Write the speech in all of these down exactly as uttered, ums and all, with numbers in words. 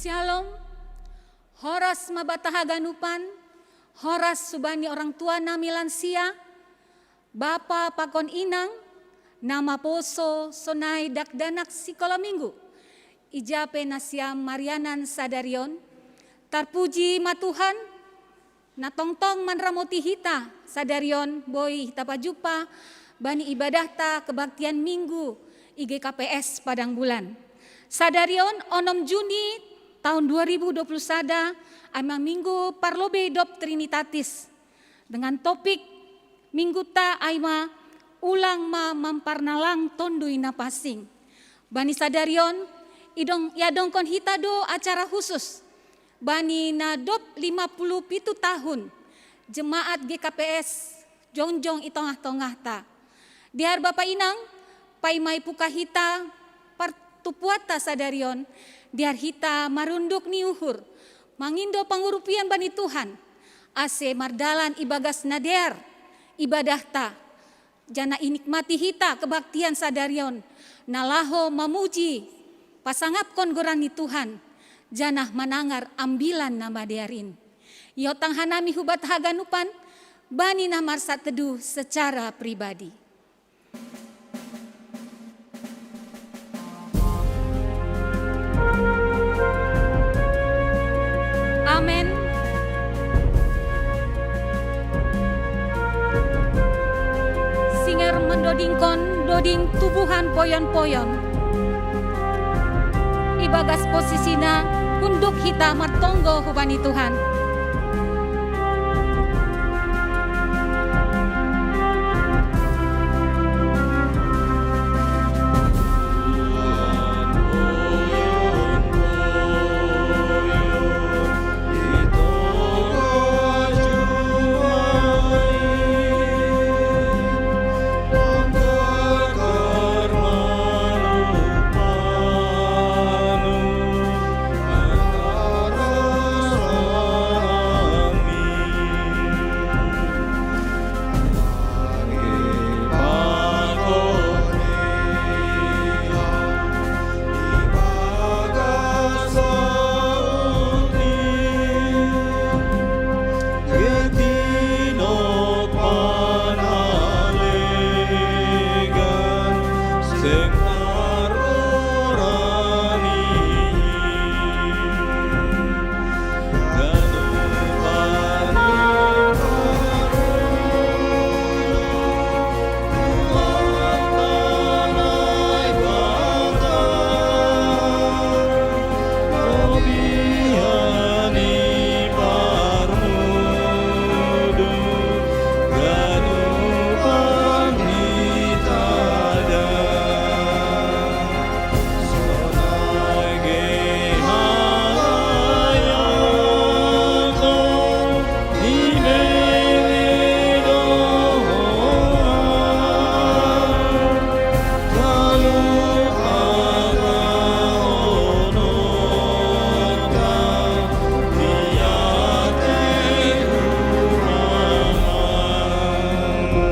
Shalom. Horas maba taha ganupan. Horas hubani orang tua nami lansia, bapa pakon inang, na maposo sonai dakdanak sikola minggu, ija pe nasiam marianan sadarion. Tarpuji ma Tuhan, na tongtong manramoti hita sadarion, boi hita pajumpa bani ibadahta kebaktian Minggu i G K P S Padang Bulan. Sadarion onom Juni tahun dua ribu dua puluh sada, ai ma Minggu parlobei dob Trinitatis. Dengan topik Mingguta ai ma Ulang ma Mamparnalang Tonduy Na Pansing. Bani sadarion, idong, iadongkon hita do acara khusus bani na dob lima puluh pitu tahun Jemaat G K P S jongjong i tongah-tongahta. Dear bapa inang, paima ipuka hita partumpuanta sadarion, dear hita marunduk ni uhur, mangindo pangurupion bani Tuhan, ase mardalan ibagas na dear ibadahta, janah inikmati hita kebaktian sadarion, na laho mamuji, pasangapkon goran ni Tuhan, janah manangar Ambilan Namadear in. Iotang hanami hubanta haganupan bani na marsateduh secara pribadi. Amen. Singer mandodingkon doding tubuhan poyon-poyon. Ibagas posisina, unduk hita martonggo hubani Tuhan.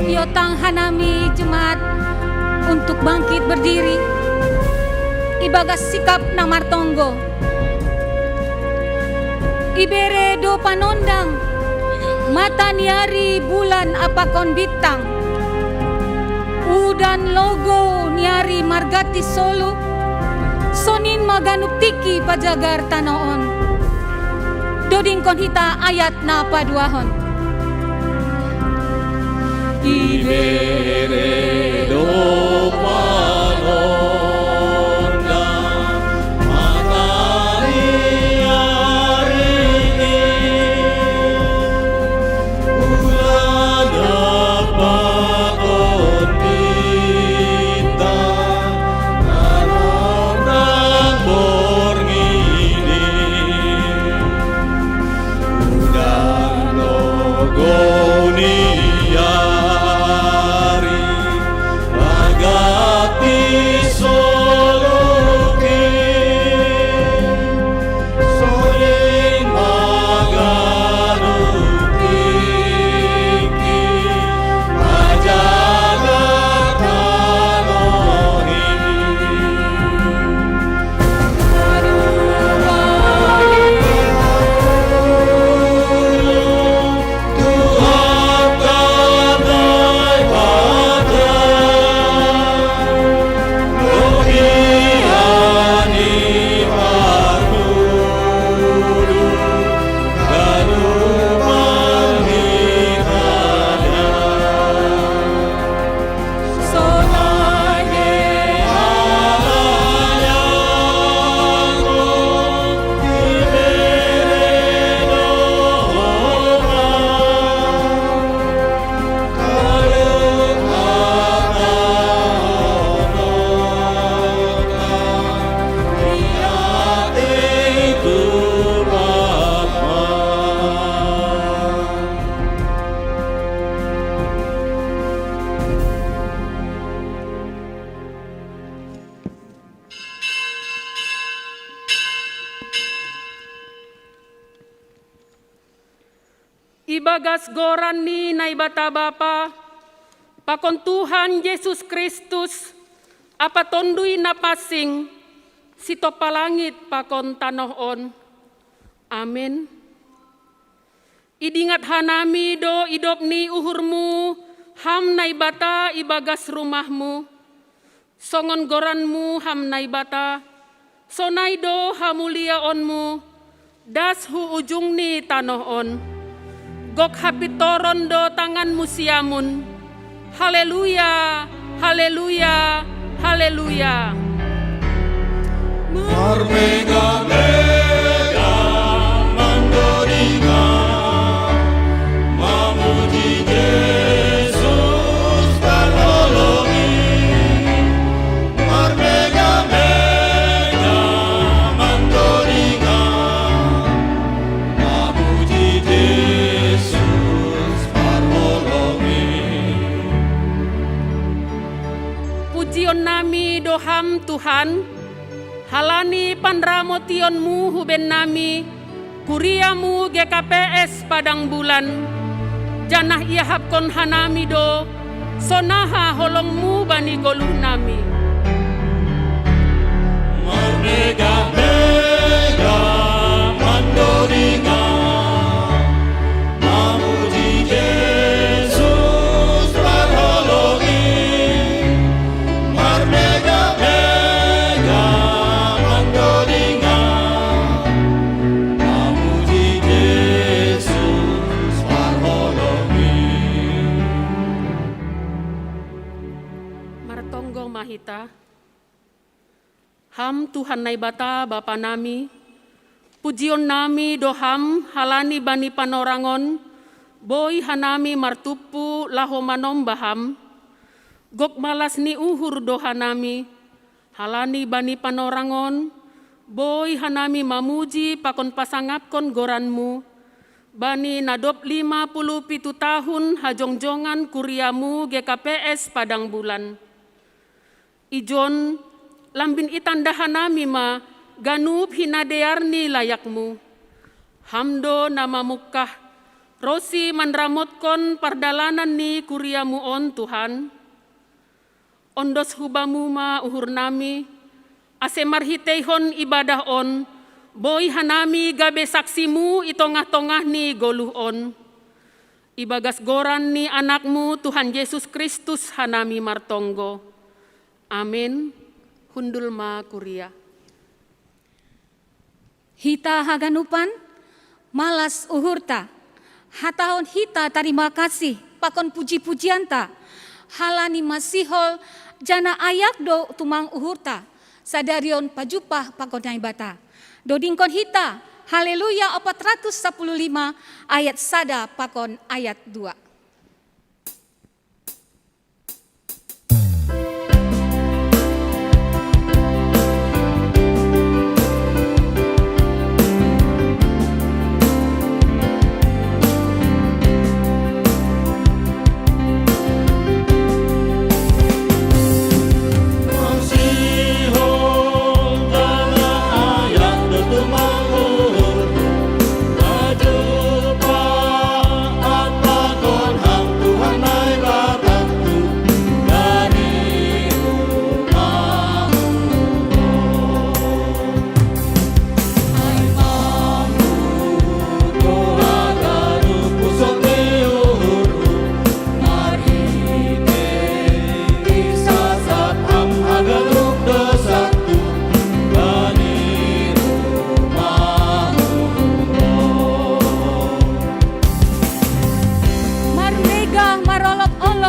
Iotang hanami jemaat untuk bangkit berdiri, ibagas sikap na martonggo. Ibere do panondang, mata ni ari, bulan pakon bintang, udan, logou ni ari marganti solu, sonin ma ganup tingki pajagar tanoh on. Dodingkon hita ayat na paduahon. Ibere do panondang, mata ni ari, bulan Oniari agati soloki, soling magaluki, majaga kalohi. Ibagas goran ni Naibata Bapa, pakon Tuhan Jesus Kristus, Apa Tonduy Napansing, sitop langit pakon tanoh on. Amen. Idingat hanami do idop ni uhurmu, Ham Naibata, ibagas rumahmu. Songon goranmu Ham Naibata, sonai do hamuliaonmu das hu ujung ni tanoh on. Gok hapintoron do tanganmu siamun. Haleluya, haleluya, haleluya. Marmega-mega mandodinga, mamuji Jesus parholong i. Marmega-mega mandodinga, mamuji Jesus parholong i. Pujion nami do Ham, Tuhan, halani panramotionmu hu bennami, kuriamu G K P S Padang Bulan, janah iahapkon hanami do sonaha holongmu bani goluh nami. Marmega-mega mandodinga, mamuji Jesus parholong i. Marmega-mega mandodinga, mamuji Jesus parholong i. Martonggo ma hita. Ham Tuhan Naibata Bapa nami, pujion nami do Ham halani bani panorang on, boi hanami martumpu laho manomba Ham. Gok malas ni uhur do hanami, halani bani panorang on, boi hanami mamuji pakon pasangapkon goranmu, bani na dob lima puluh pitu tahun hajongjongan kuriamu G K P S Padang Bulan. Ijon, lambin itanda hanami ma ganup hinadear ni layakmu. Ham do na mamungkah, ronsi manramotkon pardalanan ni kuriamu on, Tuhan. Ondos hu Bamu ma uhurnami, ase marhiteihon ibadah on, boi hanami gabe saksimu i tongah-tongah ni goluh on. Ibagas goran ni AnakMu Tuhan Jesus Kristus hanami martonggo. Amen. Hundul ma kuria. Hita haganupan, malas uhurta, hatahon hita tarima kasih pakon puji-pujianta, halani masihol janah ayak do tumang uhurta, sadarion pajumpah pakon Naibata. Dodingkon hita, Haleluya opat ratus sapuluh lima ayat sada pakon ayat dua.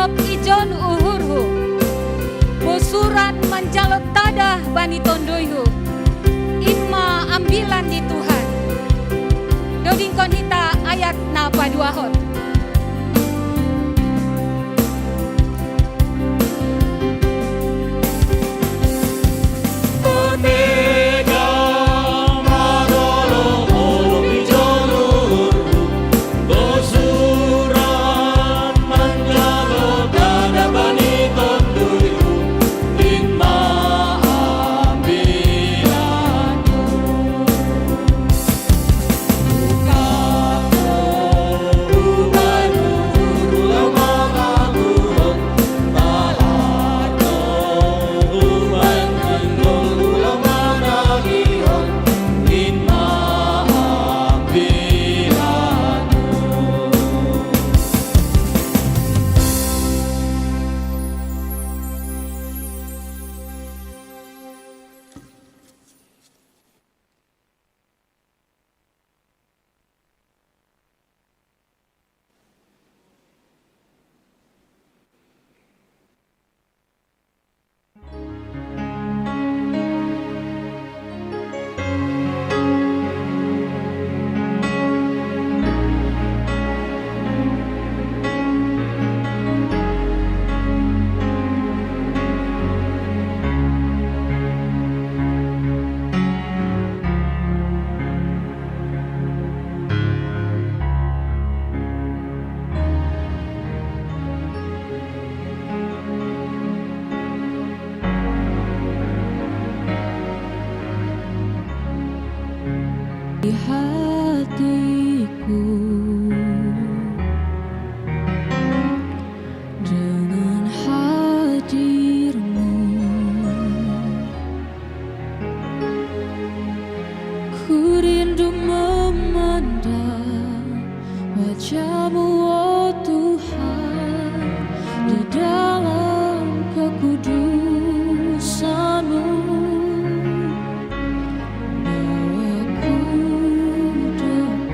Ijon uhurhu, bosuran manjalo tadah bani tonduyhu, in ma ambilan ni Tuhan. Dodingkon hita ayat na paduahon. Di hatiku dengan hadirmu. Ku rindu memandang wajahmu, oh Tuhan, di dalam kekudusanmu. Bawa ku dekat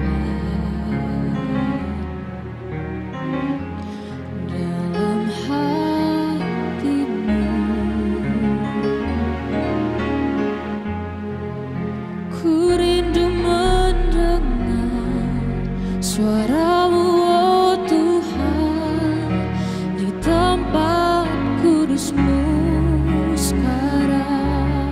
dalam hatimu. Ku rindu mendengar suaramu, oh Tuhan, di tempat kudusmu sekarang.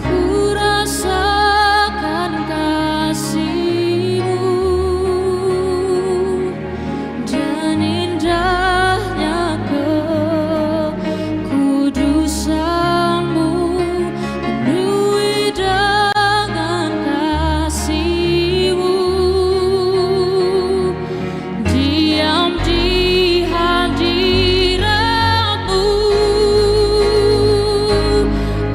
Ku rasakan kasihmu dan indahnya kekudusanmu, penuhi dengan kasihmu. Diam di hadiratmu,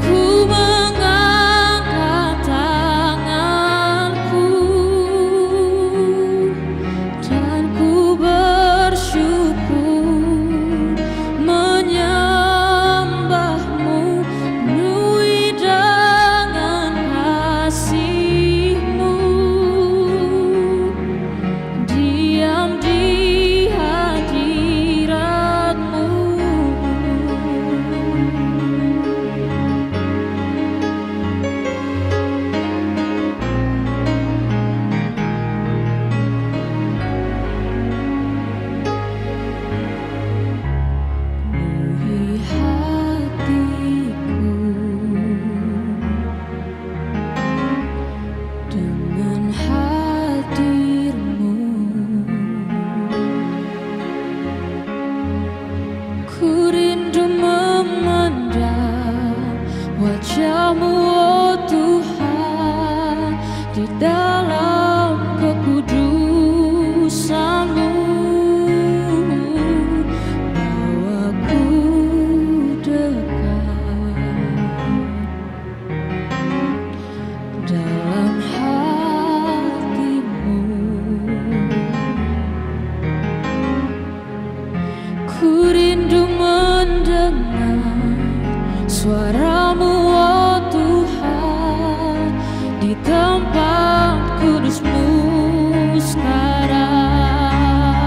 ku mengangkat tanganku dan ku bersyukur, menyembahmu, penuhi dengan kasihmu. Diam di hadiratmu. Penuhi hatiku dengan hadirmu. Ku rindu memandang wajahmu, oh Tuhan, di dalam kekudusanmu. Bawa ku dekat dalam hatimu. Ku rindu mendengar suaramu, oh Tuhan, di tempat kudusmu sekarang.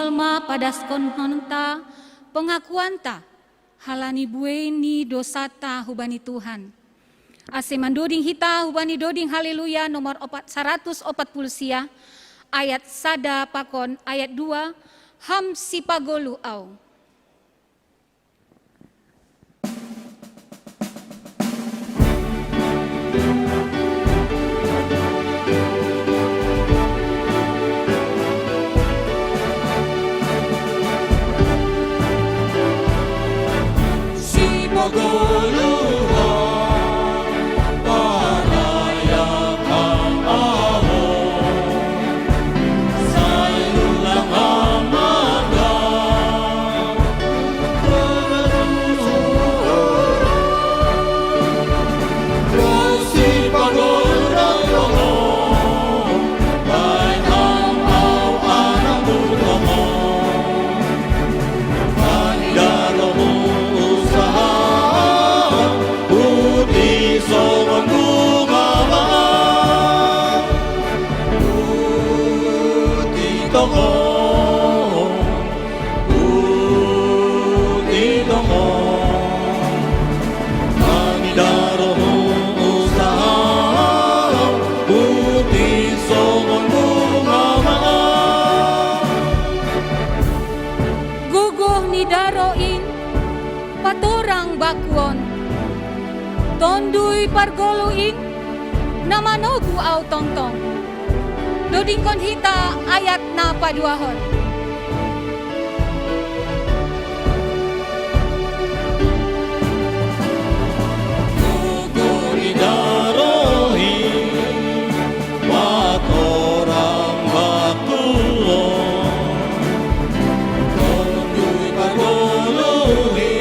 Ma padaskonhonta pengakuanta halani buei ni dosata hubani Tuhan. Ase mandoding hita hubani doding Haleluya nomor opat, saratus opat puluh sia, ayat sada pakon ayat dua, ham sipagoluh au. Gogoh ni daroh in, patorang bakuon. Tonduy pargoluh in, na manogu au tongtong. Dodingkon hita ayat na paduahon. Gogoh ni daroh in, patorang bakuon. Tonduy pargoluh in,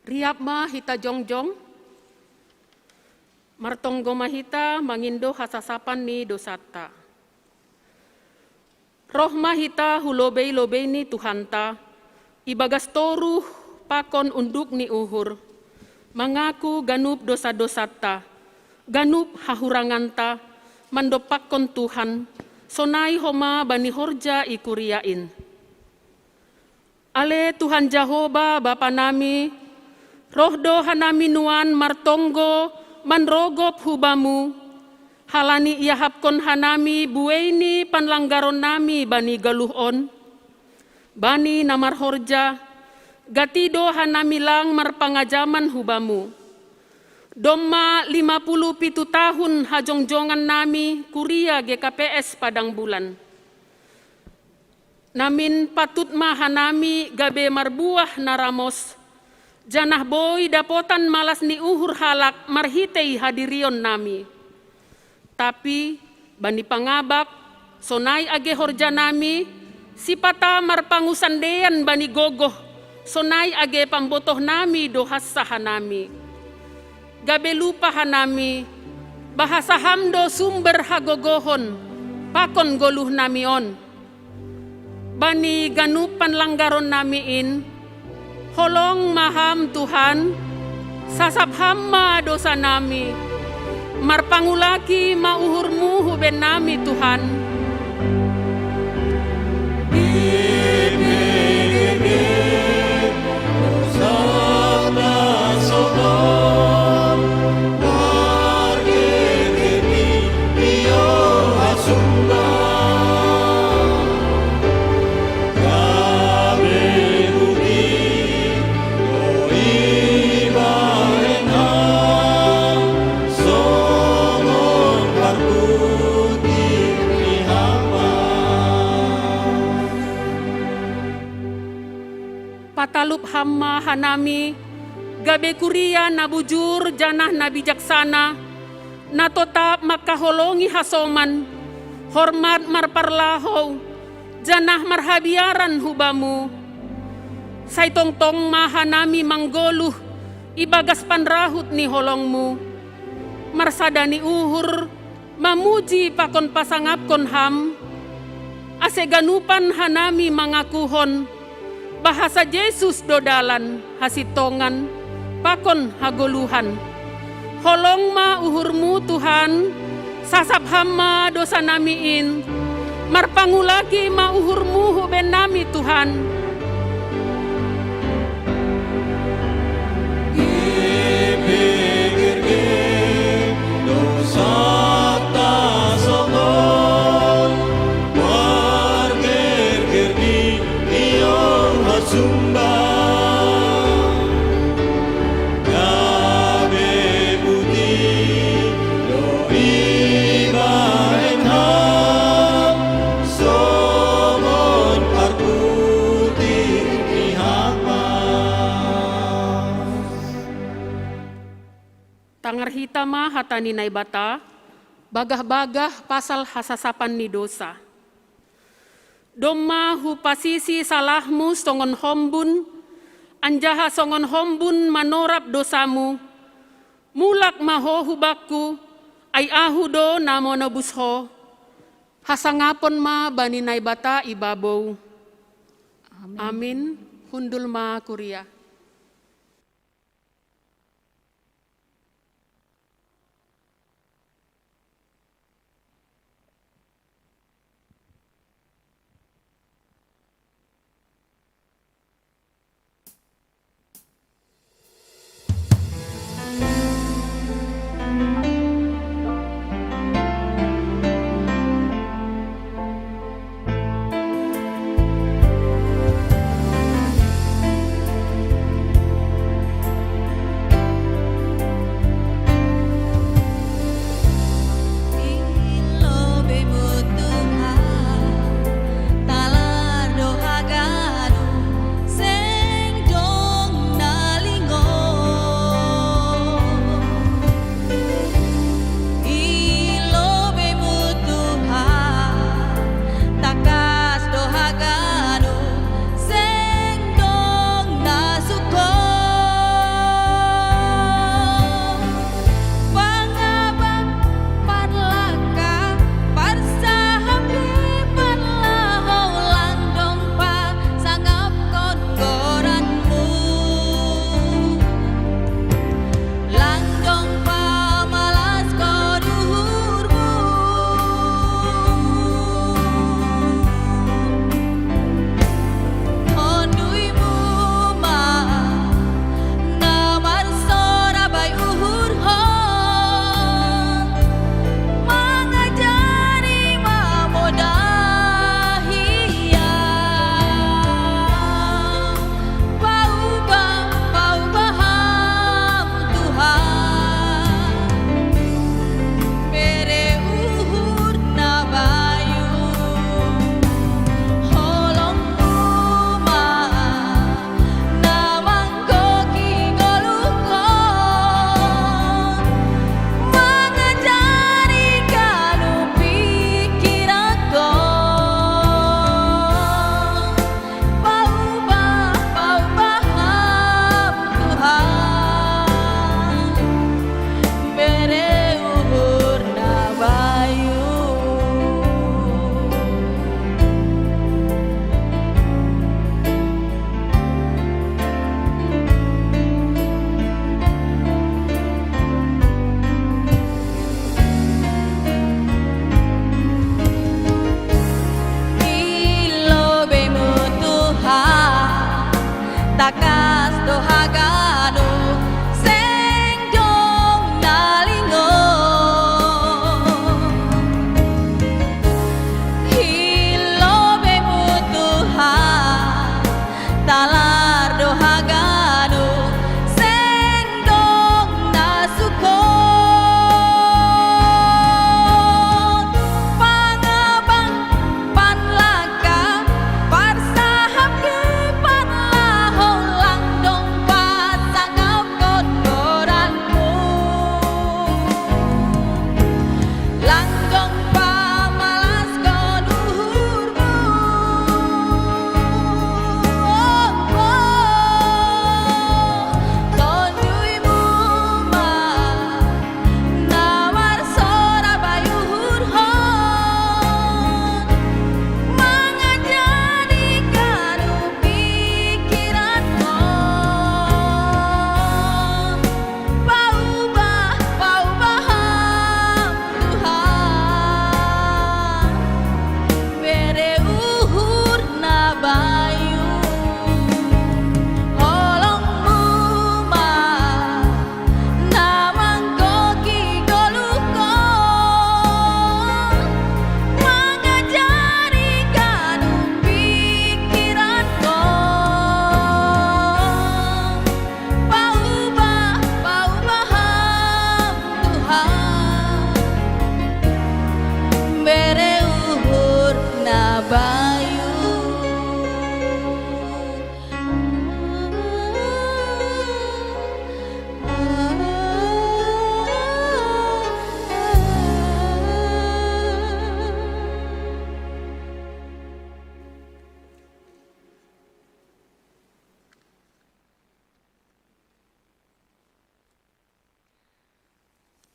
Riap ma hita jongjong, martonggo ma hita mangindo hasasapan ni dosanta. Roh ma hita hu lobei-lobei ni Tuhanta, ibagas toruh pakon unduk ni uhur, mangaku ganup dosa-dosanta, ganup hahuranganta, mandompakkon Tuhan, sonai homa bani horja i kuria in. Ale Tuhan Jahowa Bapa nami, roh do hanami nuan martonggo manrogop hu Bamu, halani iahapkon hanami buei ni panlanggaron nami bani galuh on, bani na marhorja, gati do hanami lang marpangajaman hu Bamu. Domma lima puluh pitu tahun hajongjongan nami kuria G K P S Padang Bulan. Namin patut ma hanami gabe marbuah na ramos, janah boi dapotan malas ni uhur halak marhitei hadirion nami. Tapi bani pangabak, sonai age horja nami, sipata marpangusandean bani gogoh, sonai age pambotoh nami do hansa hanami. Gabe lupa hanami, bahasa Ham do sumber hagogohon pakon goluh nami on. Bani ganup panlanggaron nami in, holong ma Ham, Tuhan, sasap Ham ma dosa nami, marpangulaki ma uhurMu hu bennami, Tuhan. Talup Ham ma hanami gabe kuria na bujur janah na bijaksana, na totap mangkaholongi hasoman, hormat marparlahou, janah marhabiaran hu Bamu. Sai tongtong ma hanami manggoluh ibagas panrahut ni holong-Mu, marsada ni uhur mamuji pakon pasangapkon Ham, ase ganupan hanami mangakuhon bahasa Jesus do dalan, hasintongan, pakon hagoluhan. Holong ma uhur-Mu, Tuhan, sasap Ham ma dosa nami in, marpangulaki ma uhur-Mu hu bennami, Tuhan. Ipegerge dosata songon margerger di Niong hasumba. Gabe putih do ibahen Ham, songon parputih ni hamas. Tangar hita ma hata ni Naibata, bagah-bagah pasal hasasapan ni dosa. Domma hupasisi salahmu songon hombun, anjaha songon hombun manorap dosamu. Mulak ma ho hu Bakku, ai Ahu do na manobus ho. Hasangapon ma bani Naibata i babou. Amin. Amin. Hundul ma kuria.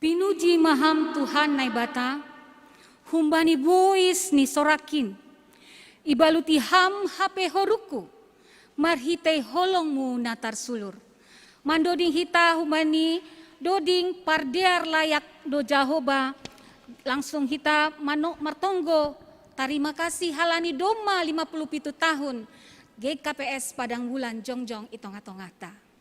Pinuji ma Ham Tuhan Naibata, humbani bois ni sorakin. Ibaluti Ham hape horukku, marhitei holong-Mu na tarsulur. Mandoding hita humbani doding pardear layak do Jahowa, langsung hita mano martonggo, tarima kasih halani domma lima puluh pitu tahun G K P S Padang Bulan jongjong i tongah-tongahta.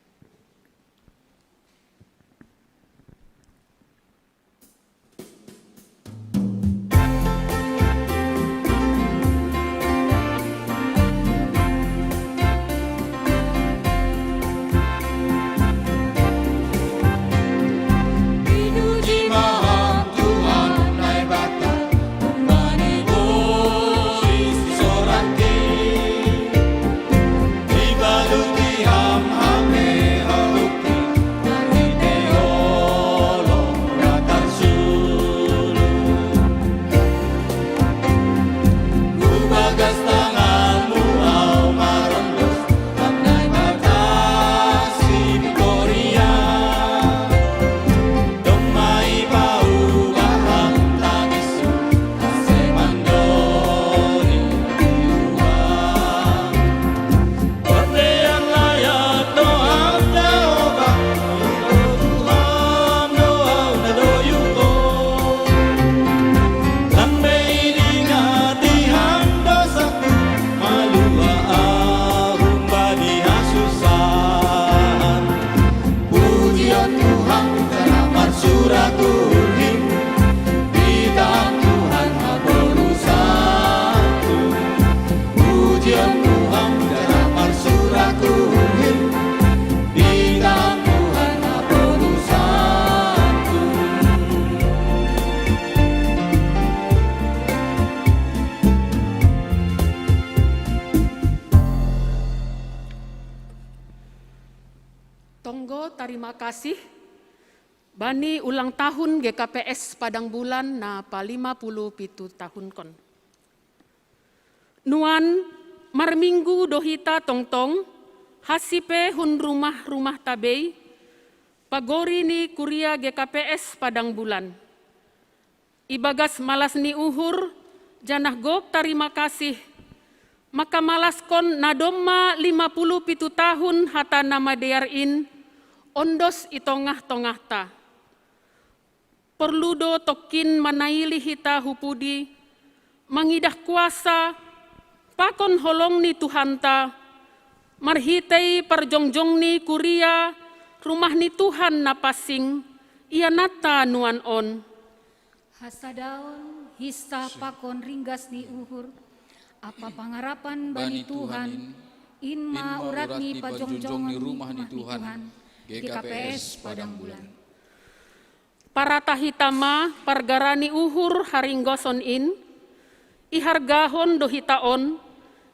Tonggo tarima kasih bani ulang tahun G K P S Padang Bulan na palima puluh pitu tahunkon. Nuan, marminggu do hita tongtong, hasi pe hun rumah-rumah tabei, pagori ni kuria G K P S Padang Bulan. Ibagas malas ni uhur, janah gok tarima kasih, maka malaskon na domma lima puluh pitu tahun hata na madear in, ondos i tongah-tongahta. Porlu do tongkin manaili hita hu pudi, mangidah kuasa, pakon holong ni Tuhanta, marhitei parjongjong ni kuria rumah ni Tuhan na pansing, ianatta nuan on. Hasadaon, hinsah pakon ringgas ni uhur, ampa pangarapan bani Tuhan, in ma urat ni pajongjong ni rumah ni Tuhan, G K P S Padang Bulan. Parata hita ma pargara ni uhur haringgoson in, ihargahon do hita on,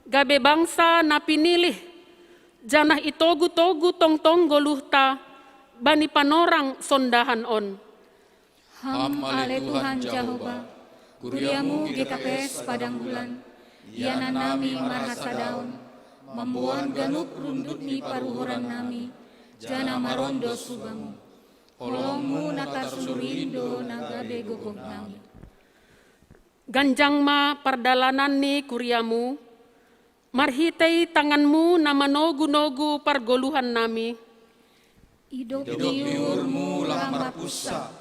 gabe bangsa na pinilih, janah itogu-togu tongtong goluhta bani panorang sondahan on. Ham ale Tuhan Jahowa, kuriamu G K P S Padang Bulan, ianan nami marhasadaon, mamboan ganup rundut ni paruhuran nami, janah marondos hu Bamu. Holongmu na tarsulur in do na gabe gogoh nami. Ganjang ma pardalanan ni kuriamu, marhitei tanganmu na manogu-nogu pargoluhan nami. Idop ni uhurmu lah marpunsa,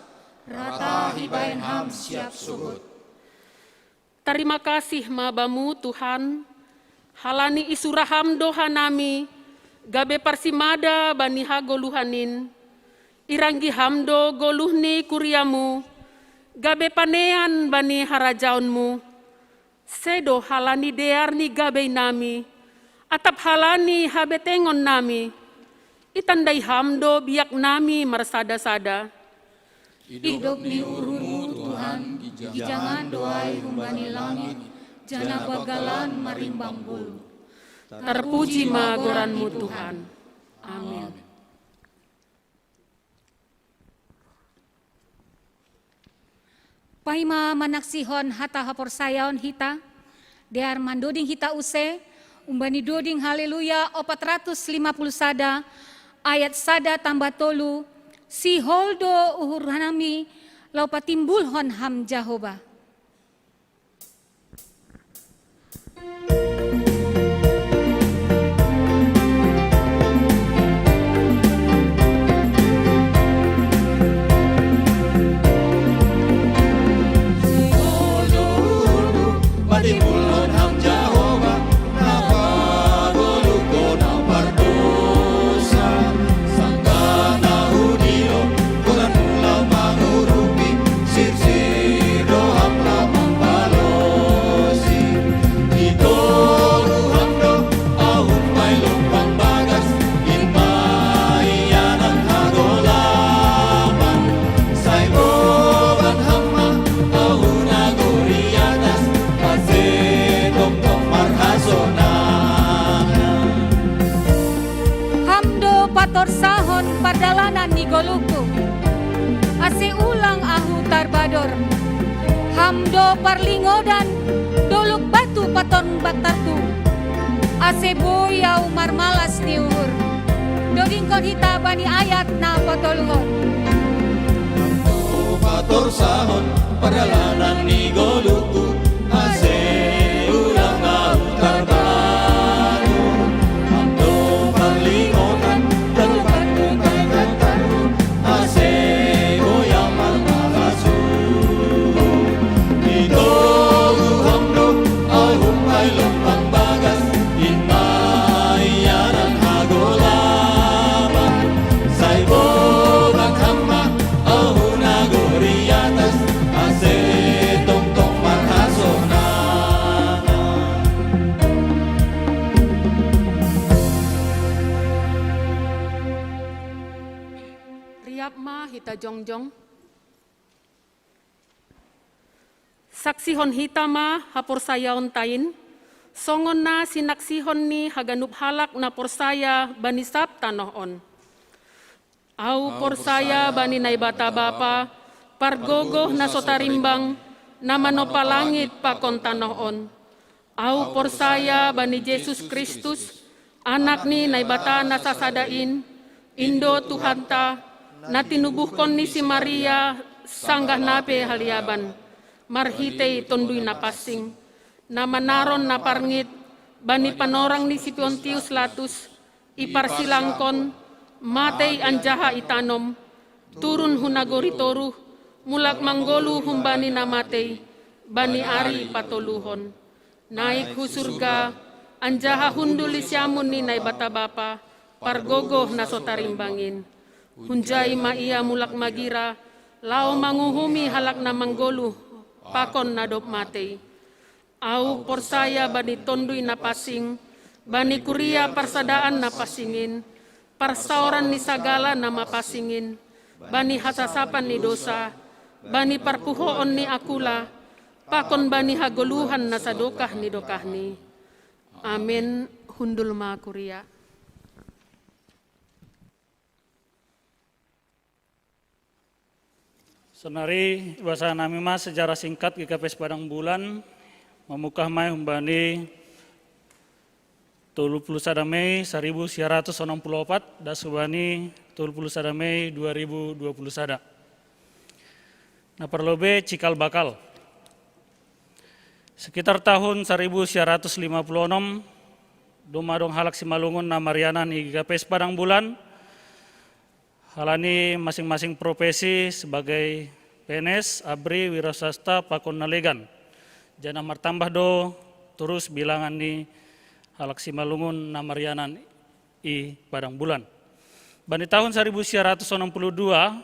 rata ibahen Ham siap sogot. Tarima kasih ma Bamu, Tuhan, halani isura Ham do hanami, gabe parsimada bani hagoluhan in. Iranggi Ham do goluh ni kuriamu, gabe panean bani harajaonmu. Sedo halani dear ni gabei nami, atap halani habetengon nami, itandai Ham do biak nami marsada-sada. Idop ni uhurmu, Tuhan, gijangan do ai humbani langit, janah banggalan marimbang goluh. Tarpuji ma goranmu, Tuhan. Amin. Paima manaksihon hata haporsayaon hita, dear mandoding hita use, umbani doding Haleluya opat ratus lima puluh sada, ayat sada tambah tolu, Sihol do uhur nami laho patimbulhon Ham Jahowa. Ham do patorsahon pardalanan ni goluhku, ase ulang ahu tarbador. Ham do parlingodan dolok batu patorang baktarku, ase boi ahu marmalas ni uhur. Dodingkon hita bani ayat na patoluhon. Patorsahon pardalanan ni goluhku, ase ulang ahu tarbador. Ham do parlingodan dolok batu patorang baktarku, ase boi ahu marmalas ni uhur. Itogu Ham do ahu umbahen lombang bagas, in ma ianan hagolapan. Sai boban Ham ma ahu nagori atas, ase tongtong marhasohotan. Riap ma hita jongjong. Saksihon hita ma haporsayaonta in, songon na sinaksihon ni haganup halak na porsaya bani sab tanoh on. Ahu porsaya bani Naibata Bapa, pargogoh na so tarimbang, na manompa langit pakon tanoh on. Ahu porsaya bani Jesus Kristus, Anak ni Naibata na sasada in, in do Tuhanta, na tinubuhkon ni si Maria sanggah na pe haleaban, marhitei Tonduy Napansing, na manaron na parngit bani panorang ni si Pontius Latus, iparsilangkon, matei anjaha itanom, turun hu nagori toruh, mulak manggoluh humbani na matei, bani ari patoluhon. Naik hu surga, anjaha hundul di siamun ni Naibata Bapa, pargogoh na so tarimbang in. Hunjai ma Ia mulak magira, laho manguhumi halak na manggoluh pakon na dob matei. Ahu porsaya bani Tonduy Napansing, bani kuria parsadaan na pansing in, parsaoran ni sagala na mapansing in, bani hasasapan ni dosa, bani parpuhoon ni angkula, pakon bani hagoluhan na sadokah ni dokahni. Amen. Hundul ma kuria. Sonari basahan nami ma sejarah singkat GKPS Padang Bulan, mamungkah ma i humbani tolu puluh sada Mei saribu sia ratus onom puluh opat, das humbani tolu puluh sada Mei dua ribu dua puluh sada. Na parlobei cikal bakal. Sekitar tahun saribu sia ratus lima puluh onom, dung adong halak Simalungun na marianan i GKPS Padang Bulan, halani masing-masing profesi sebagai PNS, ABRI, wiraswasta, pakon na legan. Janah martambah do torus bilangan ni halak Simalungun na marianan i Padang Bulan. Bani tahun saribu sia ratus onom puluh dua,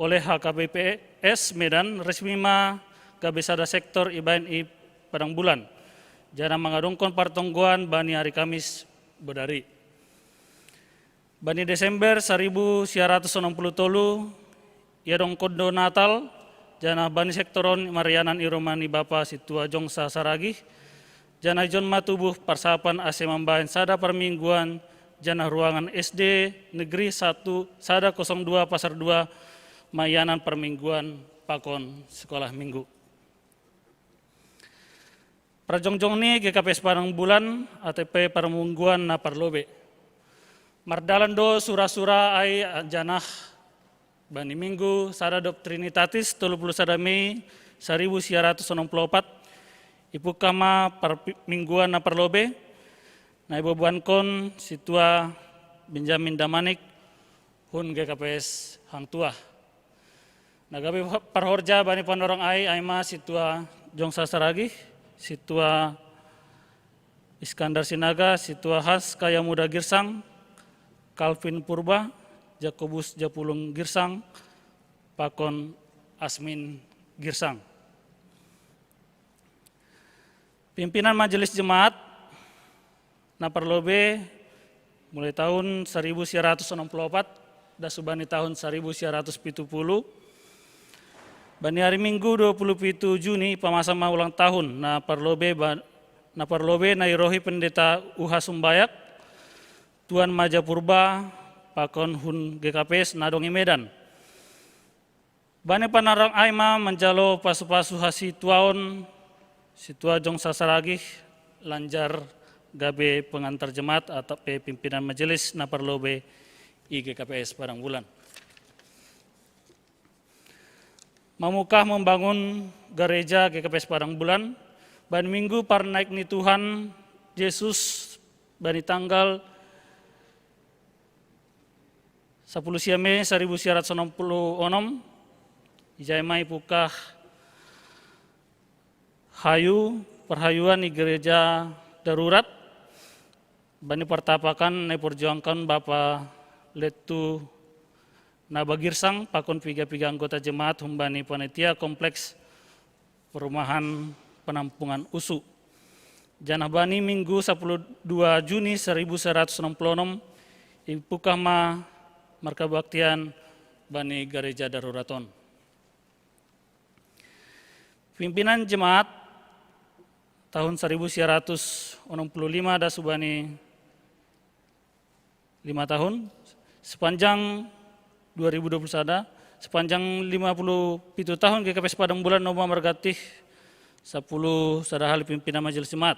oleh HKBPS Medan resmi ma gabe sada sektor ibahen i Padang Bulan, janah mangadongkon partonggoan bani ari Kamis bodari. Bani Desember saribu sia ratus onom puluh tolu, iadongkon do Natal, janah bani sektor on marianan i rumah ni Bapa Sintua Jongsa Saragih, janah ijon ma tubuh parsapan ase mambahen sada parmingguan, janah ruangan SD Negeri satu, sada kosong dua Pasar dua, ma ianan parmingguan pakon sekolah minggu. Parjongjong ni GKPS Padang Bulan, atau pe parmingguan na parlobei. Mardalan do sura-sura ai, janah Bani minggu sada dob Trinitatis, tolu puluh sada Mei, saribu sia ratus onom puluh opat, ipuka ma parmingguan na parlobe, na iboboankon situa Benjamin Damanik, hun G K P S Hang Tuah. Na gabe parhorja bani panorang ai, ai ma situa Jong Sasaragih, situa Iskandar Sinaga, situa Has Kaya Muda Girsang, Calvin Purba, Jakobus Japulung Girsang, pakon Asmin Girsang. Pimpinan Majelis Jemaat na parlobe, mulai tahun saribu sia ratus onom puluh opat, das hubani tahun saribu sia ratus pitu puluh. Bani hari Minggu dua puluh pitu Juni, pamasa ma ulang tahun, na parlobe ba-, na parlobe na irohi Pendeta Uha Sumbayak, Tuan Maja Purba, pakon hun G K P S na dong i Medan. Bani panorang ai ma manjalo pasu-pasu hasituaon situa Jong Sasaragih, lanjar gabe pengantar jemaat atau pe pimpinan majelis na parlobe i G K P S Padang Bulan. Mamukah membangun gareja G K P S Padang Bulan, bani minggu parnaek ni Tuhan Yesus, bani tanggal sapuluh sia Mei saribu sia ratus onom puluh onom, ijai ma ipukah hayu parhayuan i gereja darurat, bani partapakan na iporjuangkon Bapa Letu Naba Girsang pakon piga-piga anggota jemaat humbani panitia kompleks perumahan penampungan Usu. Janah bani minggu sapuluh dua Juni saribu sia ratus onom puluh onom, ipukah ma markabaktian bani gareja darurat on. Pimpinan jemaat tahun saribu sia ratus onom puluh lima das hubani lima tahun, sepanjang dua ribu dua puluh sada, sepanjang lima puluh pitu tahun G K P S Padang Bulan nomor margatih sapuluh sada hali pimpinan majelis jemaat.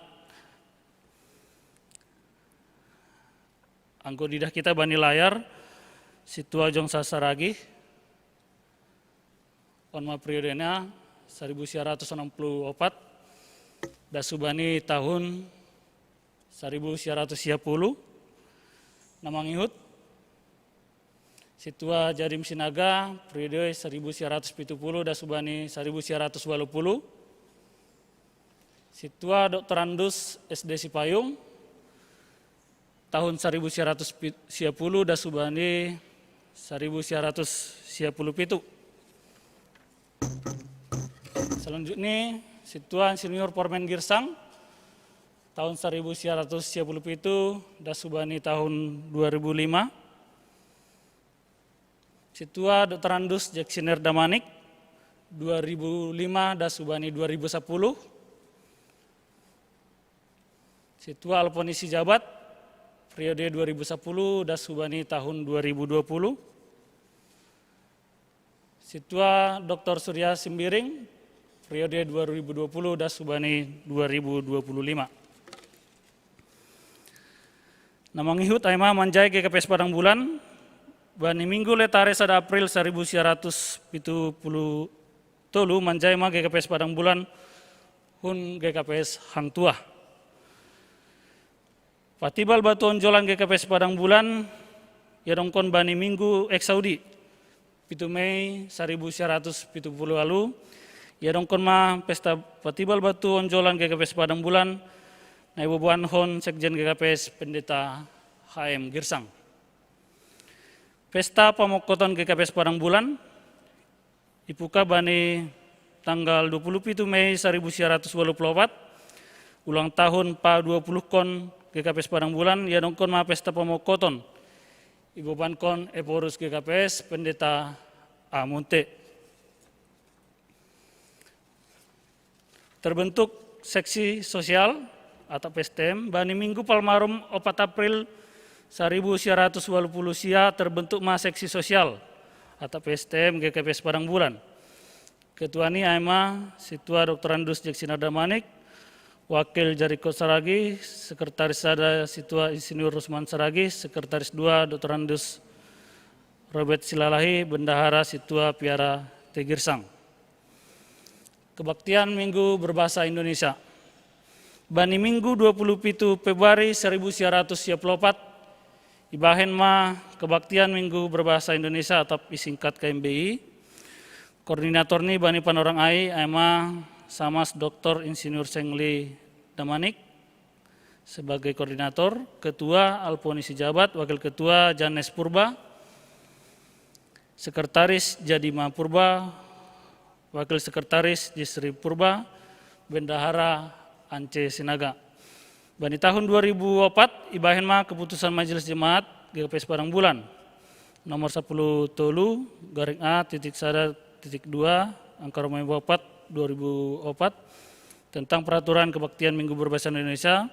Anggo didah kita bani layar, situa Jong Sasaragih, on ma periodena saribu sia ratus onom puluh opat, das hubani tahun saribu sia ratus sia puluh, na mangihut, situa Jadim Sinaga, periode saribu sia ratus pitu puluh, das hubani saribu sia ratus walu puluh, situa Doktorandus S D Sipayung, tahun saribu sia ratus sia puluh, das hubani saribu sia ratus sia puluh pitu. Selanjutnya, situa Insinyur Pormen Girsang, tahun saribu sia ratus sia puluh pitu, das hubani tahun dua ribu lima. Situa Doktorandus Jeksiner Damanik, dua ribu lima, das hubani dua ribu sapuluh. Situa Alponi Sijabat, periode dua ribu sapuluh, das hubani tahun dua ribu dua puluh. Situa Doktor Surya Simbiring, periode dua ribu dua puluh, das hubani dua ribu dua puluh lima. Na mangihut ai ma manjai G K P S Padang Bulan, bani minggu letare sada April saribu sia ratus pitu puluh tolu manjai ma G K P S Padang Bulan hun G K P S Hang Tuah. Patibal batu onjolan G K P S Padang Bulan, iadongkon bani minggu Eksaudi, pitu Mei saribu sia ratus pitu puluh walu, iadongkon ma pesta patibal batu onjolan G K P S Padang Bulan, na iboboankon Sekjen G K P S Pendeta H M Girsang. Pesta pamongkoton G K P S Padang Bulan, ipuka bani tanggal dua puluh pitu Mei saribu sia ratus walu puluh opat, ulang tahun pa dua puluh kon G K P S Padang Bulan, iadongkon ma pesta pamongkoton. Ibobankon Ephorus G K P S Pendeta A Munte. Terbentuk seksi sosial atau P S T M, bani minggu palmarum opat April saribu sia ratus walu puluh sia terbentuk ma seksi sosial atau P S T M G K P S Padang Bulan. Ketua ni ai ma situa Doktorandus Jeksiner Damanik, wakil Jarikot Saragih, sekretaris sada situa Insinyur Rusman Saragih, sekretaris dua Doktorandus Robert Silalahi, Bendahara Situa Piara Tegirsang. Kebaktian Minggu berbahasa Indonesia. Bani Minggu dua puluh pitu Februari seribu sembilan ratus sembilan puluh empat, ibahen ma kebaktian Minggu berbahasa Indonesia atau disingkat K M B I. Koordinator ni bani panorang ai, ai ma Samas Doktor Insinyur Sengli Damanik sebagai koordinator, ketua Alponi Sijabat, wakil ketua Janes Purba, sekretaris Jadima Purba, wakil sekretaris Jisri Purba, bendahara Ance Sinaga. Bani tahun dua ribu opat, ibahen ma keputusan Majelis Jemaat G K P S Padang Bulan nomor sepuluh tolu garing A titik sada titik dua angka rumah opat dua ribu opat tentang peraturan kebaktian Minggu berbahasa Indonesia.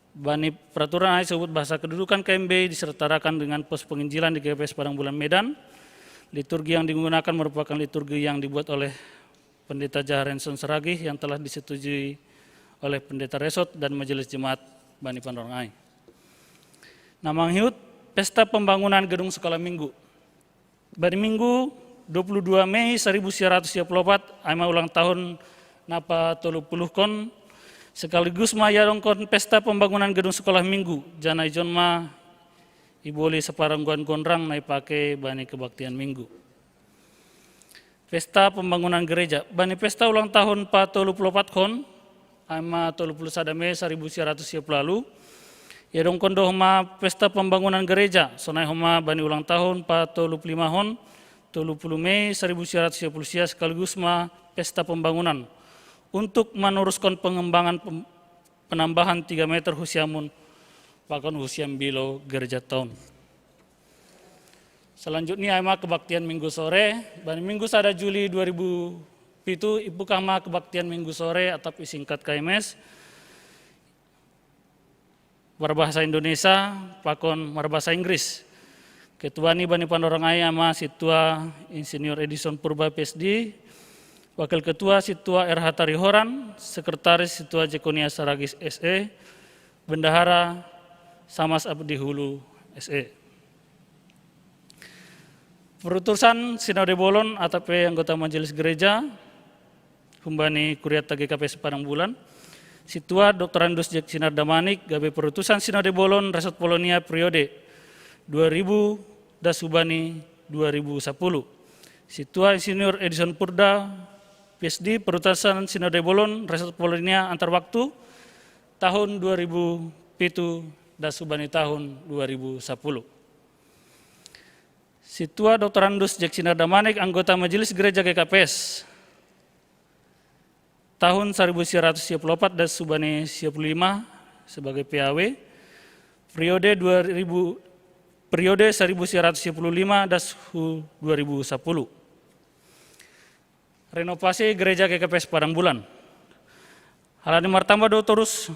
Bani peraturan ai sebut bahasa kedudukan K M B disetarakan dengan pos penginjilan di G K P S Padang Bulan Medan. Liturgi yang digunakan merupakan liturgi yang dibuat oleh Pendeta Jaharenson Seragih yang telah disetujui oleh Pendeta Resort dan Majelis Jemaat Bani Panorang ai. Nama hiut Pesta Pembangunan Gedung Sekolah Minggu. Bani Minggu dua puluh dua Mei seribu sembilan ratus sembilan puluh empat, ai ma ulang tahun napa tolu puluh kon, sekaligus ma iadongkon Pesta Pembangunan Gedung Sekolah Minggu, janah ijon ma iboli saparangguan gondrang na ipake bani kebaktian Minggu. Pesta Pembangunan Gereja. Bani pesta ulang tahun pa tolu puluh opat kon, ai ma tolu puluh sada Mei seribu sembilan ratus sembilan puluh ualu, iadongkon do homa Pesta Pembangunan Gereja, sonai homa bani ulang tahun pa tolu puluh lima hon, tolu puluh Mei seribu sembilan ratus sembilan puluh sia sekaligus ma Pesta Pembangunan untuk meneruskan pengembangan pem- penambahan tiga meter husiamun pakon husiam bilo gereja town. Selanjutnya ai ma kebaktian Minggu sore, bani Minggu sada Juli dua ribu pitu, ibuka ma kebaktian Minggu sore atau disingkat K M S, berbahasa Indonesia pakon berbahasa Inggris. Ketua ni bani panorang ai ai ma Situa Insinyur Edison Purba P S D, Wakil Ketua Situa R H Tarihoran, Sekretaris Situa Jekonia Saragis S E, Bendahara Samas Abdi Hulu S E. Perutusan Sinode Bolon atau pe anggota Majelis Gereja, humbani Kuriata G K P S Padang Bulan, Situa Doktor Andus Jek Sinar Damanik, gabe perutusan Sinode Bolon Resort Polonia periode dua ribu das hubani dua ribu sepuluh. Situa Insinyur Edison Purba, P S D, perutusan Sinode Bolon Resort Polonia antar waktu, tahun dua ribu pitu das hubani tahun dua ribu sepuluh. Situa Doktor Andus Jek Sinar Damanik, anggota Majelis Gereja G K P S, tahun seribu sembilan ratus sembilan puluh empat das hubani sembilan puluh lima sebagai P A W, periode dua ribu, periode seribu sembilan ratus sembilan puluh lima das hu dua ribu sepuluh. Renovasi Gereja G K P S Padang Bulan. Hal ni martamba do torus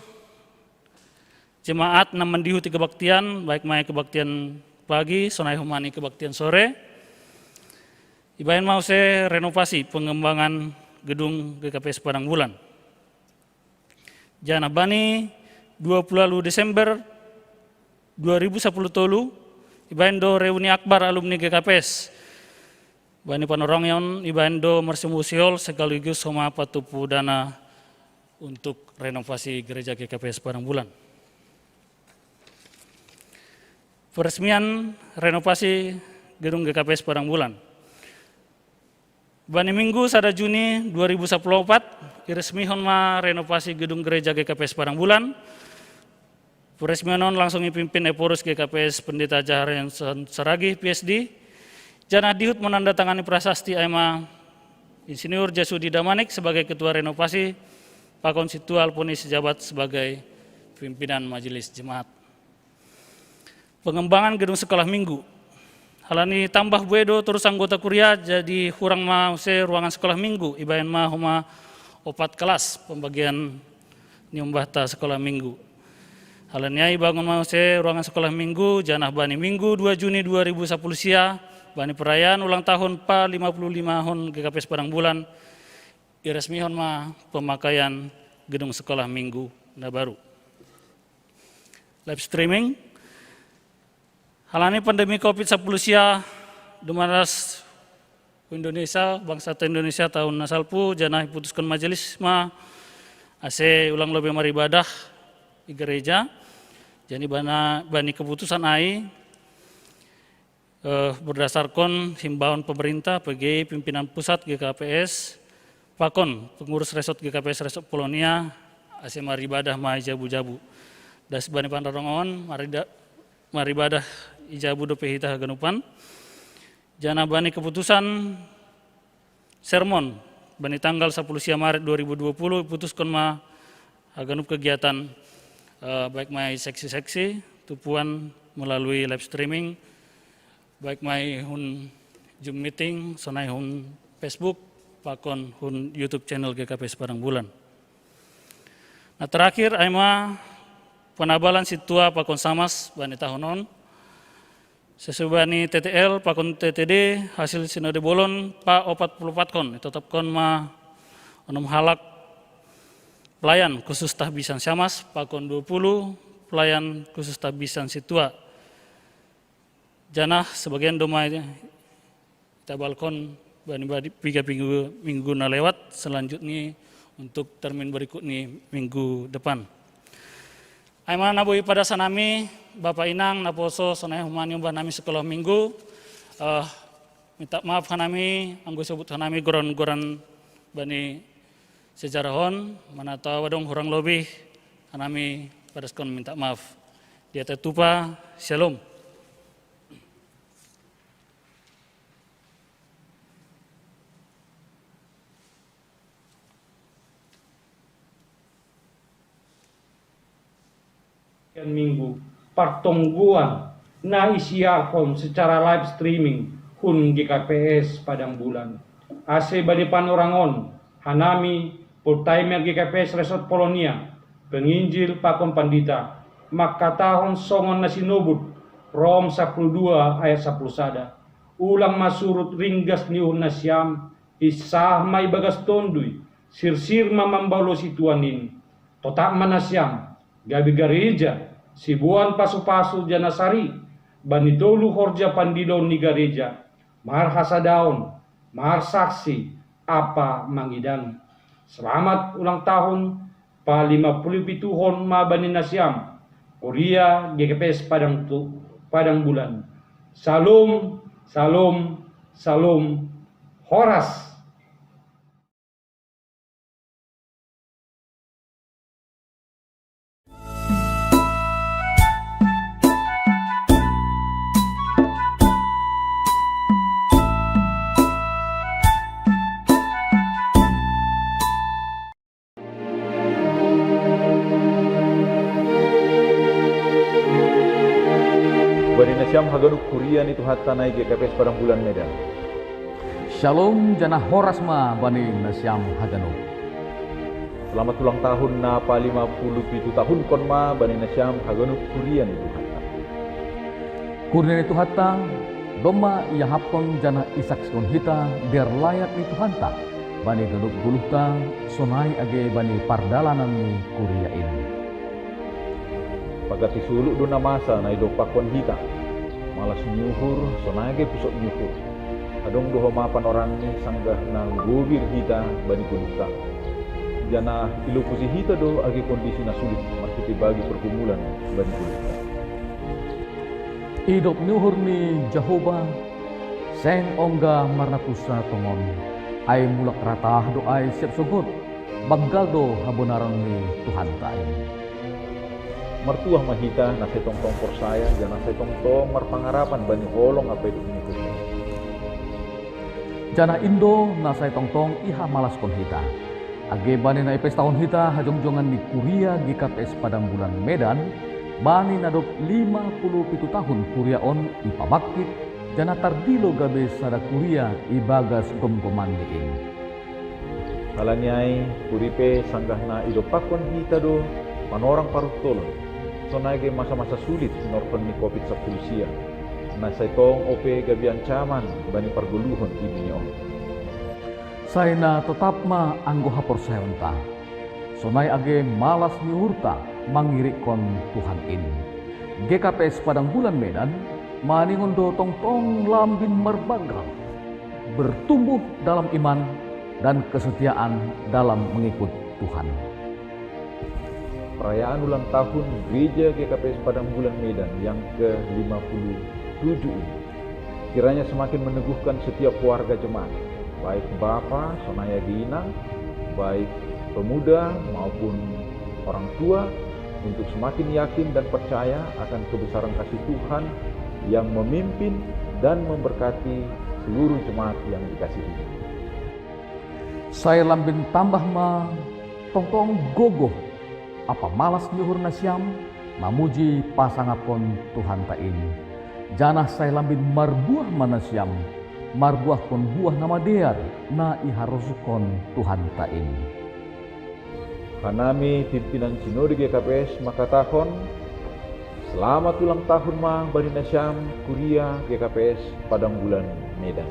jemaat na mandihuti kebaktian, baik ma i kebaktian pagi, sonai homa ni kebaktian sore. Ibahen ma use renovasi pengembangan gedung G K P S Padang Bulan. Janah bani dua puluh ualu Desember dua ribu sepuluh tolu, ibahen do reuni akbar alumni G K P S. Bani panorangion ibahen do marsimusiol sekaligus homa patupu dana untuk renovasi Gereja G K P S Padang Bulan. Peresmian renovasi gedung G K P S Padang Bulan. Bani Minggu sada Juni dua ribu sepuluh opat, iresmihon ma renovasi gedung Gereja G K P S Padang Bulan. Peresmian on langsung ipimpin Ephorus G K P S Pendeta Jaharenson Saragih P S D, janah dihut menandatangani prasasti ai ma Insinyur Jasudi Damanik sebagai ketua renovasi, pakon Situa Alponi Sijabat sebagai pimpinan majelis jemaat. Pengembangan gedung sekolah minggu. Hal ni tambah buedo torus anggota kuria, jadi hurang ma use ruangan sekolah minggu, ibahen ma homa opat kelas pembagian ni umbahta sekolah minggu. Hal ni ai ibangun ma use ruangan sekolah minggu, janah bani Minggu dua Juni dua ribu sepuluh sia, bani perayaan ulang tahun pa lima puluh lima hon G K P S Padang Bulan, iresmihon ma pemakaian gedung sekolah minggu na baru. Live streaming. Hal ni pandemi covid sepuluh sia, Dumaras Indonesia, bangsa Indonesia tahun nasalpu, janah iputuskon majelis ma ase ulang lobi maribadah di gereja. Jadi bana, bani keputusan ai, eh, berdasarkan himbauan pemerintah, P G I, pimpinan pusat G K P S, pakon pengurus resort G K P S Resort Polonia, ase maribadah ma ijabu-jabu. Das bani pandarongon, marida-, maribadah ijabu dope hita haganupan. Janah bani keputusan sermon bani tanggal sapuluh sia Maret dua ribu dua puluh, putuskon ma haganup kegiatan, eh, baik mai seksi-seksi, tupuan melalui live streaming, baik mai hun Zoom meeting, sonai hun Facebook, pakon hun YouTube channel G K P S Padang Bulan. Nah, terakhir, ai ma panabalan sintua pakon samas bani tahun on. Sesuai bani T T L pakon T T D, hasil sinode bolon pa opat puluh patkon, itetapkon ma onom halak pelayan khusus tahbisan samas, pakon dua puluh pelayan khusus tahbisan sintua. Janah sebagian domai tabalkon bani, bani piga minggu, minggu na lewat, selanjutnya untuk termin berikutnya minggu depan. Ai ma na boi padasan nami, Bapa Inang, naposo, sonai humani umbah nami sekolah minggu. Eh, minta maaf hanami, anggo sebut hanami goran-goran bani sejarah on, mana tahu adong hurang lobi, hanami padaskon minta maaf. Dia tertupa, shalom. Minggu, partonggoan na isiarhon secara live streaming hun G K P S Padang Bulan. Ase bani panorang on, hanami, full timer G K P S Resort Polonia, penginjil pakon pandita, mangkatahon songon na sinobut Rom sapuluh dua ayat sapuluh sada. Ulang ma surut ringgas ni uhur nasiam, insah ma ibagas Tonduy, sirsir ma mambalosi Tuhan in. Totap ma nasiam, gabe gareja, siboan pasupasu janah sari, bani tolu horja pandilo ni gareja, marhasadaon, marsaksi, ampa mangidangi. Selamat ulang tahun, palima puluh pituhon ma bani nasiam, kuria G K P S Padang tu-, Padang Bulan. Shalom, shalom, shalom, horas. Bani nasiam haganup kuria ni Tuhanta na i G K P S Padang Bulan Medan. Shalom, janah horas ma bani nasiam haganup. Selamat ulang tahun na palima puluh pitu tahunkon ma bani nasiam haganup kuria ni Tuhanta. Kuria ni Tuhanta, domma iahapkon janah isaksihon hita biar layak ni Tuhanta bani ganup goluhta, sonai age bani pardalanan ni kuria in. Paganti solup do na masa na idompakkon hita. Malas ni uhur, sonai age pusok ni uhur. Adong do homa panorangni sanggah na gobir hita bani goluhta. Janah ilopusi hita do age kondisi na sulit marhite bagi pergumulan bani goluhta. Idop ni uhur ni Jahowa, seng ongga marnapusa tongon, ai mulak ratah do ai siap sogot, banggal do habonaron ni Tuhanta in. Martuah ma hita na sai tongtong porsaya, janah sai tongtong marpangarapan bani holong ampa idop ni uhur. Janah in do na sai tongtong ihamalaskon hita. Age bani na ipestahon hita hajongjongan ni kuria G K P S Padang Bulan Medan, bani na dob lima puluh pitu tahun kuria on ipabangkit, janah tardilo gabe sada kuria ibagas gomgomanni in. Halani ai, pudi pe sanggah na idompakkon hita do panorang paruntolan, sonai age masa-masa sulit hinorhon ni covid sapuluh sia, na sai tong ope gabe ancaman bani pargoluhon di dunia on. Sai na totap ma anggo haporsayaonta, sonai age malas ni uhurta mangirikkon Tuhan in. G K P S Padang Bulan Medan, Maningon do tongtong lambin marbanggal, bertumbuh dalam iman dan kesetiaan dalam mengikut Tuhan. Perayaan ulang tahun Gereja G K P S Padang Bulan Medan yang ke lima puluh tujuh ini kiranya semakin meneguhkan setiap warga jemaat, baik bapa, sonaya ginang, baik pemuda maupun orang tua, untuk semakin yakin dan percaya akan kebesaran kasih Tuhan yang memimpin dan memberkati seluruh jemaat yang dikasihi. Sai lambin tambah ma tongtong gogoh apa malas ni uhur nasiam mamuji pasangapkon Tuhanta in. Janah sai lambin marbuah ma nasiam marbuahkon buah na madear na iharosuhkon Tuhanta in. Hanami pimpinan Sinode G K P S mangkatahon, selamat ulang tahun ma bani nasiam Kuria G K P S Padang Bulan Medan.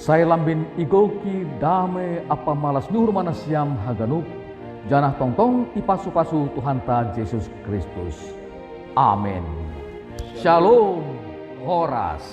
Sai lambin igoki dame ampa malas ni uhur ma nasiam haganup, janah tongtong ipasu-pasu Tuhanta Jesus Kristus. Amen. Shalom, horas.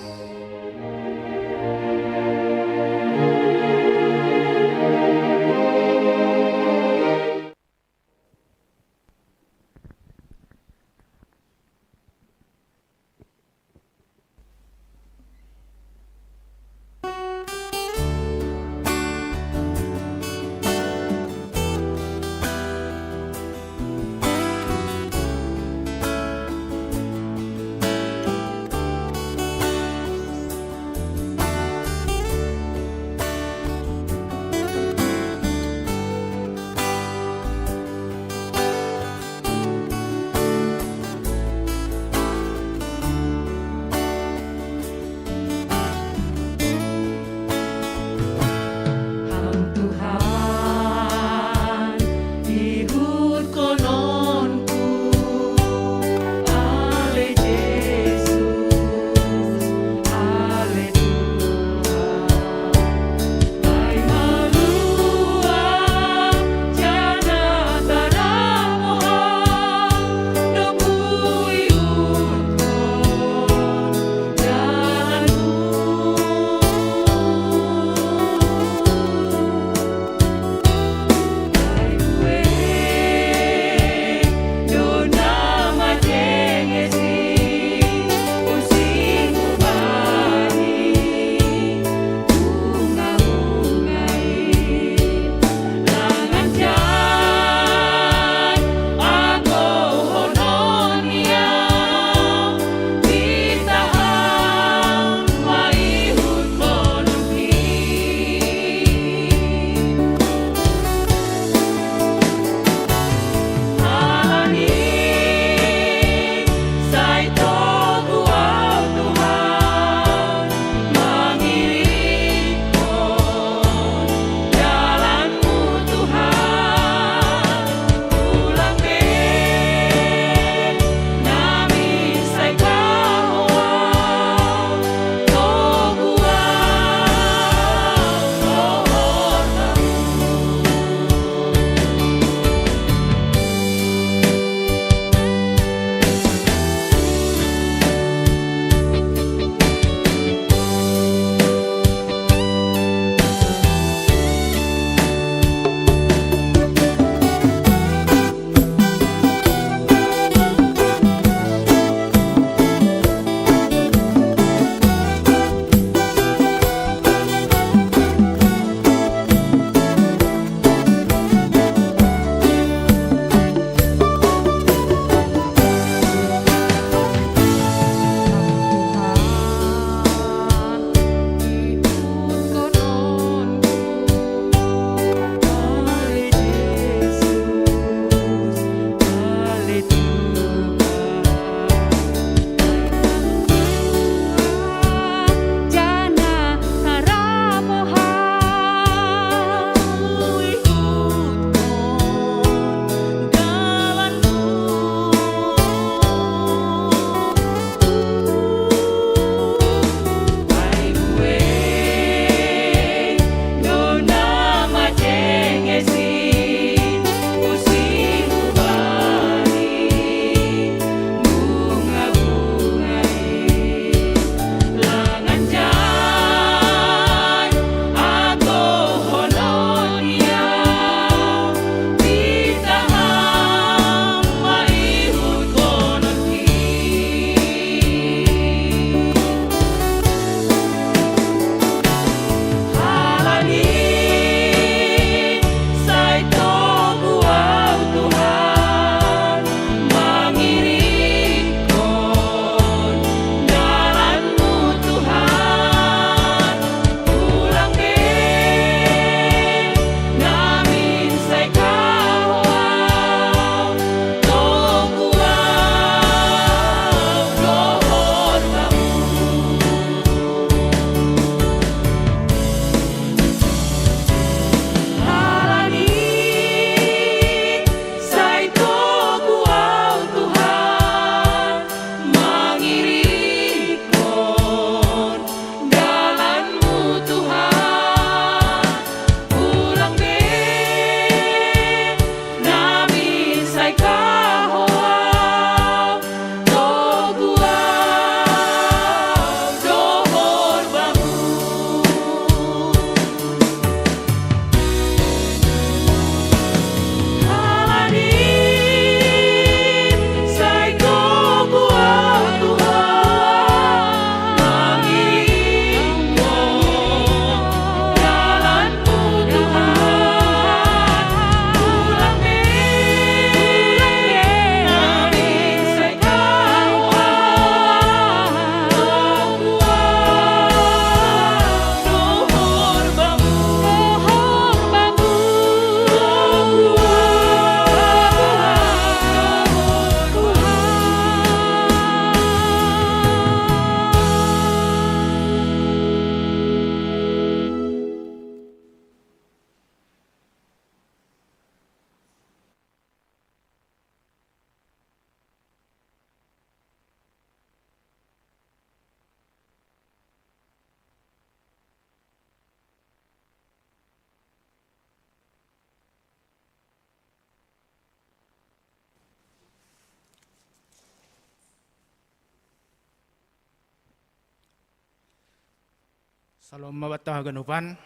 Salom mabata haganupan.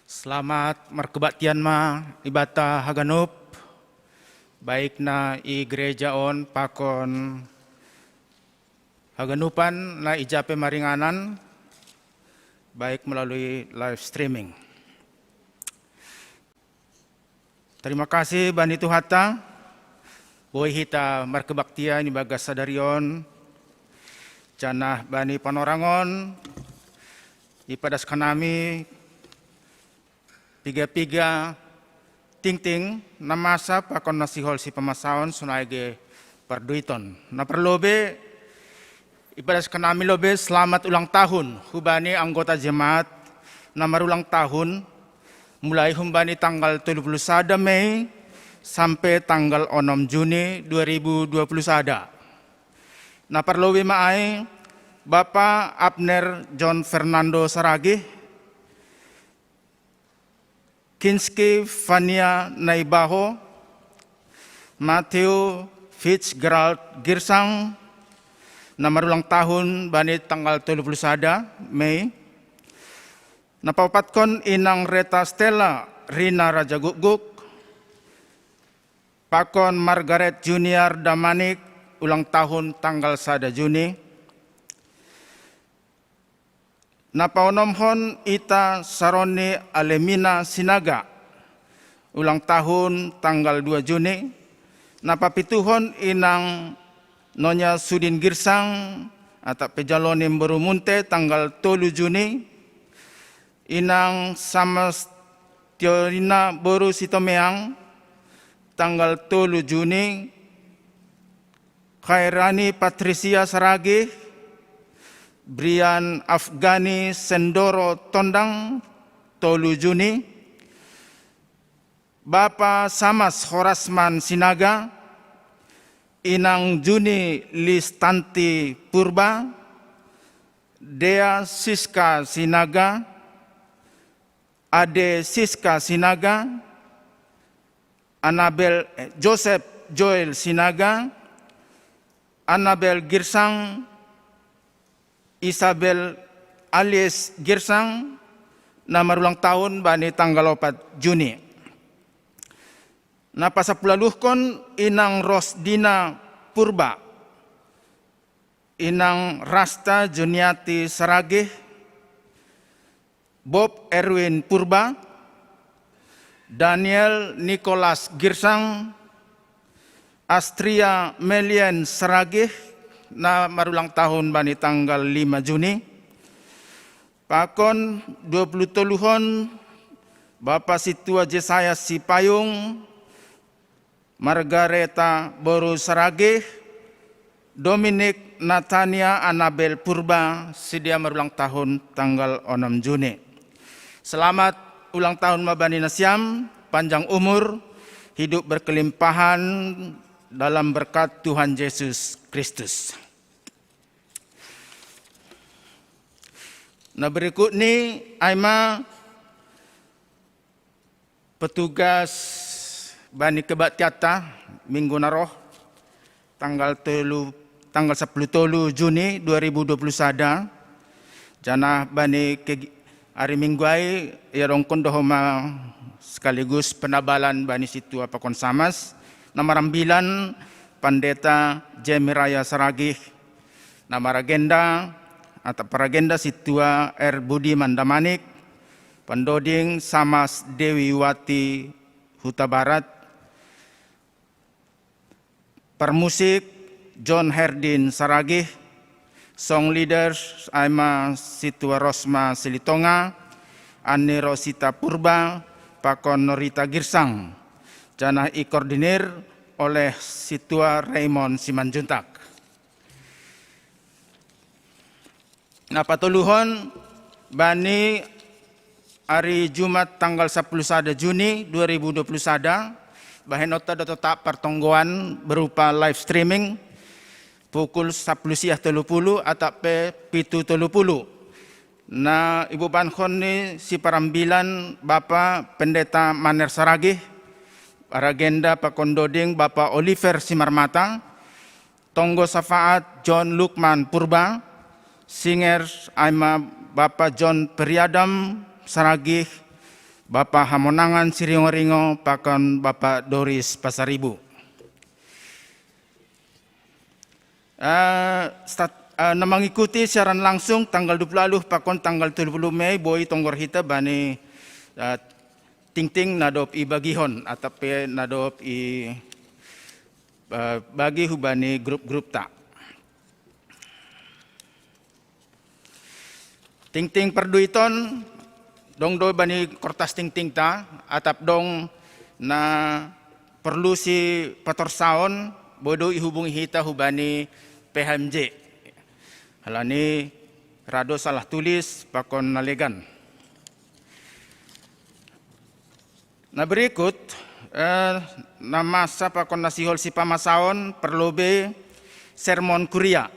Selamat markebaktian ma ibata haganup, baik na i gereja on pakon haganupan na i jape maringanan, baik melalui live streaming. Terima kasih bani Tuhanta, boi hita markebaktian ibagas sadari on, janah bani panorangon ipadas hanami piga-piga tingting na masa pakon na sihol sipamasaon sonai ge parduiton. Na parlobei, ipadas hanami lobei selamat ulang tahun hubani anggota jemaat na marulang tahun, mulai humbani tanggal tolu puluh sada Mei sampai tanggal onom Juni dua ribu dua puluh sada. Na parlobei ma ai Bapa Abner John Fernando Saragih, Kinski Fania Naibaho, Matthew Fitzgerald Girsang, na marulang tahun bani tanggal tolu puluh sada Mei. Na paopatkon Inang Reta Stella Rina Raja Gukguk, pakon Margaret Junior Damanik, ulang tahun tanggal sada Juni. Na paonomhon Ita Saroni Alemina Sinaga, ulang tahun tanggal dua Juni. Na papituhon Inang Nonya Sudin Girsang, atap pe jalonim boru Munte, tanggal tolu Juni. Inang Samas Tiorina boru Sitomeang, tanggal tolu Juni. Khairani Patricia Saragih, Brian Afgani Sendoro Tondang, tolu Juni. Bapa Samas Horasman Sinaga, Inang Juni Listanti Purba, Dea Siska Sinaga, Ade Siska Sinaga, Anabel, eh, Joseph Joel Sinaga, Anabel Girsang, Isabel Alice Girsang, na marulang tahun bani tanggal opat Juni. Na pasapulaluhkon Inang Rosdina Purba, Inang Rasta Juniati Saragih, Bob Erwin Purba, Daniel Nicholas Girsang, Astria Melien Saragih, na marulang tahun bani tanggal lima Juni. Pakon dua puluh toluhon Bapa Situa Jesaya Sipayung, Margareta boru Saragih, Dominik Natania Anabel Purba, si dia marulang tahun tanggal onom Juni. Selamat ulang tahun ma bani nasiam, panjang umur, hidup berkelimpahan dalam berkat Tuhan Yesus Kristus. Na berikut ni ai ma petugas bani kebaktianta minggu na roh, tanggal tolu, tanggal sapuluh tolu Juni dua ribu dua puluh sada. Janah bani ke, ari minggu ai iadongkon do homa sekaligus penabalan bani Situa pakon Samas, na marambilan Pandeta Jemiraya Saragih, na maragenda atap paragenda Situa R Budiman Damanik, pandoding Samas Dewi Wati Hutabarat, parmusik John Herdin Saragih, song leaders ai ma Situa Rosma Silitonga, Anni Rosita Purba, pakon Norita Girsang, janah ikoordinir oleh Situa Raymond Simanjuntak. Na patoluhon, bani ari Jumat tanggal sapuluh sada Juni dua ribu dua puluh sada, bahenonta do totap partonggoan berupa live streaming pukul sapuluh siah tolu puluh atap pe pitu tolu puluh. Na ibobankon ni siparambilan Bapa Pendeta Maner Saragih, paragenda pakon doding Bapa Oliver Simarmata, tonggo safaat John Lukman Purba, Singer, ai ma Bapa John Periadam Saragih, Bapa Hamonangan Siringo-ringo, pakon Bapa Doris Pasaribu. Eh, stat-, eh, na mangikuti siaran langsung tanggal dua puluh lalu pakon tanggal tiga puluh Mei, boi tonggor hita bani, eh, tingting na dob i bagihon, atap pe na dob i, eh, bagi hubani grup-grup ta. Tingting parduiton, dong do bani kortas tingting ta, atap dong na perlu si patorsaon, boi do ihubungi hita hubani P H M J. Halani rado salah tulis, pakon na legan. Na berikut, eh, na masa pakon na sihol si pamasaon, parlobei sermon kuria.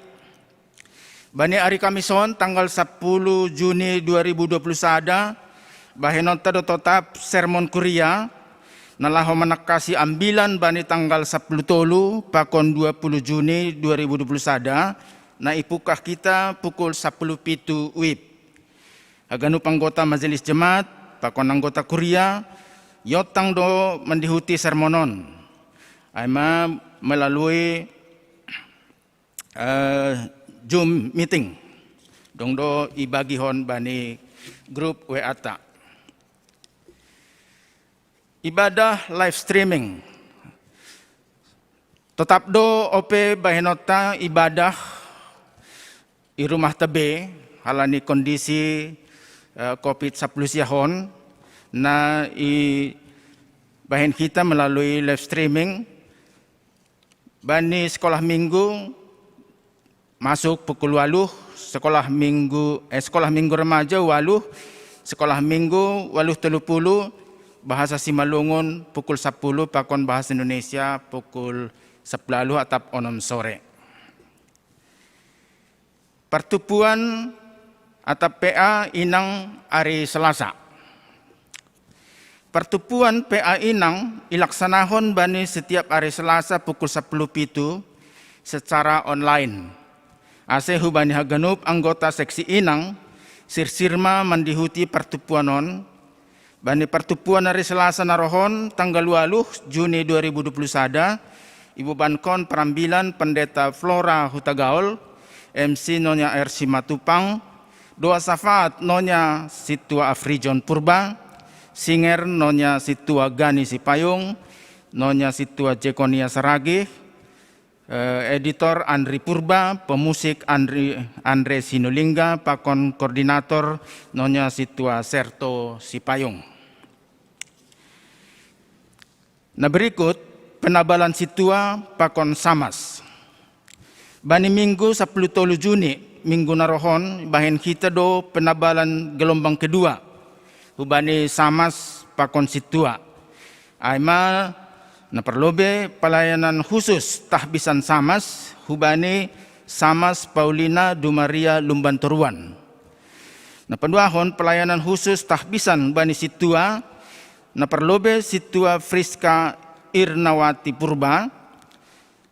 Bani ari Kamison tanggal sapuluh Juni dua ribu dua puluh sada, bahenon ta do totap sermon kuria, na laho manangkasi ambilan bani tanggal sapuluh tolu pakon dua puluh Juni dua ribu dua puluh sada, na ipungkah hita pukul sapuluh pitu wib. Haganup anggota Majelis Jemaat pakon anggota kuria, iotang do mandihuti sermon on. Ai ma melalui, eh, Zoom meeting. Dong do ibagihon bani grup W A ta. Ibadah live streaming. Totap do ope bahenon ta ibadah i rumah ta be, halani kondisi, eh, covid sapuluh siahon, na ibahen hita melalui live streaming. Bani sekolah minggu masuk pukul waluh, sekolah minggu, eh, sekolah minggu remaja waluh, sekolah minggu waluh tolu puluh, bahasa Simalungun pukul sapuluh, pakon bahasa Indonesia pukul sapuluh waluh atap onom sore. Partupuan atap P A inang ari Selasa. Partupuan P A inang ilaksanahon bani setiap ari Selasa pukul sapuluh pitu secara online. Ase hubani haganup anggota seksi inang, sirsir ma mandihuti partupuan on. Bani partupuan ari Selasa na rohon tanggal waluh Juni dua ribu dua puluh sada, ibobankon parambilan Pendeta Flora Hutagaol, M C Nonya R Simatupang, doa safaat Nonya Situa Afrijon Purba, singer Nonya Situa Gani Sipayung, Nonya Situa Jekonia Saragih, eh, editor Andri Purba, pemusik Andri, Andre Sinulingga, pakon koordinator Nonya Situa Serto Sipayung. Na berikut, penabalan situa pakon samas. Bani minggu sapuluh tolu Juni, minggu na rohon, bahen hita do penabalan gelombang kedua. Hubani samas pakon situa. Ai ma na parlobei pelayanan khusus tahbisan samas, hubani samas Paulina Dumaria Lumban Toruan. Na paduahon pelayanan khusus tahbisan bani situa, na parlobei situa Friska Irnawati Purba,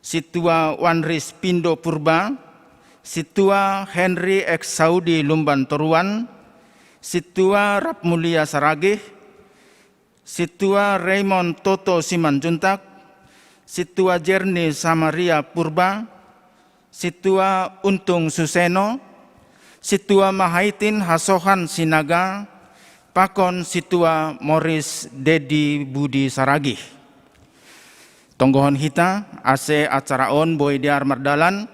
situa Wanris Pindo Purba, situa Henry X Saudi Lumban Toruan, situa Rapmulia Saragih, situa Raymond Toto Simanjuntak, situa Jerni Samaria Purba, situa Untung Suseno, situa Mahaitin Hasohan Sinaga, pakon situa Moris Dedi Budi Saragih. Tonggohon hita, ase acara on boi dear mardalan,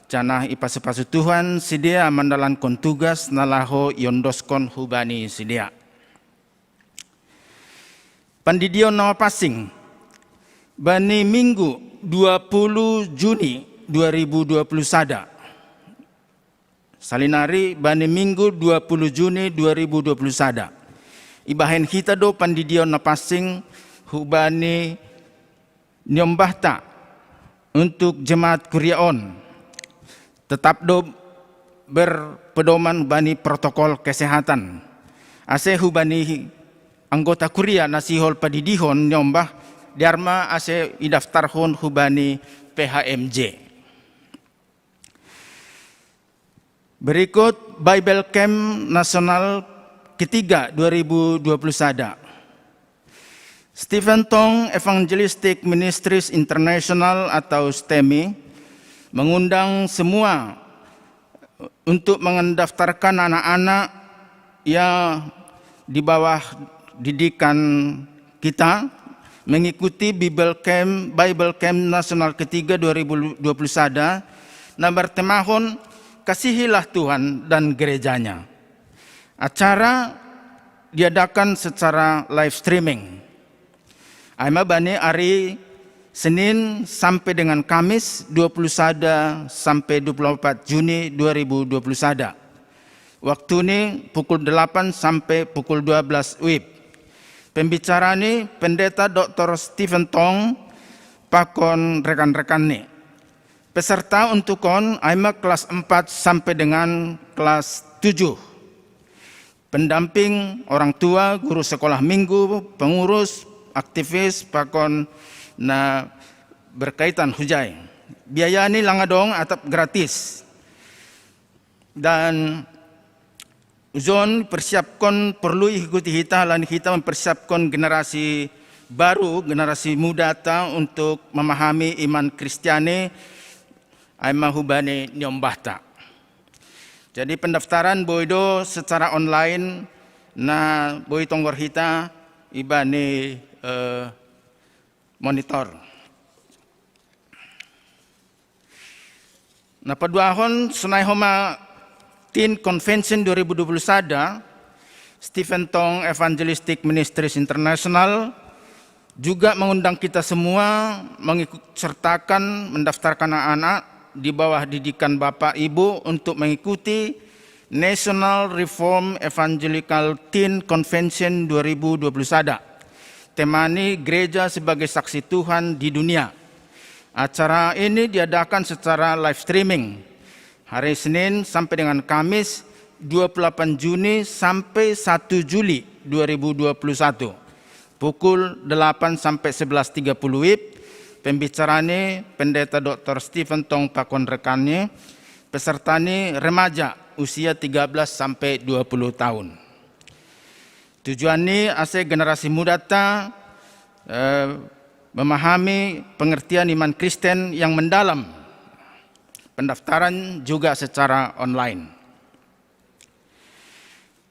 janah ipasu-pasu Tuhan sidea mandalankon tugas na laho iondoskon hubani sidea. Pandidion na mapansing, bani minggu dua puluh Juni dua ribu dua puluh sada. Salinari bani minggu dua puluh Juni dua ribu dua puluh sada. Ibahen hita do pandidion na pansing hubani niombah ta untuk jemaat kuria on. Tetap do berpedoman bani protokol kesehatan. Ase hubani anggota kuria na sihol padidihon niombah, dear ma ase idaftarhon hubani P H M J. Berikut Bible Camp Nasional ketiga dua ribu dua puluh satu. Stephen Tong Evangelistic Ministries International atau stemi mengundang semua untuk mendaftarkan anak-anak yang di bawah didikan kita mengikuti Bible Camp, Bible Camp Nasional ketiga dua ribu dua puluh satu, na bertemahon Kasihilah Tuhan dan Gerejanya. Acara diadakan secara live streaming. Aima bani hari Senin sampai dengan Kamis dua puluh satu sampai dua puluh empat Juni dua ribu dua puluh satu. Waktu ni pukul delapan sampai pukul dua belas wib. Pembicara ni Pendeta Doktor Stephen Tong pakon rekan-rekan ni. Peserta untuk kon aima kelas empat sampai dengan kelas tujuh. Pendamping orang tua, guru sekolah minggu, pengurus, aktivis, pakon na berkaitan hujai. Biaya ni langadong atap gratis. Dan ujon persiapkan perlu ikuti hita, lan hita mempersiapkan generasi baru, generasi muda ta untuk memahami iman Kristiani, aima hubani niombah ta. Jadi pendaftaran boi do secara online, na boi tonggor hita ibani eh, monitor. Na paduahon sonai homa Teen Convention dua ribu dua puluh satu, Stephen Tong Evangelistic Ministries International juga mengundang kita semua mengikut sertakan mendaftarkan anak-anak di bawah didikan Bapak Ibu untuk mengikuti National Reform Evangelical Teen Convention dua ribu dua puluh satu. Tema ni Gereja Sebagai Saksi Tuhan di Dunia. Acara ini diadakan secara live streaming hari Senin sampai dengan Kamis dua puluh delapan Juni sampai satu Juli dua ribu dua puluh satu. Pukul delapan sampai sebelas tiga puluh wib. Pembicara ni Pendeta Doktor Stephen Tong pakon rekan ni. Peserta ni remaja usia tiga belas sampai dua puluh tahun. Tujuan ni ase generasi muda ta eh, memahami pengertian iman Kristen yang mendalam. Pendaftaran juga secara online.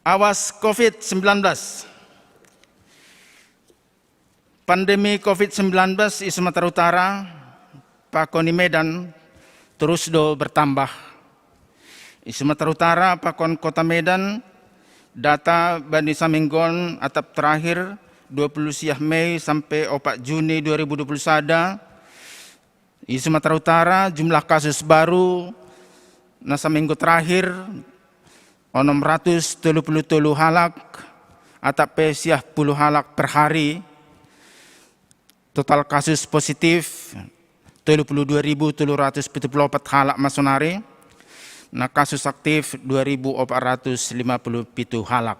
Awas covid sembilan belas. Pandemi covid sembilan belas i Sumatera Utara, pakon i Medan, terus do bertambah. I Sumatera Utara pakon Kota Medan, data bani saminggon atap terakhir dua puluh siah Mei sampai opat Juni dua ribu dua puluh sada, i Sumatera Utara jumlah kasus baru na saminggu terakhir onom ratus tolu puluh tolu halak, atap pe siah puluh halak per hari. Total kasus positif tolu puluh dua ribu tolu ratus pitu puluh opat halak masonari, na kasus aktif dua ribu opat ratus lima puluh pitu halak.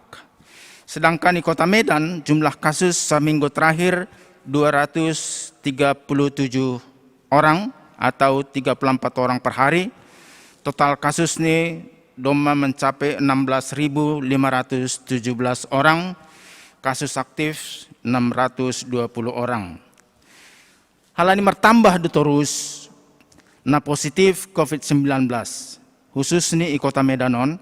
Sedangkan i Kota Medan jumlah kasus saminggu terakhir dua ratus tiga puluh tujuh orang atau tiga puluh empat orang per hari. Total kasus ni domma mencapai enam belas ribu lima ratus tujuh belas orang, kasus aktif enam ratus dua puluh orang. Halani mertambah do torus na positif covid sembilan belas, khusus ni i Kota Medan on,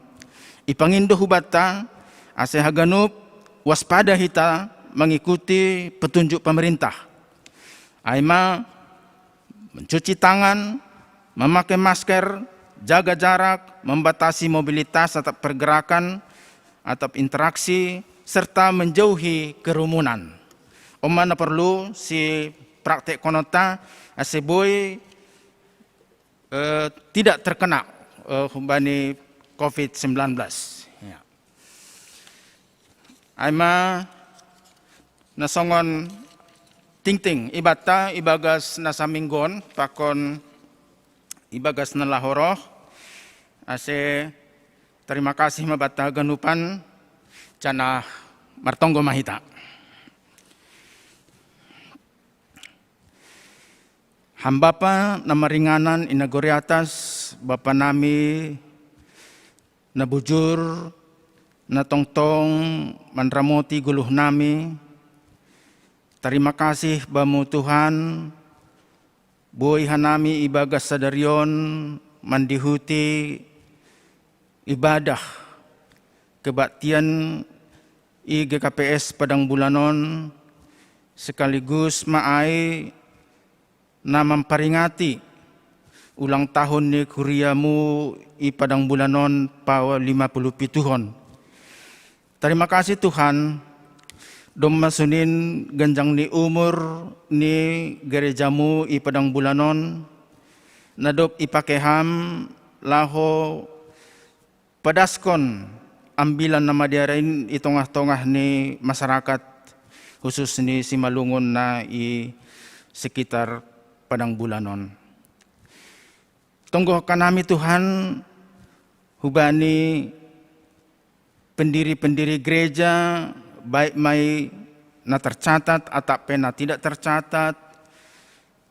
ipangindo hubata ase haganup waspada hita mengikuti petunjuk pemerintah. Aima mencuci tangan, memakai masker, jaga jarak, membatasi mobilitas atap pergerakan atap interaksi, serta menjauhi kerumunan. Oma na perlu si praktek konota ase boi eh, tidak terkena eh, bani covid sembilan belas. Ya. Aima nasongon tingting ibata ibagas na saminggon pakon ibagas na lahoroh ase terima kasih mabata ganupan janah martonggo mahita. Hambapa na maringanan inagori atas, Bapa nami Na bujur, na tongtong manramoti guluh nami. Tarima kasih bamu Tuhan, boi hanami ibagas sadarion mandihuti ibadah kebaktian i G K P S Padang Bulanon, sekaligus ma ai na mamparingati ulang tahun ni kuriamu i Padang Bulanon pa lima puluh pituhon. Tarima kasih Tuhan, domma sunin ganjang ni umur ni gerejamu i Padang Bulanon, na dob ipakeham laho padaskon ambilan na madiarain i tongah-tongah ni masyarakat, khusus ni Simalungun na i sekitar Padang Bulanon. Tonggohon hanami Tuhan, hubani pendiri-pendiri gereja, baik mai na tercatat atau pe na tidak tercatat,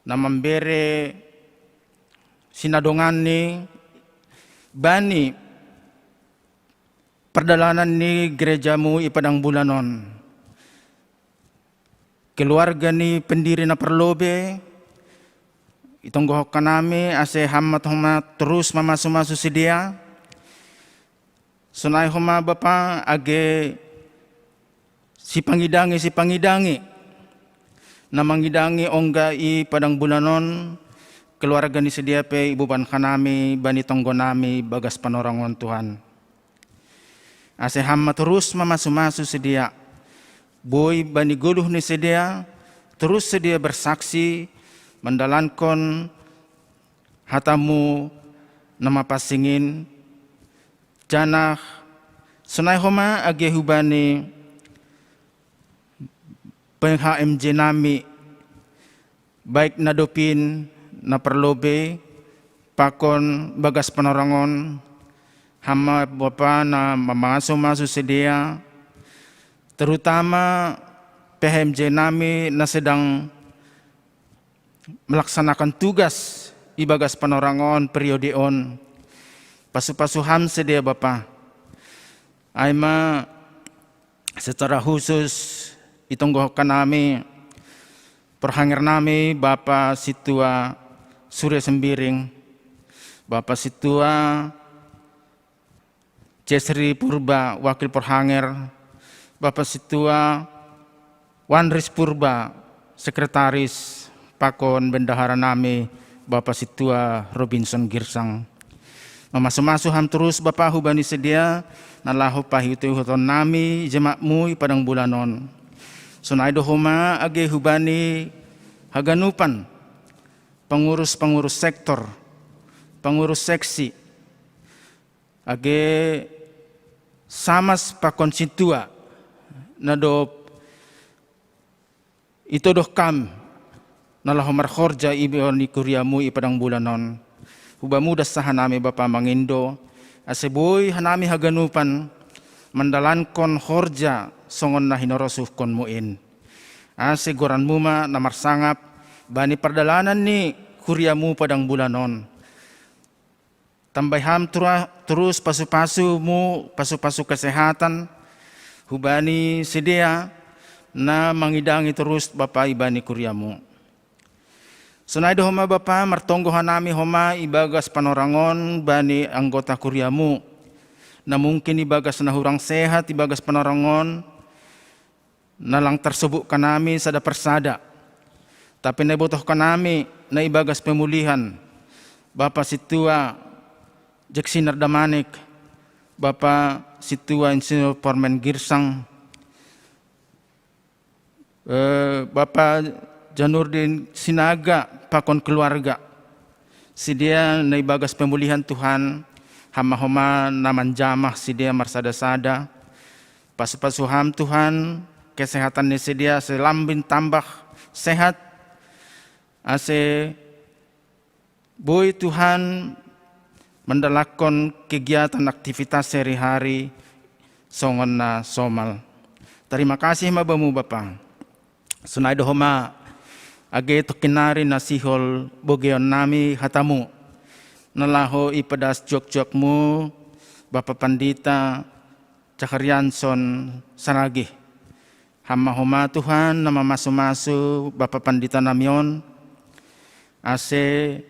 na mambere sinadonganni bani pardalanan ni gerejamu i Padang Bulanon. Keluarga ni pendiri na parlobei, itonggohon hanami ase ham ma terus mamasu-masu sidea, sonai homa Bapa age sipangidangi-sipangidangi na mangidangi ongga i Padang Bulanon, keluarga ni sidea pe iboban hanami bani tonggonami bagas panorangon Tuhan. Ase ham ma terus mamasu-masu sidea, boi bani goluh ni sidea terus sidea bersaksi mandalankon hatamu na mapansing in, janah sonai homa age hubani P H M J nami, baik na dob in na parlobei pakon bagas panorangon, ham ma Bapa na mamasu-masu sidea, terutama P H M J nami na sedang melaksanakan tugas ibagas panorangon periode on. Pasu-pasu ham sidea Bapa. Ai ma secara khusus itonggohon hanami parhanger nami Bapa Sintua Surya Sembiring, Bapa Sintua Jesri Purba, wakil parhanger, Bapa Sintua Wanris Purba, sekretaris, pakon bendahara nami Bapa Sintua Robinson Girsang. Mamasu-masu ham terus Bapa hubani sidea na laho paihut-ihuton nami jemaatmu i Padang Bulanon. Sonai do homa age hubani haganupan pengurus-pengurus sektor, pengurus seksi, age samas pakon sintua na dob itodoh kam na laho marhorja i bani kuriamu i Padang Bulanon. Hubamu das hanami Bapa mangindo, ase boi hanami haganupan mandalankon horja songon na hinorosuhkonmu in. Ase goranmu ma na marsangap bani pardalanan ni kuriamu Padang Bulanon. Tambai ham tura-, terus pasu-pasumu, pasu-pasu kesehatan hubani sidea na mangidangi terus Bapa i bani kuriamu. Sonai do homa Bapa martonggo hanami homa ibagas panorangon bani anggota kuriamu, na mungkin ibagas na hurang sehat ibagas panorangon, na lang tarsobuk hanami sada parsada. Tapi na ibotoh hanami na ibagas pemulihan Bapa Sintua Jeksinar Damanik, Bapa Sintua Insinyur Pormen Girsang, eh, Bapa Janurdin Sinaga pakon keluarga. Sidea na ibagas pemulihan Tuhan, ham ma homa na manjamah sidea marsada-sada. Pasu-pasu ham Tuhan, kesehatan ni sidea ase lambin tambah sehat, ase boi Tuhan mandalankon kegiatan aktivitas sehari-hari songon na somal. Tarima kasih ma bamu Bapa. Sonai do homa age tongkin nari na sihol bogeon nami hatamu, na laho ipadas juak-juakmu Bapa Pandita Caharianson Saragih. Hamma homa Tuhan na mamasu-masu Bapa Pandita nami on, ase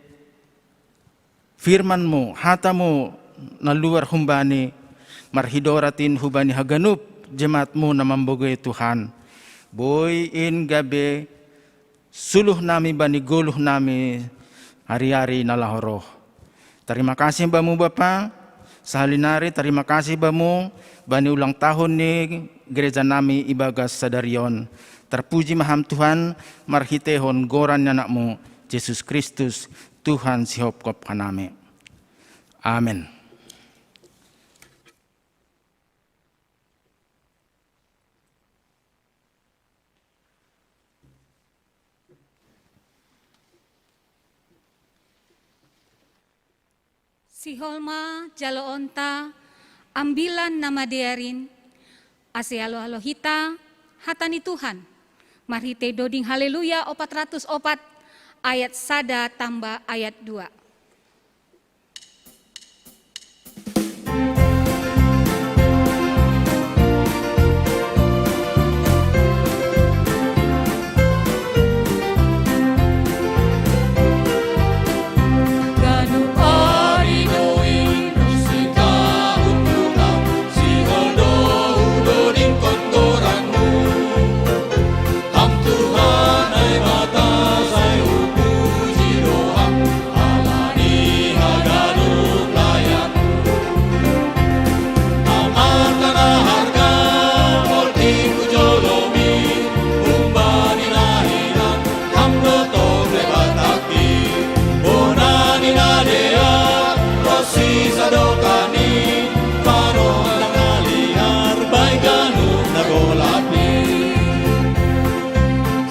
firmanmu, hatamu na luar humbani, marhidoratan hubani haganup jemaatmu na mambogei Tuhan. Boi in gabe suluh nami bani goluh nami ari-ari na laho roh. Tarima kasih bamu Bapa, sahali nari tarima kasih bamu bani ulang tahun ni gereja nami ibagas sadari on. Terpuji ma Ham Tuhan, marhitehon goran ni anakmu, Jesus Kristus, Tuhan sihopkop hanami. Amen. Sihol ma jaloonta ambilan na madear in, ase alo-alo hita hata ni Tuhan, marhitei doding Haleluya opat ratus opat ayat sada tamba ayat dua.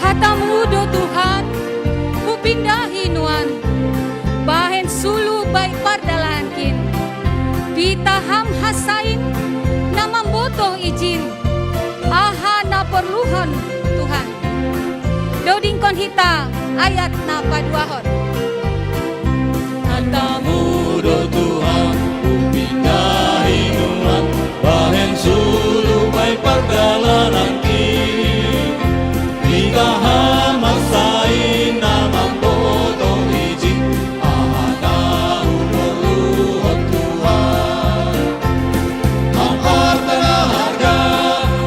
Hatamu do Tuhan, hupindahi nuan, bahen sulu bai pardalahankin. Pitah Ham hasain na mambotoh ijin, aha na porluhon Tuhan. Dodingkon hita ayat na paduahon. Hatamu do Tuhan, hupindahi nuan, bahen sulu bai pardalananki. Pitah Ham hasain na mambotoh ijin, aha na huporluhon Tuhan. Ham arta na harga,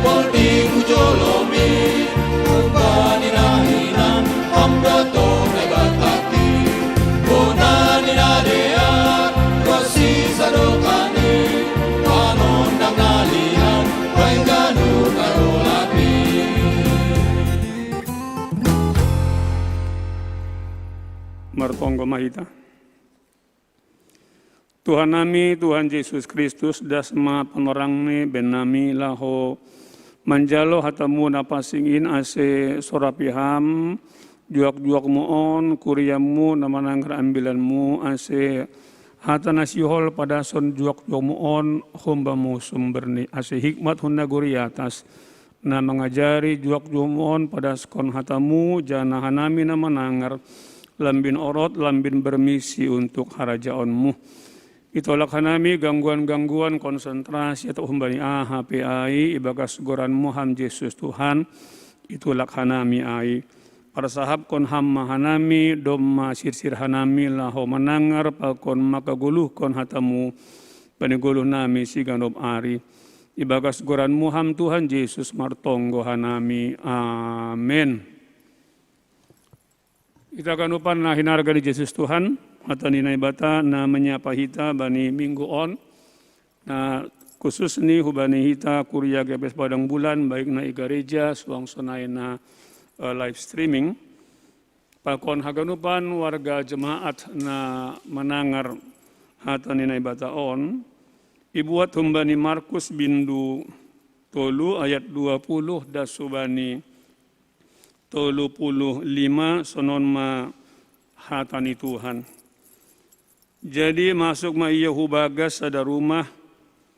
bolting hujolomi, humbani na hinan, Ham do tong Debata. Martonggo ma hita. Tuhan nami, Tuhan Jesus Kristus, das ma panorangni bahen nami laho manjalo hatamu na pansing in, ase sorapi Ham juak-juakmu on, kuriamu na manangar ambilanmu, ase hata na sihol padason juak-juakmu on, hombamu sumberni, ase hikmat hun nagori atas na mangajari juak-juakmu on padaskon hatamu, janah hanami na manangar lambin orot, lambin bermisi untuk harajaonmu. Itolak hanami gangguan-gangguan konsentrasi atau humbani aha pe ai, ibagas goranmu Ham Jesus Tuhan, itulak hanami ai. Parsahapkon Ham ma hanami, domma sirsir hanami laho manangar pakon mangkagoluhkon hatamu bani goluh nami siganup ari. Ibagas goranmu Ham Tuhan Jesus martonggo hanami. Amen. Hita ganupan na hinarga ni Jesus Tuhan, hata ni Naibata na manyapa hita bani minggu on, na khusus ni hubani hita kuria G P S Padang Bulan, baik na i gareja suang sonai na uh, live streaming. Pakon haganupan warga jemaat na manangar hata ni Naibata on, ibuat humbani Markus bindu tolu ayat dua puluh das hubani tolu puluh lima, sonon ma hata ni Tuhan. Jadi masuk ma ia hu bagas sada rumah,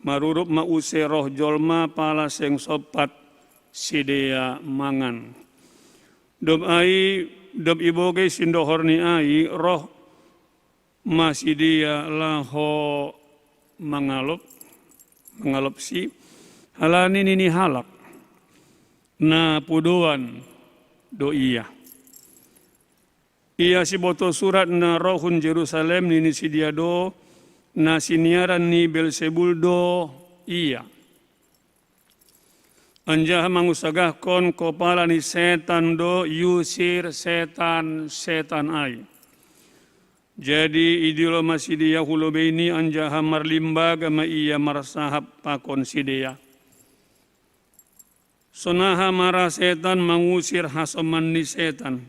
marurup ma use roh jolma pala seng sompat sidea mangan. Dob ai, dob ibogei sindohor ni ai, roh ma sidea laho mangalop. mangalopsi, halani nini halak na pudoan do ia. Ia siboto surat na rohun Jerusalem nini sidia do, na siniaran ni Belsebul do ia. Anjaha mangusagahkon kopala ni setan do iusir setan-setan ai. Jadi idilo ma sidia hu lobei ni anjaha marlimbaga ma ia marsahap pakon sidea. Sonaha mara setan mangusir hasoman ni setan.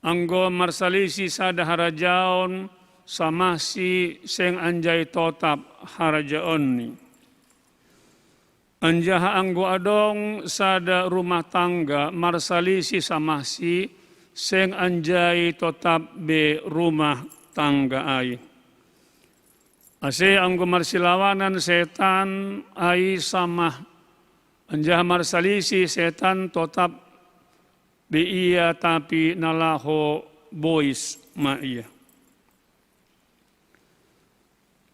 Anggo marsalisi sada harajaon samahsi seng anjai totap harajaonni. Anjaha anggo adong sada rumah tangga marsalisi samahsi seng anjai totap be rumah tangga ai. Ase anggo marsilawanan setan ai samah anjaha marsalisi setan totap be ia tapi na laho bois ma ia.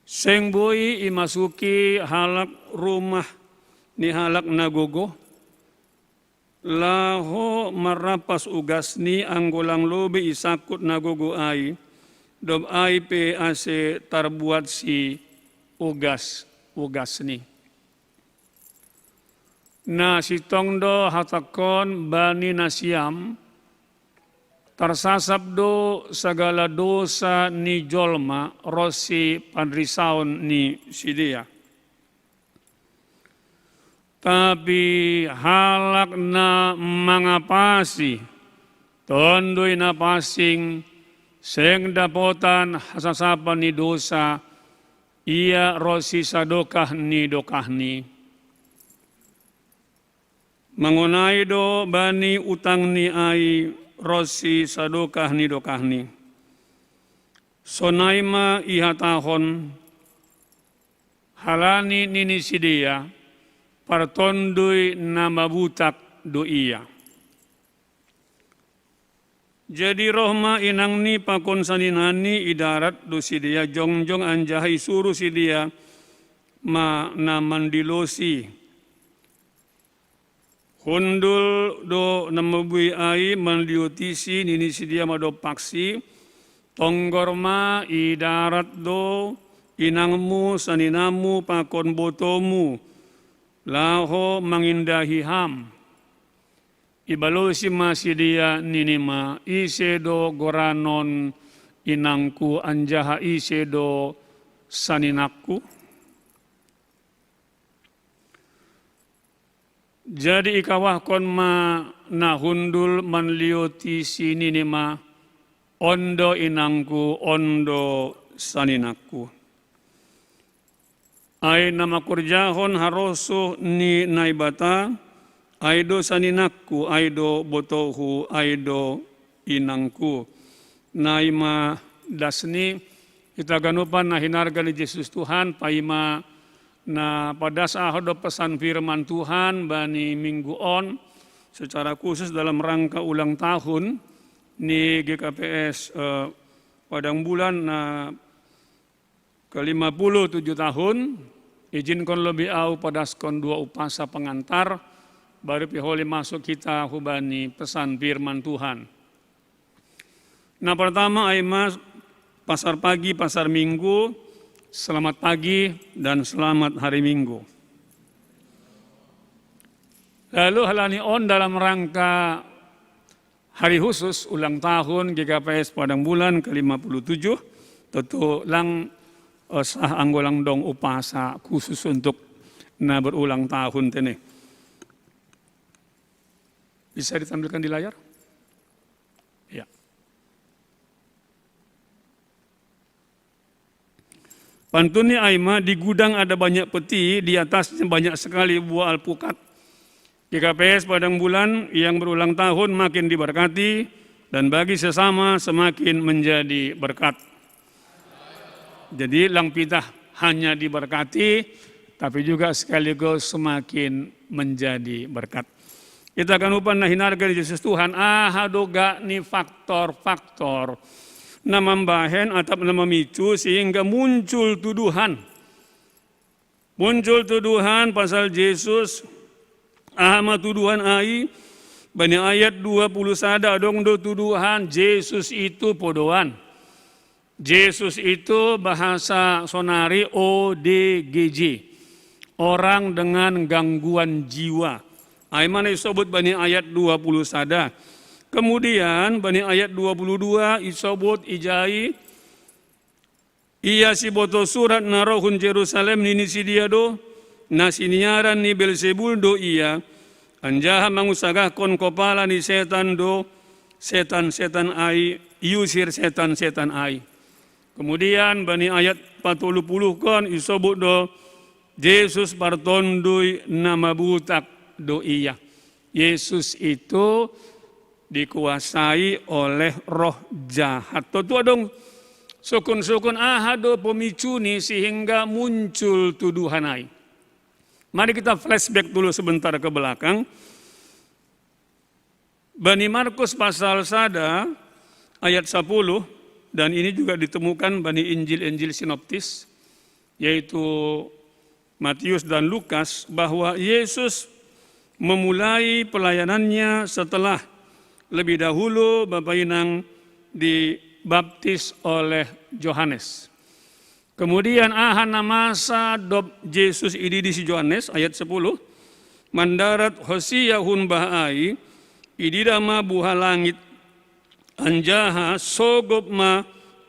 Seng boi imasuki halak rumah ni halak na gogo, laho marrampas ugasni anggo lang lobei isangkut na gogo ai, dob ai pe ase tarbuatsi ugas-ugasni. Na sintong do hatangkon bani nasiam, tarsasap do sagala dosa ni jolma ronsi panrisaon ni sidea. Tapi halak na mangapasi Tonduy na pansing, seng dapotan hasasapan ni dosa, ia ronsi sadokah ni dokahni. Mangonai do bani utangni ai ronsi sadokah ni dokahni. Sonai ma ihatahon, halani nini sidea, partonduy na mabutak do ia. Jadi roh ma inangni pakon saninani, i darat do sidea jongjong anjaha isuru sidea ma na mandilosi. Hundul do na mabui ai mandiotisi, nini sidea ma dompaksi, tonggor ma i darat do inangmu, saninangmu pakon botomu, laho mangindahi ham. Ibalosi ma sidea nini ma, ise do goranon inangku anjaha ise do saninangku? Jadi ikawahkon ma na hundul manlioti si nini ma, on do inangku, on do saninangku. Ai na mangkorjahon harosuh ni Naibata, ai do saninangku, ai do botohu, ai do inangku. Nai ma dasni, hita ganupan na hinarga ni Jesus Tuhan, paima na padas ahu do pesan firman Tuhan bani minggu on, secara khusus dalam rangka ulang tahun ni G K P S, eh, Padang Bulan na ke lima puluh tujuh tahun, izinkon lobi au padaskon dua upasa pengantar, baru piholi masuk kita hubani pesan firman Tuhan. Nah, pertama, ai ma pasar pagi, pasar minggu, selamat pagi dan selamat hari Minggu. Lalu halani on dalam rangka hari khusus ulang tahun G K P S Padang Bulan ke lima puluh tujuh, tentu lang, eh, sah anggo lang dong upasa khusus untuk na berulang tahun tene. Bisa ditampilkan di layar? Ya. Pantunni ai ma, di gudang ada banyak peti, di atasnya banyak sekali buah alpukat. G K P S Padang Bulan yang berulang tahun makin diberkati, dan bagi sesama semakin menjadi berkat. Jadi lang pitah hanya diberkati, tapi juga sekaligus semakin menjadi berkat. Ita ganupan na hinarga ni Jesus Tuhan, aha do gak ni faktor-faktor na mambahen atap na mamicu sehingga muncul tuduhan Muncul tuduhan pasal Jesus, aha ma tuduhan ai, bani ayat dua puluh sada adong do tuduhan Jesus itu podoan. Jesus itu bahasa sonari O D G J, orang dengan gangguan jiwa. Ai ma na isobut bani ayat dua puluh sada. Kemudian bani ayat dua puluh dua isobut ijai, ia siboto surat na rohun Jerusalem nini sidia do, na siniaran ni Belzebul do ia, anjaha mangusagahkon kopala ni setan do, setan-setan ai, iusir setan-setan ai. Kemudian bani ayat patolu puluh kon isobut do, Jesus partondui na mabutak do ia. Yesus itu dikuasai oleh roh jahat. Totu adong sukun-sukun aha do pemicu ni sehingga muncul tuduhan ai. Mari kita flashback dulu sebentar ke belakang. Bani Markus pasal sada ayat sepuluh, dan ini juga ditemukan bani Injil-Injil sinoptis, yaitu Matius dan Lukas, bahwa Yesus memulai pelayanannya setelah lebih dahulu Bapa Inang dibaptis oleh Yohanes. Kemudian aha na masa dob Jesus ididi si Yohanes, ayat sepuluh, mandarat Hosia hun bah ai, idida ma buha langit, anjaha sogop ma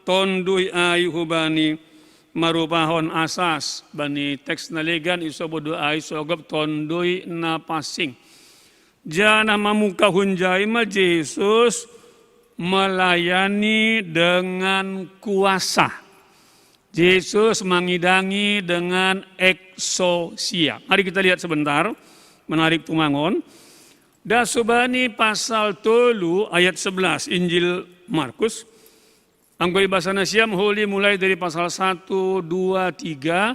tondui ai hubani, marupahon asas. Bani teks na legan isobut do ai sogop tondui na pansing. Janah mamungkah hunjai ma Jesus melayani dengan kuasa. Jesus mangidangi dengan exousia. Mari kita lihat sebentar, menarik tumangon. Das hubani pasal tolu ayat sebelas Injil Markus. Anggo ibasa nasiam holi mulai dari pasal satu, dua, tiga,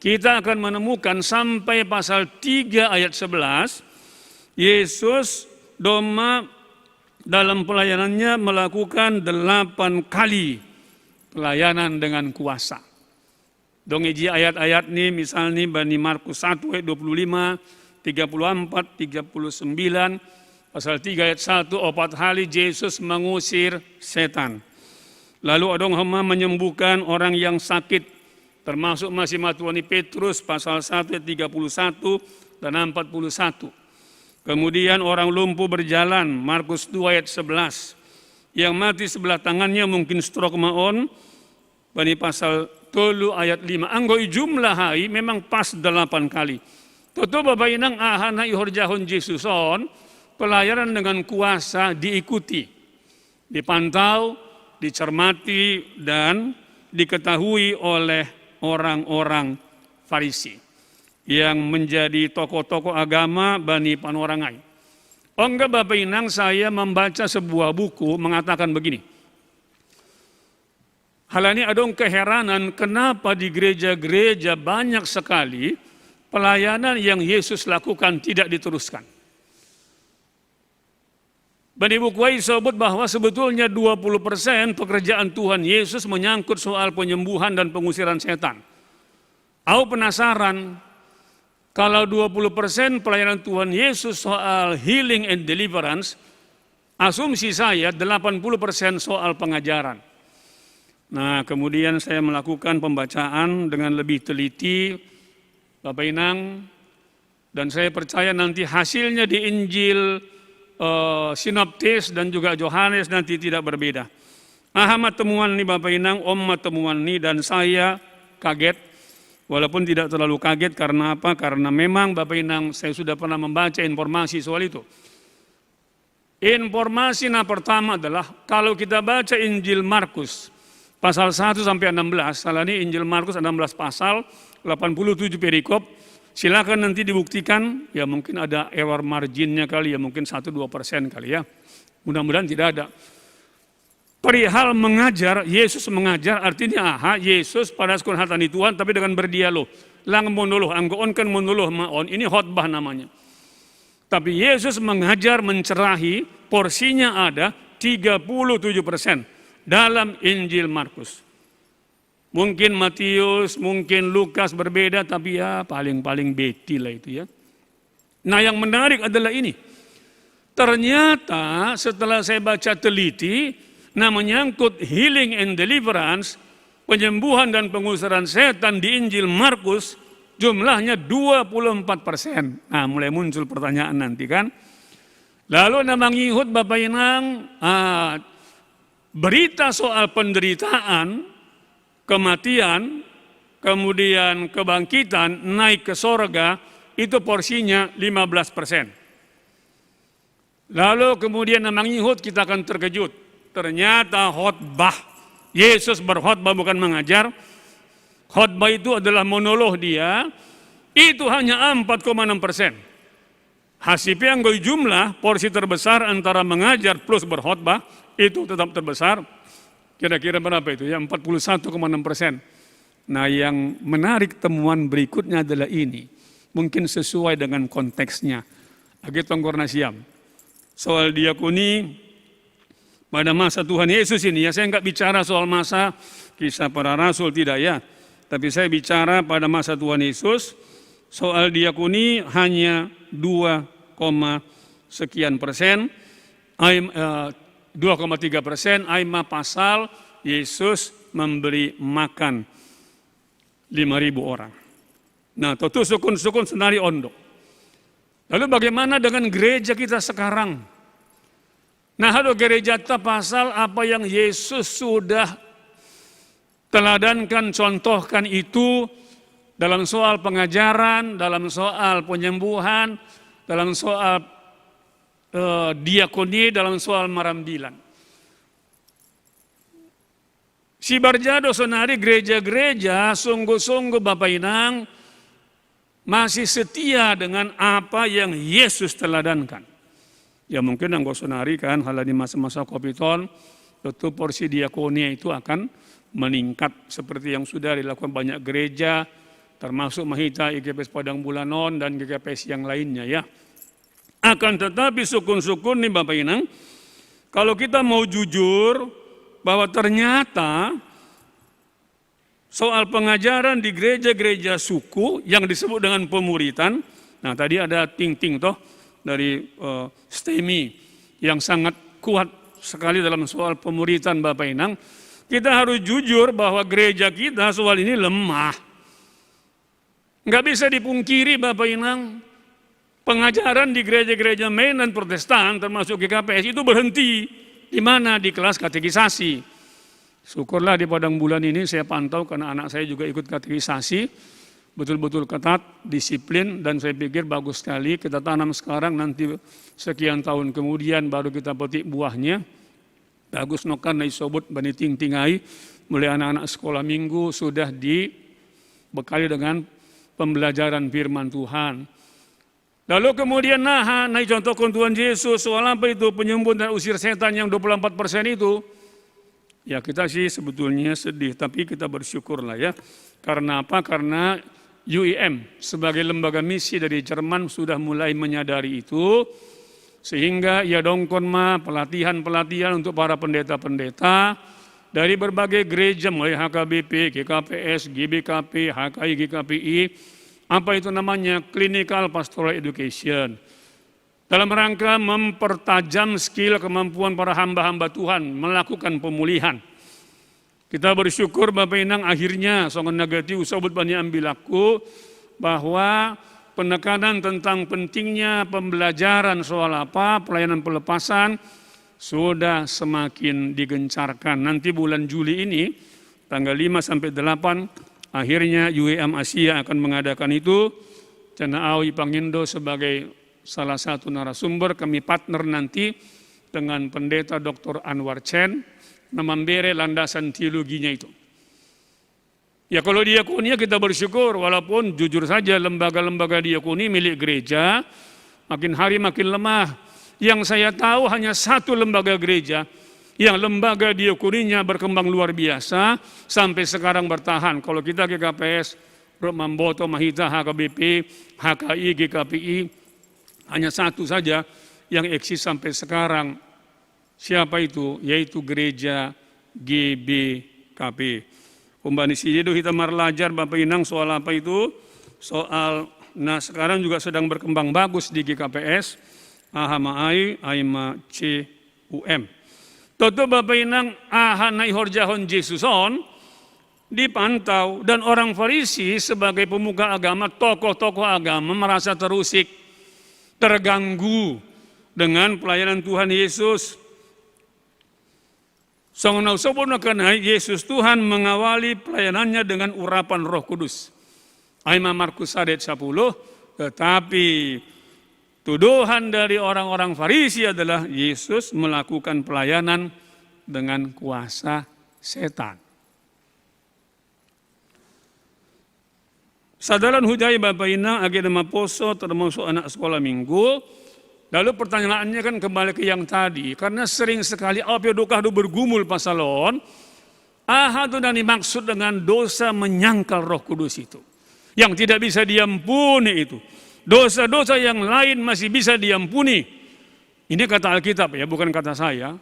kita akan menemukan sampai pasal tiga ayat sebelas, Yesus domma dalam pelayanannya melakukan delapan kali pelayanan dengan kuasa. Dong ijia ayat-ayat ni, misal ni bani Markus satu ayat dua puluh lima, tiga puluh empat, tiga puluh sembilan, pasal tiga ayat satu, opat hali Jesus mengusir setan. Lalu adong homa menyembuhkan orang yang sakit, termasuk masih matuani Petrus pasal satu ayat tiga puluh satu dan empat puluh satu. Kemudian orang lumpuh berjalan, Markus dua ayat sebelas. Yang mati sebelah tangannya mungkin stroke ma on, bani pasal tolu ayat lima. Anggo ijumlah ai memang pas delapan kali. Totu Bapa Inang, aha na ihorjahon Jesus on, pelayanan dengan kuasa diikuti, dipantau, dicermati, dan diketahui oleh orang-orang Farisi yang menjadi tokoh-tokoh agama bani panorang ai. Ongga Bapa Inang, saya membaca sebuah buku mengatakan begini. Halani adong keheranan kenapa di gereja-gereja banyak sekali pelayanan yang Yesus lakukan tidak diteruskan. Bani buku ai isobut bahwa sebetulnya dua puluh persen pekerjaan Tuhan Yesus menyangkut soal penyembuhan dan pengusiran setan. Au penasaran, kalau dua puluh persen pelayanan Tuhan Yesus soal healing and deliverance, asumsi saya delapan puluh persen soal pengajaran. Nah, kemudian saya melakukan pembacaan dengan lebih teliti, Bapak Inang, dan saya percaya nanti hasilnya di Injil eh, sinoptis dan juga Yohanes nanti tidak berbeda. Aha ma temuan ni Bapak Inang, on ma temuan ni, dan saya kaget, walaupun tidak terlalu kaget. Karena apa? Karena memang Bapak Inang, saya sudah pernah membaca informasi soal itu. Informasi na pertama adalah kalau kita baca Injil Markus pasal satu sampai enam belas, salah ni Injil Markus enam belas pasal, delapan puluh tujuh perikop, silakan nanti dibuktikan, ya mungkin ada error marginnya kali ya, mungkin satu dua persen kali ya. Mudah-mudahan tidak ada. Perihal mengajar, Yesus mengajar artinya aha? Yesus pada sekon hata ni Tuhan tapi dengan berdialog. Lang monolog, anggo on kan monolog ma on, ini khotbah namanya. Tapi Yesus mengajar, mencerahi, porsinya ada tiga puluh tujuh persen dalam Injil Markus. Mungkin Matius, mungkin Lukas berbeda, tapi ya paling-paling Betty lah itu ya. Nah, yang menarik adalah ini. Ternyata setelah saya baca teliti, nah, menyangkut healing and deliverance, penyembuhan dan pengusiran setan di Injil Markus, jumlahnya dua puluh empat persen. Nah, mulai muncul pertanyaan nanti kan. Lalu nama ngihut Bapak Inang, ah, berita soal penderitaan, kematian, kemudian kebangkitan, naik ke sorga, itu porsinya lima belas persen. Lalu kemudian nama ngihut kita akan terkejut. Ternyata khotbah, Yesus berkhotbah bukan mengajar. Khotbah itu adalah monolog dia, itu hanya empat koma enam persen. Hasipi anggoi jumlah, porsi terbesar antara mengajar plus berkhotbah, itu tetap terbesar. Kira-kira berapa itu ya? Empat puluh satu koma enam persen. Nah, yang menarik temuan berikutnya adalah ini. Mungkin sesuai dengan konteksnya. Agi tonggor nasiam. Soal diakoni pada masa Tuhan Yesus ini ya, saya nggak bicara soal masa kisah para rasul tidak ya. Tapi saya bicara pada masa Tuhan Yesus, soal diakoni hanya dua koma sekian persen, ai, eh, dua koma tiga persen, ai ma pasal Yesus memberi makan lima ribu orang. Nah, tentu sukun-sukun senari ondo. Lalu bagaimana dengan gereja kita sekarang? Nah, halo gereja ta pasal apa yang Yesus sudah teladankan, contohkan itu dalam soal pengajaran, dalam soal penyembuhan, dalam soal eh, diakoni, dalam soal marambilan. Si barjado sonari gereja-gereja sungguh-sungguh Bapak Inang masih setia dengan apa yang Yesus teladankan. Ya mungkin anggo sonari kan hal di masa-masa covid on, tentu porsi diakonia itu akan meningkat seperti yang sudah dilakukan banyak gereja, termasuk Mahita I G P S Padang Bulanon dan G K P S yang lainnya ya. Akan tetapi sukun-sukun nih Bapak Inang, kalau kita mau jujur bahwa ternyata soal pengajaran di gereja-gereja suku yang disebut dengan pemuritan, nah tadi ada ting-ting toh dari uh, stemi yang sangat kuat sekali dalam soal pemuritan Bapak Inang. Kita harus jujur bahwa gereja kita soal ini lemah. Nggak bisa dipungkiri Bapak Inang, pengajaran di gereja-gereja mainan Protestan termasuk G K P S itu berhenti. Di mana? Di kelas katekisasi. Syukurlah di Padang Bulan ini saya pantau karena anak saya juga ikut katekisasi. Betul-betul ketat, disiplin, dan saya pikir bagus sekali. Kita tanam sekarang, nanti sekian tahun kemudian baru kita petik buahnya. Bagus no karena isobut bani ting-tingai, mulai anak-anak sekolah minggu sudah dibekali dengan pembelajaran firman Tuhan. Lalu kemudian naha, naik contoh Tuhan Yesus, soal apa itu penyembuhan dan usir setan yang dua puluh empat persen itu? Ya kita sih sebetulnya sedih, tapi kita bersyukur lah ya. Karena apa? Karena U I M sebagai lembaga misi dari Jerman sudah mulai menyadari itu, sehingga ia dongkon ma pelatihan-pelatihan untuk para pendeta-pendeta dari berbagai gereja, mulai H K B P, G K P S, G B K P, H K I, G K P I, apa itu namanya, clinical pastoral education. Dalam rangka mempertajam skill kemampuan para hamba-hamba Tuhan melakukan pemulihan. Kita bersyukur Bapak Inang akhirnya songon negatif usah buat banyak ambil aku bahwa penekanan tentang pentingnya pembelajaran soal apa pelayanan pelepasan sudah semakin digencarkan. Nanti bulan Juli ini tanggal lima sampai delapan akhirnya U I M Asia akan mengadakan itu. Cana au Ipangindo sebagai salah satu narasumber, kami partner nanti dengan Pendeta Doktor Anwar Chen, memambere landasan teologinya itu. Ya kalau diakonia kita bersyukur, walaupun jujur saja lembaga-lembaga diakoni milik gereja makin hari makin lemah. Yang saya tahu hanya satu lembaga gereja yang lembaga diakoninya berkembang luar biasa sampai sekarang bertahan. Kalau kita G K P S, Rok Mamboto, Mahita, H K B P, H K I, G K P I, hanya satu saja yang eksis sampai sekarang. Siapa itu? Yaitu gereja G B K P. Umbani sini do kita marlajar Bapak Inang soal apa itu? Soal, nah, sekarang juga sedang berkembang bagus di G K P S, A H M A I, A I M A C U M. Toto Bapak Inang, aha na ihorjahon Yesus on dipantau, dan orang Farisi sebagai pemuka agama, tokoh-tokoh agama merasa terusik, terganggu dengan pelayanan Tuhan Yesus. Songon na usobut na kenai Yesus Tuhan mengawali pelayanannya dengan urapan Roh Kudus. Aima Markus sadet sepuluh, tetapi tuduhan dari orang-orang Farisi adalah Yesus melakukan pelayanan dengan kuasa setan. Sadalan hujai Bapak Inang, age na maposo, termasuk anak sekolah minggu. Lalu pertanyaannya kan kembali ke yang tadi, karena sering sekali api dokah do bergumul pasal on, aha tu na dimaksud dengan dosa menyangkal Roh Kudus itu, yang tidak bisa diampuni itu. Dosa-dosa yang lain masih bisa diampuni. Ini kata Alkitab ya, bukan kata saya.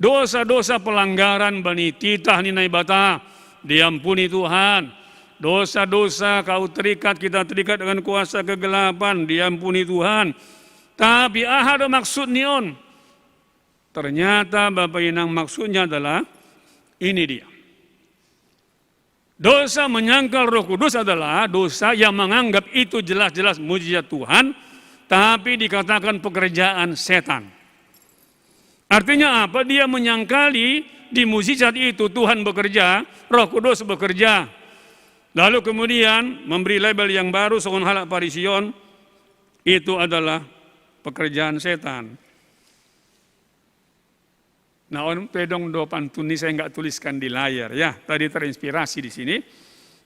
Dosa-dosa pelanggaran bani titah ni Naibata diampuni Tuhan. Dosa-dosa kau terikat, kita terikat dengan kuasa kegelapan, diampuni Tuhan. Tapi aha do maksud ni on? Ternyata Bapak Inang, maksudnya adalah ini dia. Dosa menyangkal Roh Kudus adalah dosa yang menganggap itu jelas-jelas mujizat Tuhan, tapi dikatakan pekerjaan setan. Artinya apa? Dia menyangkali di mujizat itu Tuhan bekerja, Roh Kudus bekerja. Lalu kemudian memberi label yang baru songon halak Farisi on, itu adalah pekerjaan setan. Nah, on pe dong do pantun ni, saya nggak tuliskan di layar ya, tadi terinspirasi di sini.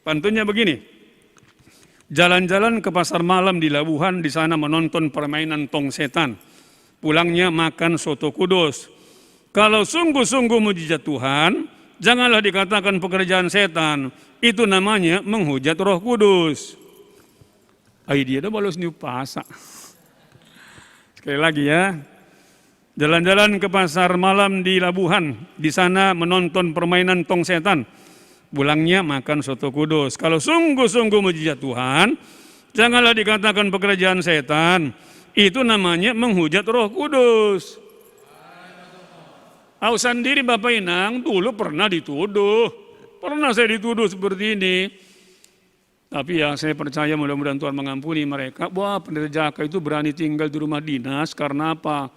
Pantunnya begini, jalan-jalan ke pasar malam di Labuhan, di sana menonton permainan tong setan. Pulangnya makan soto kudus. Kalau sungguh-sungguh mujizat Tuhan, janganlah dikatakan pekerjaan setan. Itu namanya menghujat Roh Kudus. Ai dia do balos ni umpasa. Sekali lagi ya. Jalan-jalan ke pasar malam di Labuhan, di sana menonton permainan tong setan. Pulangnya makan soto kudus. Kalau sungguh-sungguh mujizat Tuhan, janganlah dikatakan pekerjaan setan. Itu namanya menghujat Roh Kudus. Au sandiri Bapak Inang dulu pernah dituduh. Pernah saya dituduh seperti ini. Tapi ya, saya percaya mudah-mudahan Tuhan mengampuni mereka. Wah, Pendeta Jaka itu berani tinggal di rumah dinas karena apa?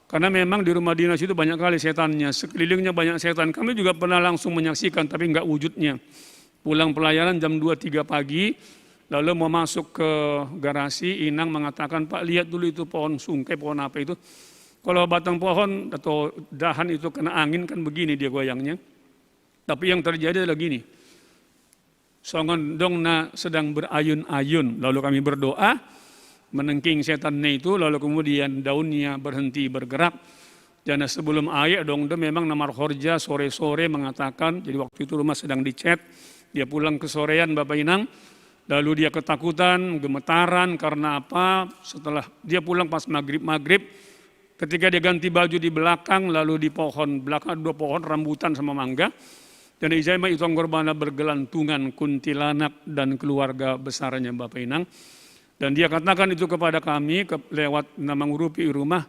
Karena memang di rumah dinas itu banyak kali setannya, sekelilingnya banyak setan. Kami juga pernah langsung menyaksikan, tapi nggak wujudnya. Pulang pelayanan jam dua tiga pagi, lalu mau masuk ke garasi, Inang mengatakan, "Pak, lihat dulu itu pohon sungke, pohon apa itu?" Kalau batang pohon atau dahan itu kena angin kan begini dia goyangnya. Tapi yang terjadi adalah gini. Songon dong na sedang berayun-ayun, lalu kami berdoa, menengking setannya itu, lalu kemudian daunnya berhenti bergerak. Jana sebelum aek dong do memang na marhorja sore-sore mengatakan, jadi waktu itu rumah sedang dicet, dia pulang kesorean Bapak Inang, lalu dia ketakutan, gemetaran, karena apa? Setelah dia pulang pas maghrib-maghrib, ketika dia ganti baju di belakang, lalu di pohon belakang, dua pohon rambutan sama mangga, dan ijai ma itong gorbana bergelantungan kuntilanak dan keluarga besarnya Bapak Inang. Dan dia katakan itu kepada kami ke, lewat na mangurupi rumah,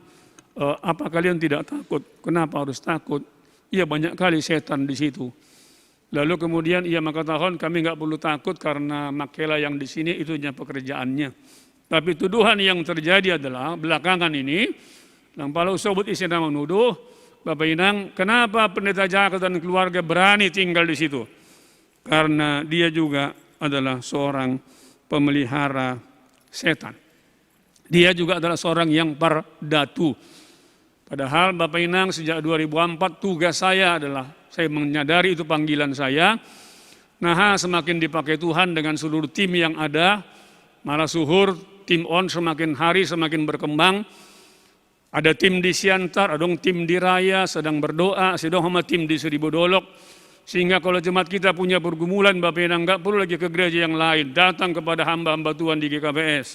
"Eh, apa kalian tidak takut? Kenapa harus takut? Iya, banyak kali setan di situ." Lalu kemudian ia mengatakan, "Kami nggak perlu takut karena makela yang di sini itu hanya pekerjaannya." Tapi tuduhan yang terjadi adalah belakangan ini, nang pala usobut ise na manuduh, Bapak Inang, kenapa Pendeta Jaka dan keluarga berani tinggal di situ? Karena dia juga adalah seorang pemelihara setan. Dia juga adalah seorang yang pardatu. Padahal Bapak Inang, sejak dua ribu empat tugas saya adalah, saya menyadari itu panggilan saya. Nah, semakin dipakai Tuhan dengan seluruh tim yang ada, malah suhur, tim on semakin hari semakin berkembang. Ada tim di Siantar, ada dong tim di Raya, sedang berdoa, sedang sama tim di Seribu Dolok. Sehingga kalau jemaat kita punya pergumulan, Bapak Inang, nggak perlu lagi ke gereja yang lain, datang kepada hamba-hamba Tuhan di G K P S.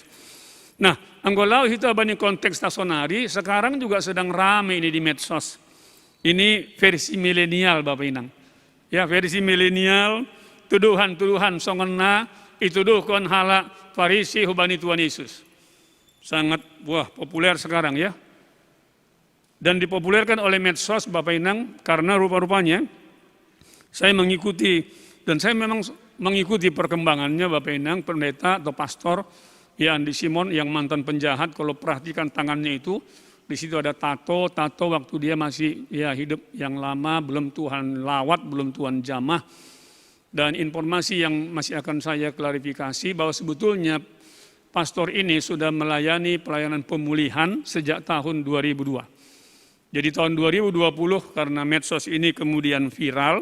Nah, anggo laho hita bani konteks na sonari, sekarang juga sedang rame ini di medsos. Ini versi milenial, Bapak Inang. Ya, versi milenial, tuduhan-tuduhan songena ituduhkan hala Farisi hubani Tuhan Yesus. Sangat, wah, populer sekarang, ya. Dan dipopulerkan oleh medsos, Bapak Inang, karena rupa-rupanya saya mengikuti, dan saya memang mengikuti perkembangannya, Bapak Inang, pendeta atau pastor, ya, Andi Simon yang mantan penjahat. Kalau perhatikan tangannya itu, di situ ada tato, tato waktu dia masih, ya, hidup yang lama, belum Tuhan lawat, belum Tuhan jamah. Dan informasi yang masih akan saya klarifikasi, bahwa sebetulnya pastor ini sudah melayani pelayanan pemulihan sejak tahun dua ribu dua. Jadi tahun dua ribu dua puluh, karena medsos ini kemudian viral,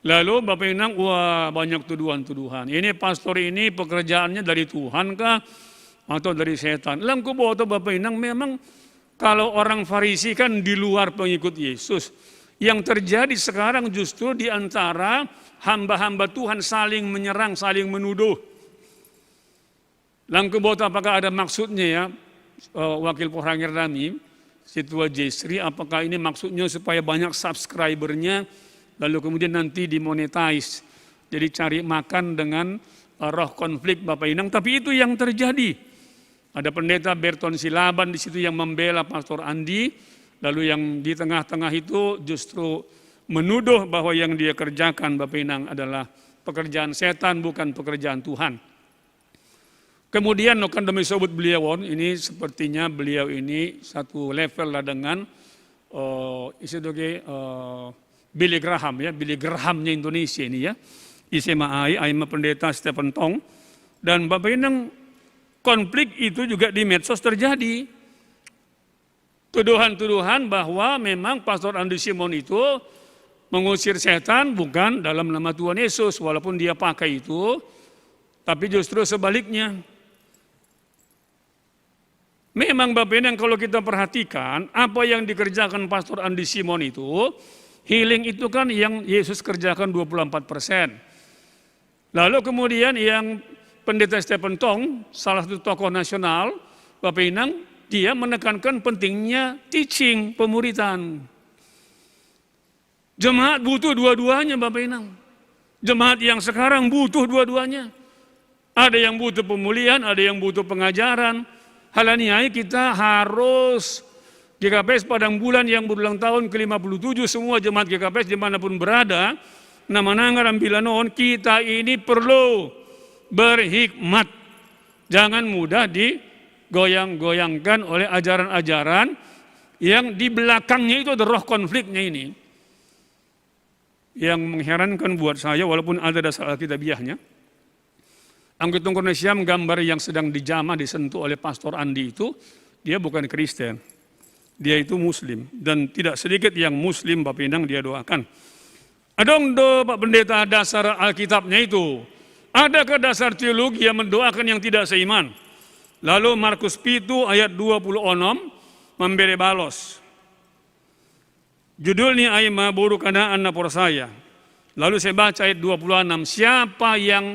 lalu Bapak Inang, wah, banyak tuduhan-tuduhan. Ini pastor ini pekerjaannya dari Tuhan kah atau dari setan? Langku boto, Bapak Inang, memang kalau orang Farisi kan di luar pengikut Yesus. Yang terjadi sekarang justru di antara hamba-hamba Tuhan saling menyerang, saling menuduh. Langku boto, apakah ada maksudnya, ya, eh, Wakil Porhangir nami, Situa Jesri, apakah ini maksudnya supaya banyak subscribernya, lalu kemudian nanti dimonetize. Jadi cari makan dengan, eh, roh konflik, Bapak Inang. Tapi itu yang terjadi. Ada pendeta Berton Silaban di situ yang membela Pastor Andi, lalu yang di tengah-tengah itu justru menuduh bahwa yang dia kerjakan, Bapak Inang, adalah pekerjaan setan, bukan pekerjaan Tuhan. Kemudian, no, kan demi sebut beliau, ini sepertinya beliau ini satu level lah dengan, eh, isi doge, eh, Billy Graham, ya, Billy Grahamnya Indonesia ini, ya. Isi ma ai, ai ma pendeta Stephen Tong. Dan Bapak Inang, konflik itu juga di medsos terjadi. Tuduhan-tuduhan bahwa memang Pastor Andi Simon itu mengusir setan bukan dalam nama Tuhan Yesus, walaupun dia pakai itu, tapi justru sebaliknya. Memang, Bapak Inang, kalau kita perhatikan apa yang dikerjakan Pastor Andi Simon itu, healing itu kan yang Yesus kerjakan dua puluh empat persen. Lalu kemudian yang Pendeta Stephen Tong, salah satu tokoh nasional, Bapak Inang, dia menekankan pentingnya teaching, pemuritan. Jemaat butuh dua-duanya, Bapak Inang. Jemaat yang sekarang butuh dua-duanya. Ada yang butuh pemulihan, ada yang butuh pengajaran. Halaniai kita harus G K P S Padang Bulan yang berulang tahun ke lima puluh tujuh, semua jemaat G K P S dimanapun berada, nama nangar ambilanon, kita ini perlu berhikmat. Jangan mudah digoyang-goyangkan oleh ajaran-ajaran yang di belakangnya itu ada roh konfliknya ini. Yang mengherankan buat saya, walaupun ada dasar Alkitabiahnya, Anggitung Kurnia Siam, gambar yang sedang dijamah, disentuh oleh Pastor Andi itu, dia bukan Kristen. Dia itu Muslim. Dan tidak sedikit yang Muslim, Bapak Inang, dia doakan. Adong do, Pak Pendeta, dasar Alkitabnya itu? Adakah dasar teologi yang mendoakan yang tidak seiman? Lalu Markus pitu ayat dua puluh onom memberi balos. Judulnya ai ma boru Kanaan na porsaya. Lalu saya baca ayat dua puluh enam, siapa yang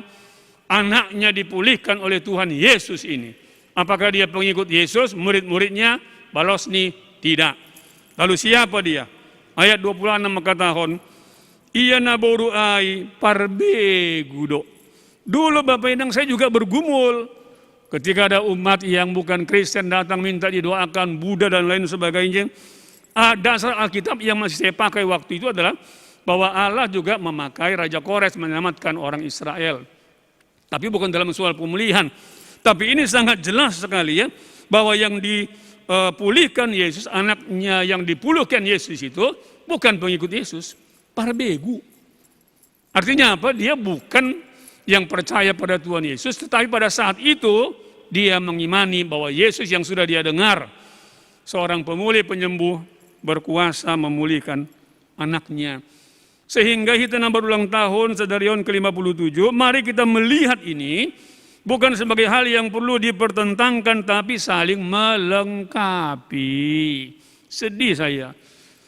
anaknya dipulihkan oleh Tuhan Yesus ini? Apakah dia pengikut Yesus, murid-muridnya? Balos ni, tidak. Lalu siapa dia? Ayat dua puluh enam mengatakan, ia na boru ai parbegu do. Dulu, Bapak Inang, saya juga bergumul. Ketika ada umat yang bukan Kristen datang minta didoakan, Buddha dan lain sebagainya, ah, dasar Alkitab yang masih saya pakai waktu itu adalah bahwa Allah juga memakai Raja Kores menyelamatkan orang Israel. Tapi bukan dalam soal pemulihan. Tapi ini sangat jelas sekali, ya, bahwa yang dipulihkan Yesus, anaknya yang dipulihkan Yesus itu bukan pengikut Yesus, parbegu. Artinya apa? Dia bukan yang percaya pada Tuhan Yesus, tetapi pada saat itu dia mengimani bahwa Yesus yang sudah dia dengar, seorang pemulih penyembuh, berkuasa memulihkan anaknya. Sehingga hita na berulang tahun sadari on ke lima puluh tujuh, mari kita melihat ini bukan sebagai hal yang perlu dipertentangkan, tapi saling melengkapi. Sedih saya.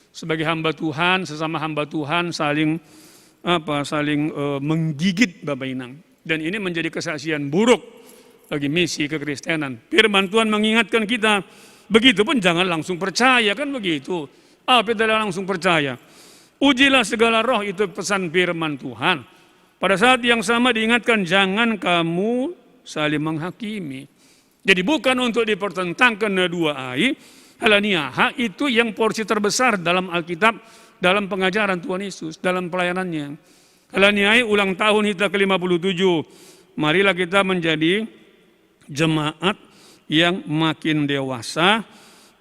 Sebagai hamba Tuhan, sesama hamba Tuhan saling apa, saling, eh, menggigit, Bapak Inang. Dan ini menjadi kesaksian buruk bagi misi kekristenan. Firman Tuhan mengingatkan kita, begitupun jangan langsung percaya, kan begitu. Apa tidak langsung percaya? Ujilah segala roh, itu pesan firman Tuhan. Pada saat yang sama diingatkan, "Jangan kamu saling menghakimi." Jadi bukan untuk dipertentangkan na dua ai, halaniaha itu yang porsi terbesar dalam Alkitab, dalam pengajaran Tuhan Yesus, dalam pelayanannya. Halaniai ulang tahun hita ke lima puluh tujuh. Marilah kita menjadi jemaat yang makin dewasa,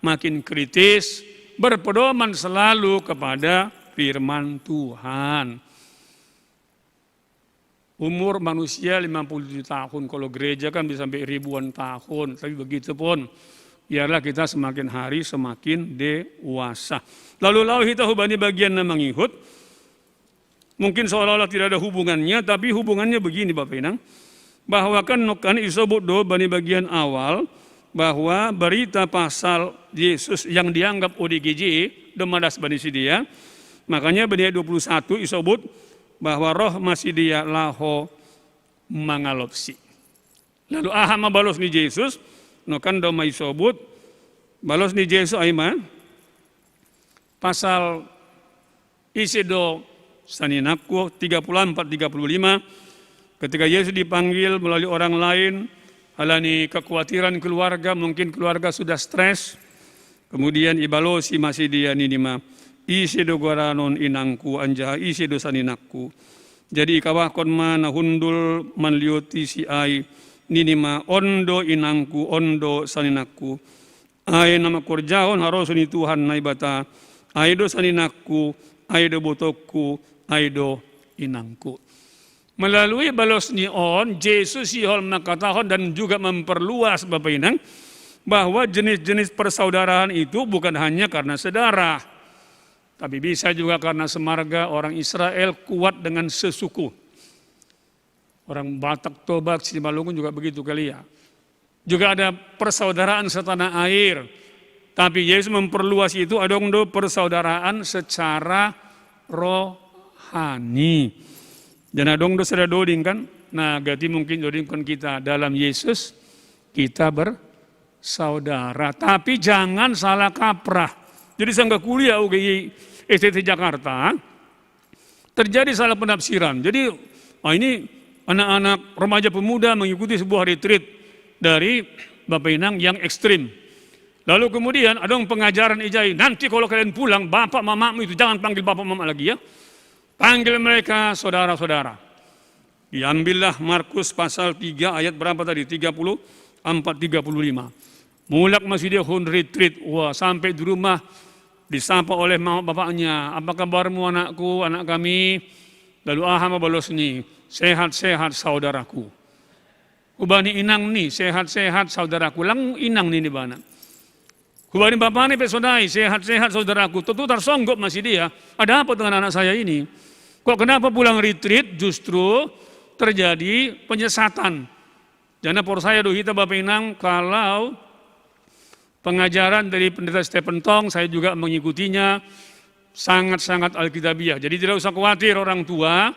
makin kritis, berpedoman selalu kepada firman Tuhan. Umur manusia lima puluh tujuh tahun, kalau gereja kan bisa sampai ribuan tahun, tapi begitu pun, biarlah kita semakin hari semakin dewasa. Lalu lau hita hubani bagian na mangihut, mungkin seolah-olah tidak ada hubungannya, tapi hubungannya begini Bapak Inang, bahwa kan, kan isobut do bani bagian awal, bahwa berita pasal Yesus yang dianggap O D G J, do madas bani si dia, makanya bani ayat dua puluh satu isobut, bahwa roh masi dia laho mangalopsi. Lalu aha ma balos ni Jesus, no kan do ma isobut, balos ni Jesus ai ma, pasal ise do saninakku, tiga puluh empat, tiga puluh lima, ketika Yesus dipanggil melalui orang lain, halani kekhawatiran keluarga, mungkin keluarga sudah stres, kemudian ibalosi masi dia nini ma, "Ise do goranon inangku, anjaha ise do saninakku?" Jadi ikawahkon ma na hundul manlioti si ai, nini ma, "On do inangku, on do saninakku. Ai na mangkorjahon harosuh ni Tuhan Naibata, ai do saninakku, ai do botokku, ai do inangku." Melalui balos ni on, Jesus sihol mangkatahon dan juga memperluas Bapak Inang, bahwa jenis-jenis persaudaraan itu bukan hanya karena saudara, tapi bisa juga karena semarga orang Israel kuat dengan sesuku. Orang Batak, Toba, Simalungun juga begitu kali ya. Juga ada persaudaraan setanah air. Tapi Yesus memperluas itu, adong do persaudaraan secara rohani. Dan adong do sada doding kan, na gati mungkin dodingkon kita dalam Yesus, kita bersaudara. Tapi jangan salah kaprah. Jadi sangka kuliah U G I S T T Jakarta, terjadi salah penafsiran. Jadi, ah, ini anak-anak remaja pemuda mengikuti sebuah retreat dari Bapak Inang yang ekstrim. Lalu kemudian adong pengajaran ijai, "Nanti kalau kalian pulang, bapak mamamu itu jangan panggil bapak mama lagi ya. Panggil mereka saudara-saudara." Diambillah Markus pasal tiga ayat berapa tadi? Tiga puluh empat, tiga puluh lima. Mulak masi dia hong retreat, wah, sampai di rumah disapa oleh mama bapaknya, "Apa kabarmu anakku, anak kami?" Lalu aha ma balosni, "Sehat-sehat saudaraku." Hubani inangni, "Sehat-sehat saudaraku." Lang inangni nibana. Hubani bapani pe sonai, "Sehat-sehat saudaraku." Tentu tarsonggop masi dia, "Ada apa dengan anak saya ini? Kok kenapa pulang retreat justru terjadi penyesatan?" Jadi na porsaya do hita Bapak Inang, kalau pengajaran dari Pendeta Stephen Tong, saya juga mengikutinya, sangat-sangat Alkitabiah. Jadi tidak usah khawatir orang tua,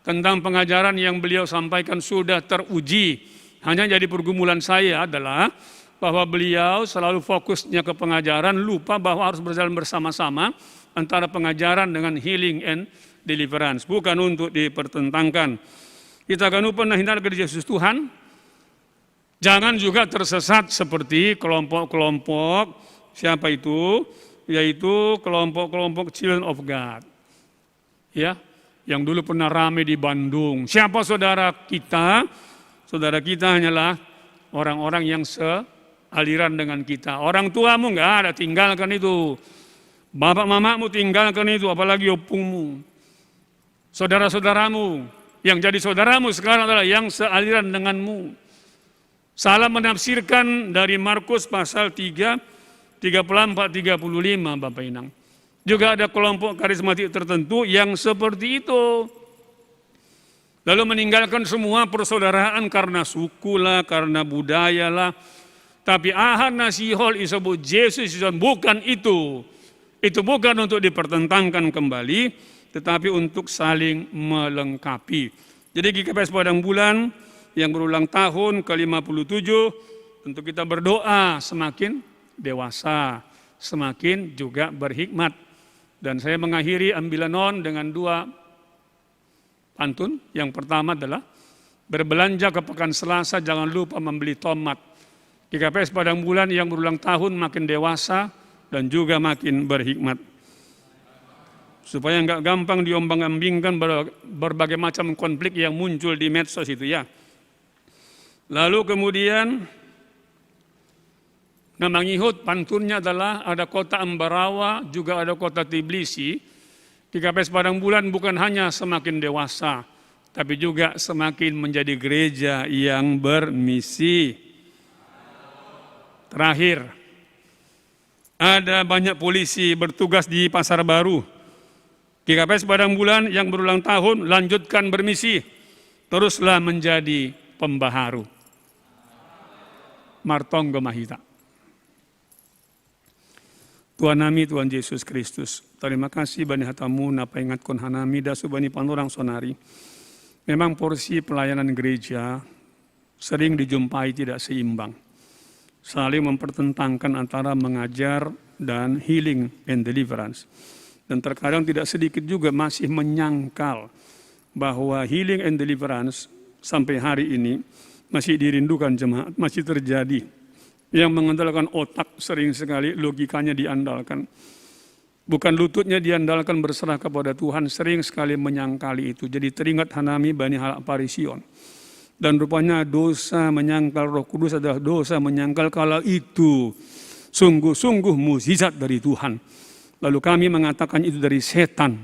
tentang pengajaran yang beliau sampaikan sudah teruji. Hanya jadi pergumulan saya adalah bahwa beliau selalu fokusnya ke pengajaran, lupa bahwa harus berjalan bersama-sama antara pengajaran dengan healing and deliverance. Bukan untuk dipertentangkan. Kita kan pernah hindarkan Yesus Tuhan, jangan juga tersesat seperti kelompok-kelompok, siapa itu? Yaitu kelompok-kelompok Children of God. Ya, yang dulu pernah ramai di Bandung. Siapa saudara kita? Saudara kita hanyalah orang-orang yang sealiran dengan kita. Orang tuamu nggak ada, tinggalkan itu. Bapak mamamu tinggalkan itu, apalagi opungmu. Saudara-saudaramu, yang jadi saudaramu sekarang adalah yang sealiran denganmu. Salah menafsirkan dari Markus pasal tiga, tiga puluh empat, tiga puluh lima, Bapak Inang. Juga ada kelompok karismatik tertentu yang seperti itu. Lalu meninggalkan semua persaudaraan karena suku lah, karena budaya lah. Tapi aha na sihol isobut Jesus, bukan itu. Itu bukan untuk dipertentangkan kembali, tetapi untuk saling melengkapi. Jadi G K P S Padang Bulan yang berulang tahun ke lima puluh tujuh, untuk kita berdoa semakin dewasa, semakin juga berhikmat. Dan saya mengakhiri ambilan on dengan dua Pantun yang pertama adalah berbelanja ke Pekan Selasa, jangan lupa membeli tomat. G K P S Padang Bulan yang berulang tahun makin dewasa dan juga makin berhikmat. Supaya nggak gampang diombang-ambingkan ber-, berbagai macam konflik yang muncul di medsos itu ya. Lalu kemudian, nah, mangihut pantunnya adalah ada kota Ambarawa, juga ada kota Tbilisi. G K P S Padang Bulan bukan hanya semakin dewasa, tapi juga semakin menjadi gereja yang bermisi. Terakhir, ada banyak polisi bertugas di Pasar Baru. G K P S Padang Bulan yang berulang tahun, lanjutkan bermisi. Teruslah menjadi pembaharu. Martonggo Mahita. Tuhan nami, Tuhan Yesus Kristus. Terima kasih bani hatamu na paingatkon hanami dasu bani panorang sonari. Memang porsi pelayanan gereja sering dijumpai tidak seimbang. Saling mempertentangkan antara mengajar dan healing and deliverance. Dan terkadang tidak sedikit juga masih menyangkal bahwa healing and deliverance sampai hari ini masih dirindukan jemaat, masih terjadi. Yang mengandalkan otak sering sekali logikanya diandalkan. Bukan lututnya diandalkan berserah kepada Tuhan, sering sekali menyangkali itu. Jadi teringat hanami bani halak Farision. Dan rupanya dosa menyangkal Roh Kudus adalah dosa menyangkal kalau itu sungguh-sungguh mukjizat dari Tuhan. Lalu kami mengatakan itu dari setan.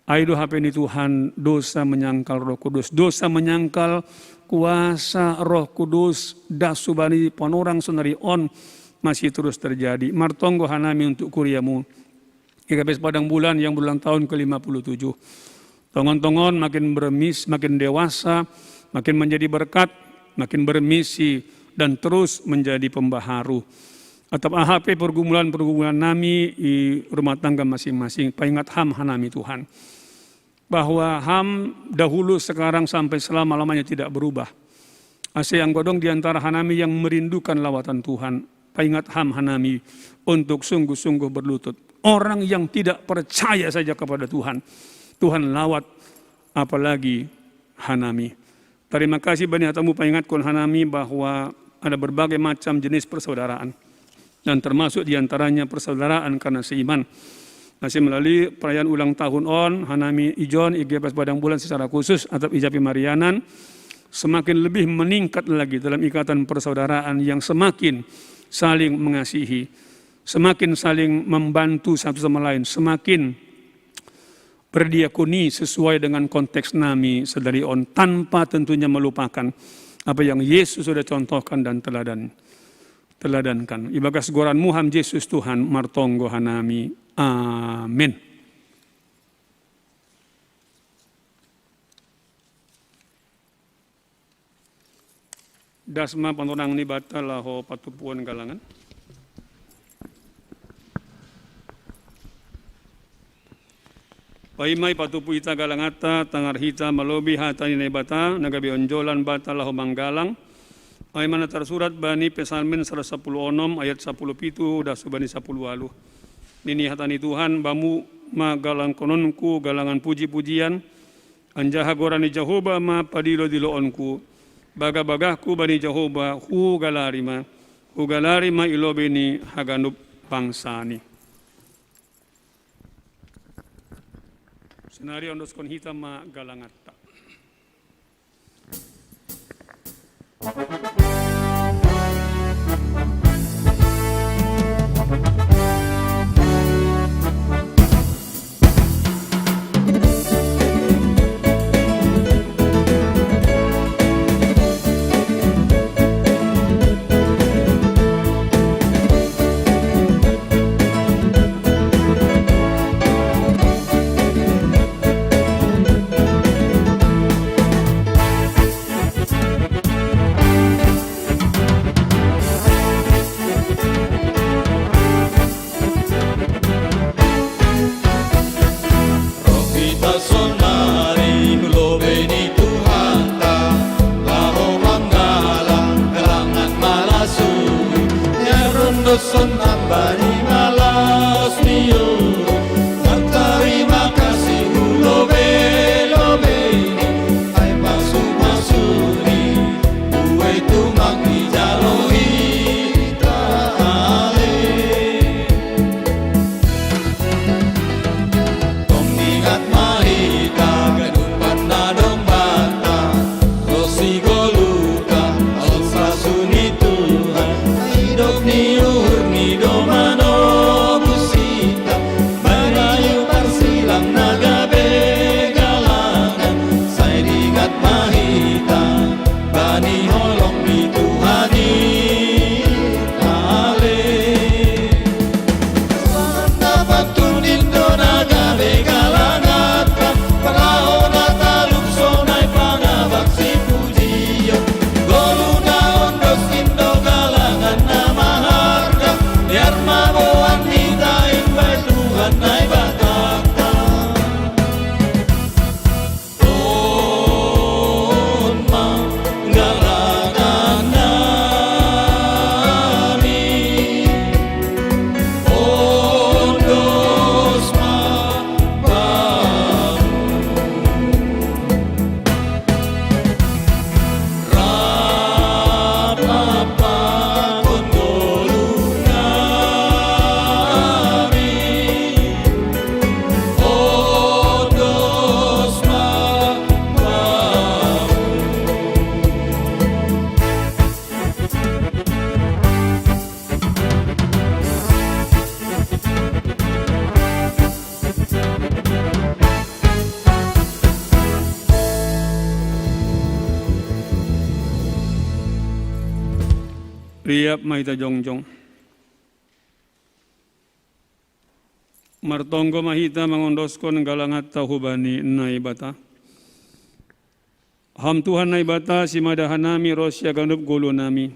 Aido hapeni Tuhan, dosa menyangkal Roh Kudus. Dosa menyangkal kuasa Roh Kudus dasu bani panorang sonari on masih terus terjadi. Martonggo hanami untuk kuriamu. G K P S Padang Bulan yang berulang tahun ke lima puluh tujuh. Tongon-tongon makin bermis, makin dewasa, makin menjadi berkat, makin bermisi, dan terus menjadi pembaharu. Atap A H P pergumulan-pergumulan nami di rumah tangga masing-masing. Paingat ham hanami Tuhan. Bahwa ham dahulu, sekarang, sampai selama-lamanya tidak berubah. Ase anggo adong di antara hanami yang merindukan lawatan Tuhan, paingat ham hanami untuk sungguh-sungguh berlutut. Orang yang tidak percaya saja kepada Tuhan, Tuhan lawat, apalagi hanami. Terima kasih bani hatamu paingatkon hanami bahwa ada berbagai macam jenis persaudaraan. Dan termasuk di antaranya persaudaraan karena seiman. Nah, melalui perayaan ulang tahun on, hanami ijon, I G P S Padang Bulan secara khusus, atap Ijapi Marianan, semakin lebih meningkat lagi dalam ikatan persaudaraan yang semakin saling mengasihi, semakin saling membantu satu sama lain, semakin berdiakoni sesuai dengan konteks nami sadari on, tanpa tentunya melupakan apa yang Yesus sudah contohkan dan teladan, teladankan. Ibagas goran-Mu ham Yesus Tuhan, martonggo hanami. Amin. Das ma panorang ni bata laho patupuon galangan. Paima ipatupu hita galanganta, tangar hita malobi hata ni Naibata, na gabe onjolan bata laho manggalang. Ai ma na tarsurat bani Psalmen saratus sapuluh onom ayat sapuluh pitu das bani sapuluh ualuh. Nini hata ni Tuhan, Bamu ma galangkononku galangan puji-pujian, anjaha goran ni Jahowa ma padilo-diloonku. Baga-bagahku bani Jahowa, hugalari ma, hugalari ma i lobei ni haganup bangsani. Sonari ondoskon hita ma galanganta. Riap ma hita jongjong. Martonggo ma hita mangondoskon galanganta hubani Naibata. Ham Tuhan Naibata, simada hanami ro siaganup goluh nami.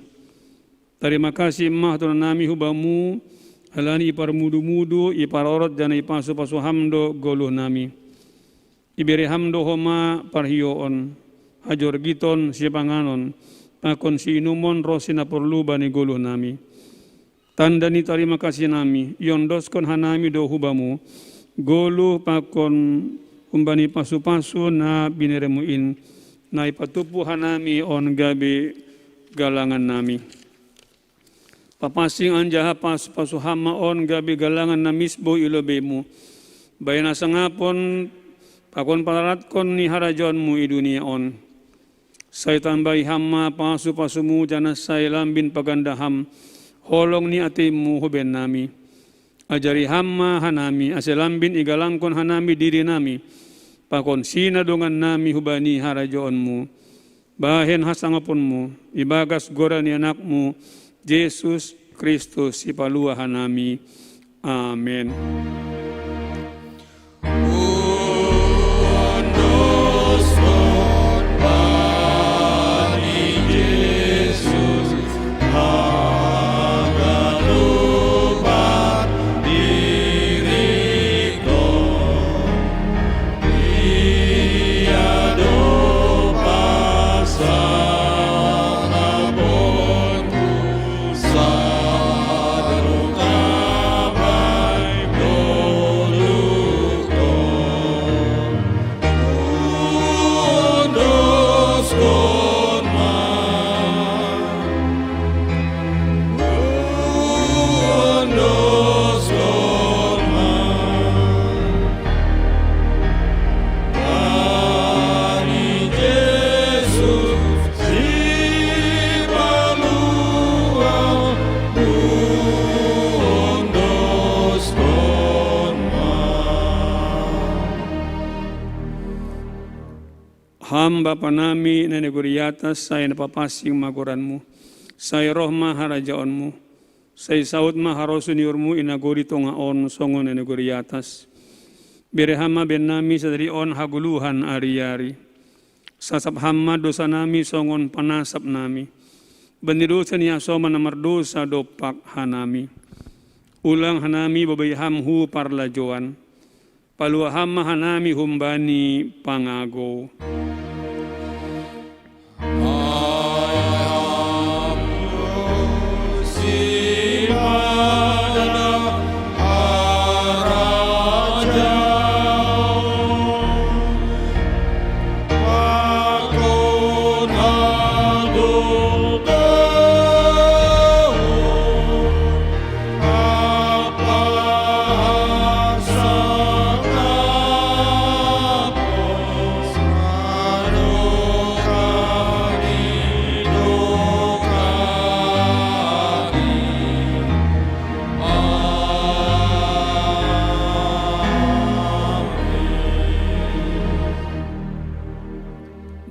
Tarima kasih ma haturan nami hubamu, halani iparmudu-mudu, iparorot janah ipasu-pasu ham do goluh nami. Ibere ham do homa parhioon, hajorgiton, sipanganon, pakon siinumon ro sinaporlu bani goluh nami. Tanda ni tarima kasih nami, iondoskon hanami do hubamu, goluh pakon humbani pasu-pasu na bineremu in, na ipatumpu hanami on gabe galangan nami. Papansing anjaha pasu-pasu ham ma on gabe galangan na misbou i lobeimu, bahen hasangapon pakon palalatkon ni harajaonmu i dunia on. Sai tambahi ham ma pasu-pasumu janah sai lambin paganda ham holong ni ateimu hubennami. Ajari ham ma hanami ase lambin igalangkon hanami dirinami pakon sinadongannami hubani harajaonmu. Bahen hasangaponmu ibagas goran ni Anakmu, Jesus Kristus, Sipaluah hanami. Amen. Ham Bapa nami na i nagori atas, sai na papansing ma goranmu, sai roh ma harajaonmu, sai saud ma harosuh ni uhurmu i nagori tonga on songon na i nagori atas. Bere ham ma bennami sadari on hagoluhan ari-ari. Sasap ham ma dosanami songon panasap nami bani dosa ni hasoman na mardousa dompak hanami. Ulang hanami bobai ham hu parlajouan. Paluah ham ma hanami humbani pangagou.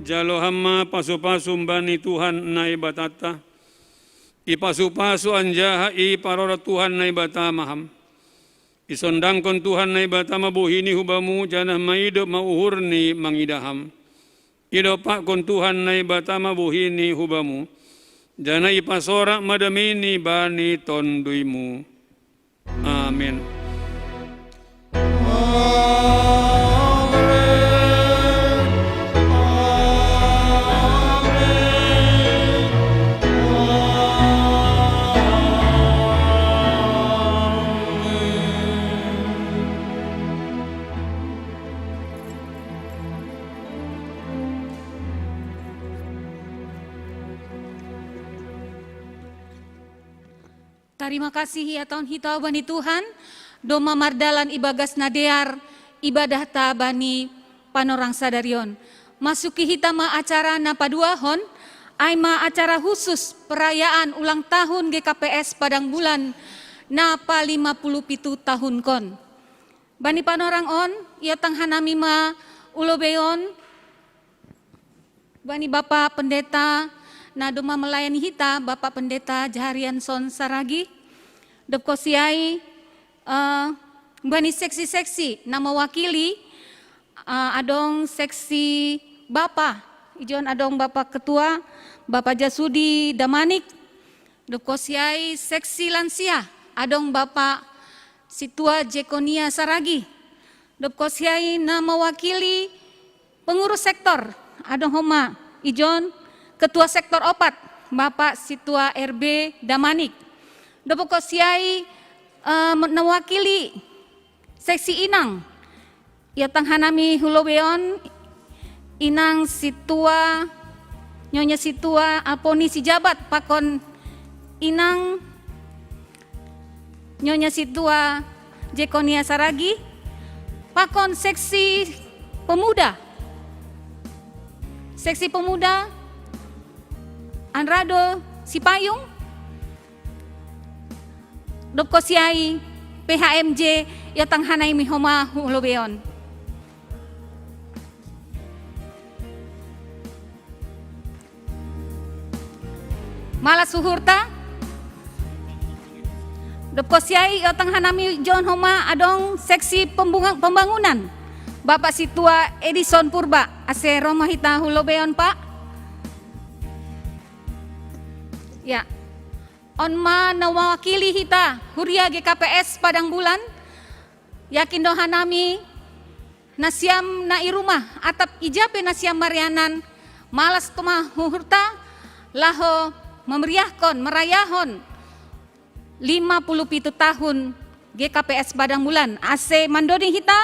Jalo ham ma pasu-pasu humbani Tuhan Naibatanta. Ipasu-pasu anjaha iparorot Tuhan Naibata ma ham. Isondangkon Tuhan Naibata ma bohini hubamu, janah maidop ma uhurni mangidah ham. Idompakkon Tuhan Naibata ma bohini hubamu, janah ipasorak ma dameini bani tonduymu. Amen. Tarima kasih ia taon hita bani Tuhan, domma mardalan ibagas na dear ibadahta bani panorang sadarion. Masuki hita ma acara na paduahon, ai ma acara khusus perayaan ulang tahun G K P S Padang Bulan na palima puluh pitu tahunkon. Bani panorang on, iotang hanami ma ulobeion bani Bapa Pendeta Na doma melayani hita Bapak Pendeta Jaharianson Saragi. Dop kosiai, eh, bani seksi-seksi na mewakili, eh, adong seksi Bapa, ijon adong Bapak Ketua, Bapak Jasudi Damanik. Dop kosiai seksi lansia, adong Bapak Situa Jekonia Saragi. Dop kosiai na mewakili pengurus sektor, adong homa ijon Ketua Sektor Opat, Bapak Situa R B Damanik. Dop kosiai, eh, mewakili seksi inang, iotang hanami hulobeon, inang Situa, Nyonya Situa Aponi Sijabat, pakon inang Nyonya Situa Jekonia Saragi, pakon seksi pemuda. Seksi pemuda, Anrado Sipayung, dop kosiai P H M J, iotang hanami homa hulobeon. Malas huhurta. Dop kosiai iotang hanami jon homa adong seksi pembunga-, pembangunan. Bapak Situa Edison Purba, ase ro ma hita hulobeon, Pak. Ya. On ma na mewakili hita huria G K P S Padang Bulan. Yakin do hanami, nasiam na i rumah, atap ija pe nasiam marianan, malas toma huhurta, laho memeriahkon, merayahon lima puluh pitu tahun G K P S Padang Bulan. Ase mandoding hita,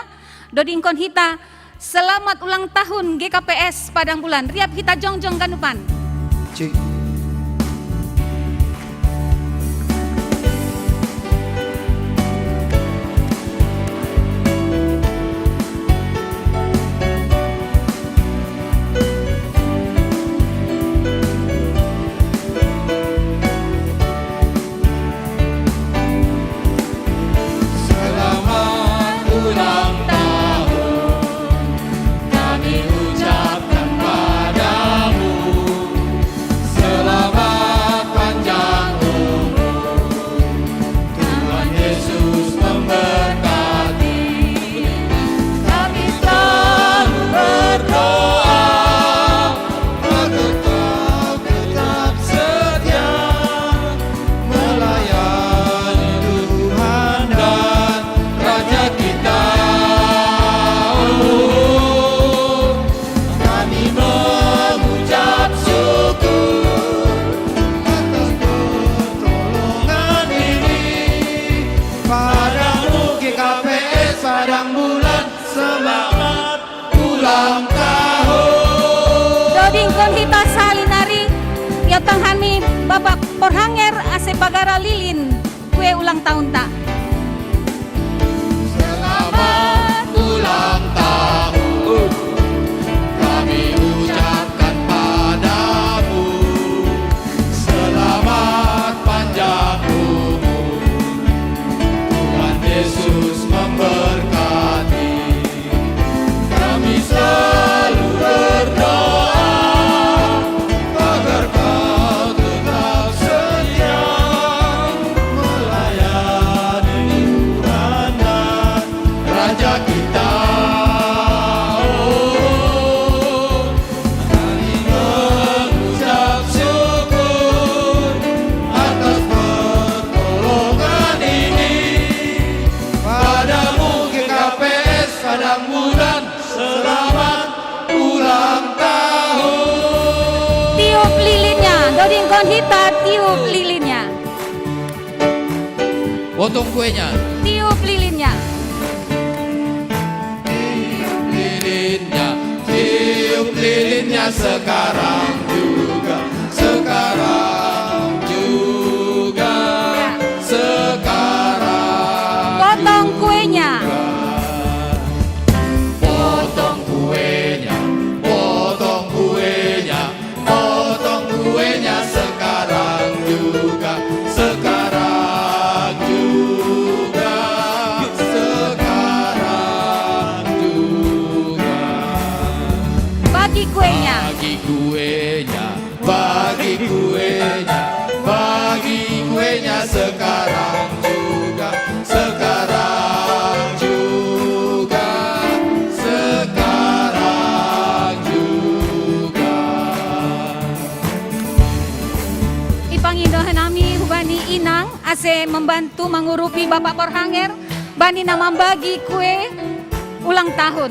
dodingkon hita, selamat ulang tahun G K P S Padang Bulan. Riap hita jongjong ganupan. Cik. Selamat ulang tahun kami ucapkan padamu. Selamat panjang umur. Tuhan Yesus memberkati. Kami selalu berdoa agar kau tetap setia melayani Tuhan dan Raja kita. Oh, kami mengucap syukur atas pertolongan ini. Padamu G K P S Padang Bulan, selamat ulang tahun. Dodingkon hita sahali nari, iotang hanami Bapak Porhanger ase pagara lilin kue ulang tahunta. Selamat ulang tahun kami ucapkan padamu. Selamat panjang umur. Tuhan Yesus memberkati. Kami selalu berdoa agar kau tetap setia melayani Tuhan dan Raja kita. Oh, kami mengucap syukur atas pertolongan ini. Padamu G K P S Padang Bulan, selamat ulang tahun. Tiup lilinnya, dodingkon hita tiup lilinnya. Potong kuenya. Tiup lilinnya. Tiup lilinnya, tiup lilinnya sekarang juga, sekarang juga, sekarang. Potong kuenya. Potong kuenya, potong kuenya, potong kuenya sekarang juga, sekarang juga, sekarang juga. Bagi kuenya. Bagi kuenya, Bagi kuenya, bagi kuenya sekarang juga, sekarang juga, sekarang juga. Ipangindo nami hubani inang ase membantu mangurupi Bapak Porhanger bani na mambagi kue ulang tahun.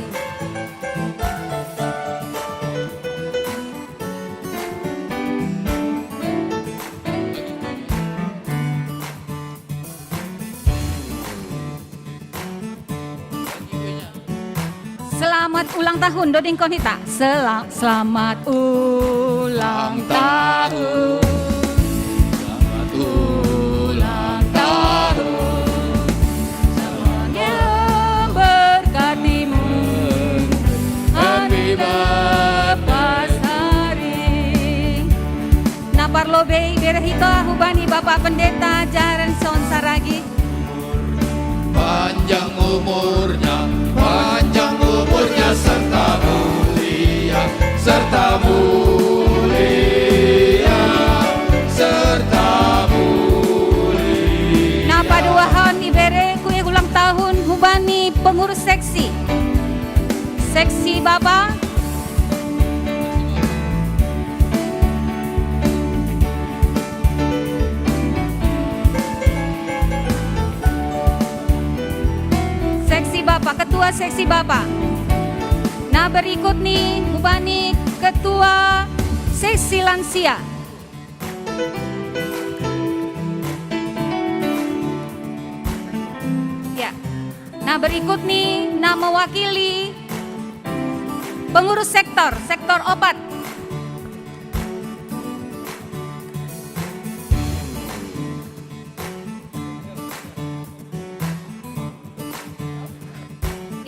Selamat ulang tahun, doding kon hita. Sela-, selamat ulang tahun. Selamat ulang tahun. Tuhan memberkatimu. Happy birthday. Na parlobei bere hita hubani Bapak Pendeta Jarenson Saragi. Panjang umurnya, panjang umurnya serta mulia, serta mulia, serta mulia. Na paduahon ibere kue ulang tahun hubani pengurus seksi. Seksi Bapak. Seksi Bapak, ketua seksi Bapak. Na berikut ni hubani ketua seksi lansia. Ya. Na berikut ni na mewakili pengurus sektor, sektor opat.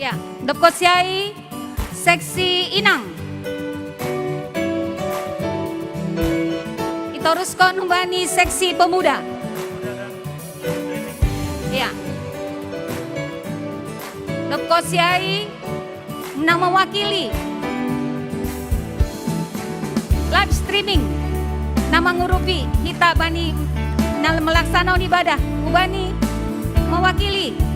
Ya, dop kosiai seksi inang. Itoruskon hubani seksi pemuda. Ya. Dop kosiai na mewakili live streaming na mangurupi hita bani na melaksanakan ibadah, hubani mewakili.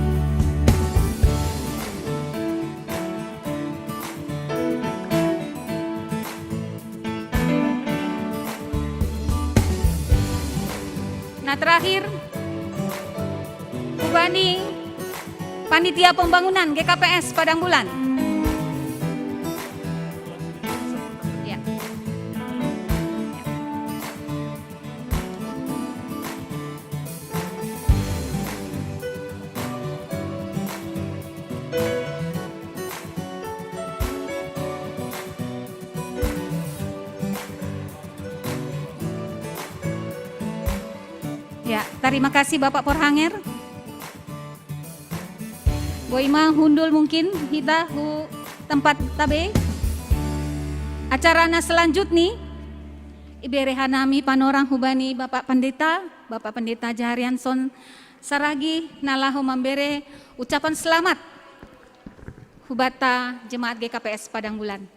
Na terakhir, hubani panitia pembangunan G K P S Padang Bulan. Ya. Ya, terima kasih Bapak Porhanger. Boi ma hundul mungkin hita hu tempat tabe. Acara na selanjutnya ibere hanami panorang hubani Bapak Pendeta, Bapak Pendeta Jaharianson Saragi na laho mambere ucapan selamat hubata jemaat G K P S Padang Bulan.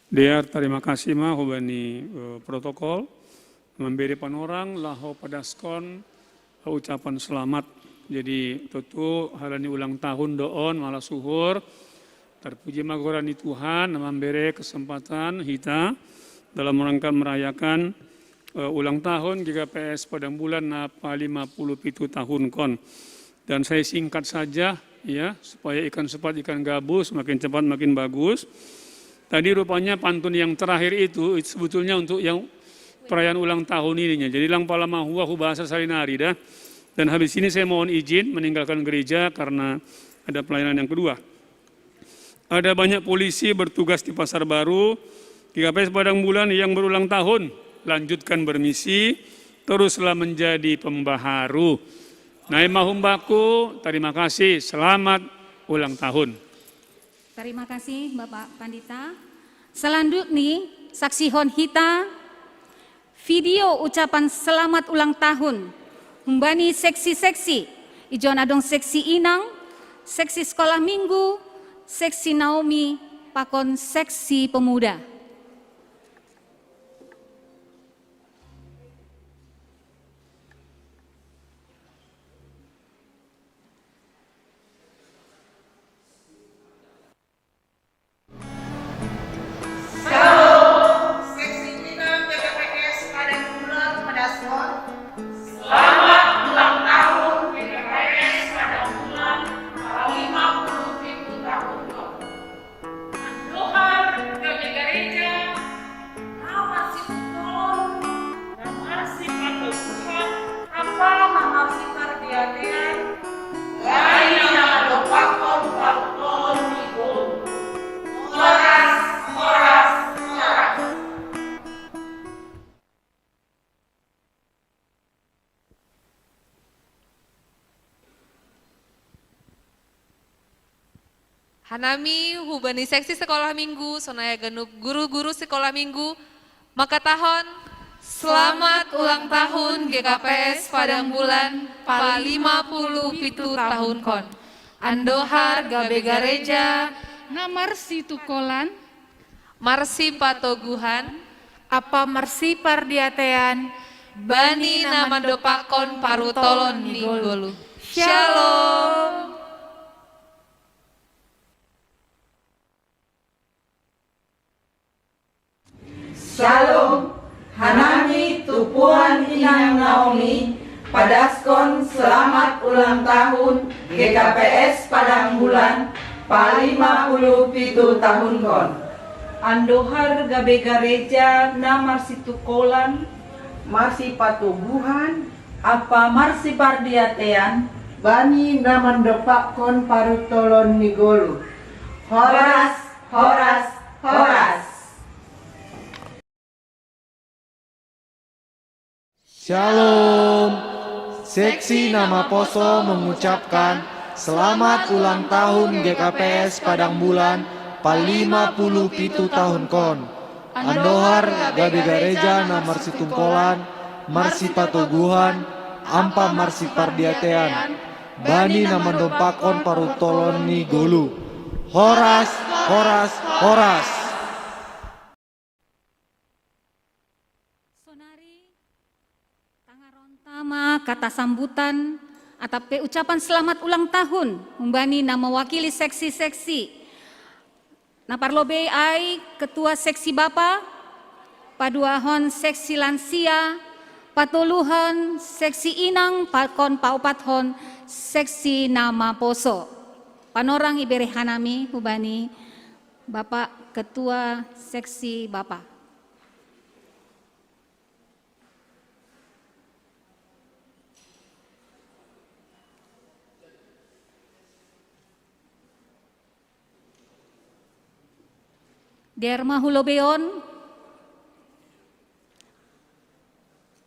Dear, terima kasih ma hubani eh, protokol. Mambere panorang laho padaskon eh, ucapan selamat. Jadi tutu halani ulang tahun doon malah suhur. Terpuji ma goran ni Tuhan, na mambere kesempatan hita dalam rangka merayakan eh, ulang tahun G K P S Padang Bulan na palima puluh pitu tahun kon. Dan saya singkat saja ya, supaya ikan sepat ikan gabus makin cepat makin bagus. Tadi rupanya pantun yang terakhir itu, itu sebetulnya untuk yang perayaan ulang tahun ininya. Jadi lang pala mahua hu bahasa sarinari dah. Dan habis ini saya mohon izin meninggalkan gereja karena ada pelayanan yang kedua. Ada banyak polisi bertugas di Pasar Baru. G K P S Padang Bulan yang berulang tahun, lanjutkan bermisi, teruslah menjadi pembaharu. Nai ma humbaku, terima kasih, selamat ulang tahun. Terima kasih Bapak Pandita. Selanjutnya, saksihon hita, Video ucapan selamat ulang tahun humbani seksi-seksi, ijon adong seksi inang, seksi sekolah minggu, seksi Naomi, pakon seksi pemuda. Shalom, seksi Minang G K P S Padang Bulan Medaskon. Selamat ulang tahun G K P S Padang Bulan, lima puluh tujuh tahun. Andohar gabe gareja, nama si tutolon, nama si patoguhan, apa nama si pardiatean, lain nama dopakon parutolon ni golu. Horas, horas, horas. Hanami hubani seksi sekolah minggu, sonai ganup guru-guru sekolah minggu, makatahon, selamat ulang tahun G K P S Padang Bulan, pa lima puluh pitu tahun kon. Andohar gabe gareja, na marsitukolan, marsipatoguhan, apa marsipardiatean, bani na mandopakon parutolon ni golu. Shalom. Shalom, hanami tupuan inang Naomi, padaskon selamat ulang tahun G K P S Padang Bulan, pa lima puluh pitu tahun kon. Andohar gabe gareja na marsitukolan, marsipatoguhan, apa marsipardiatean, bani na mandopakkon parutolon ni golu. Horas, horas, horas. Shalom. Seksi Nama Poso mengucapkan selamat ulang tahun G K P S Padang Bulan pa lima puluh pitu tahun kon. Andohar gabe gareja na marsitungkolan, marsipatoguhan, ampa marsipardiatean, bani na mandompakkon parutolon ni golu. Horas, horas, horas. Sonari tangaronta ma kata sambutan atap pe ucapan selamat ulang tahun humbani na mewakili seksi-seksi. Na parlobei ai ketua seksi bapa, paduahon seksi lansia, patoluhon seksi inang, pakon paopathon seksi na maposo. Panorang ibere hanami hubani Bapak Ketua Seksi Bapa. Derma hulobeon,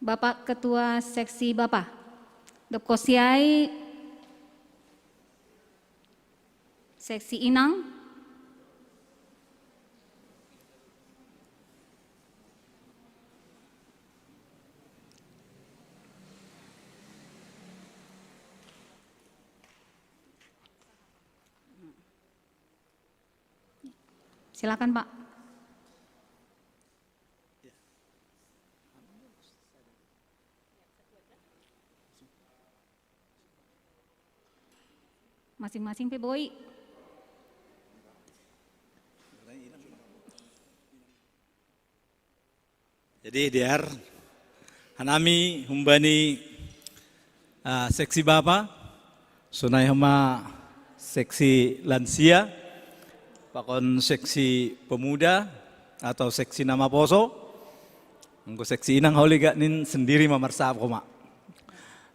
Bapak Ketua Seksi Bapa. Dopkosiai Seksi Inang. Silakan, Pak. Masing-masing pe boi. Jadi diar hanami humbani uh, seksi bapa, sunai homa seksi lansia, pakon seksi pemuda atau seksi nama poso, engko seksi inang holi gak nin sendiri mamarsap koma.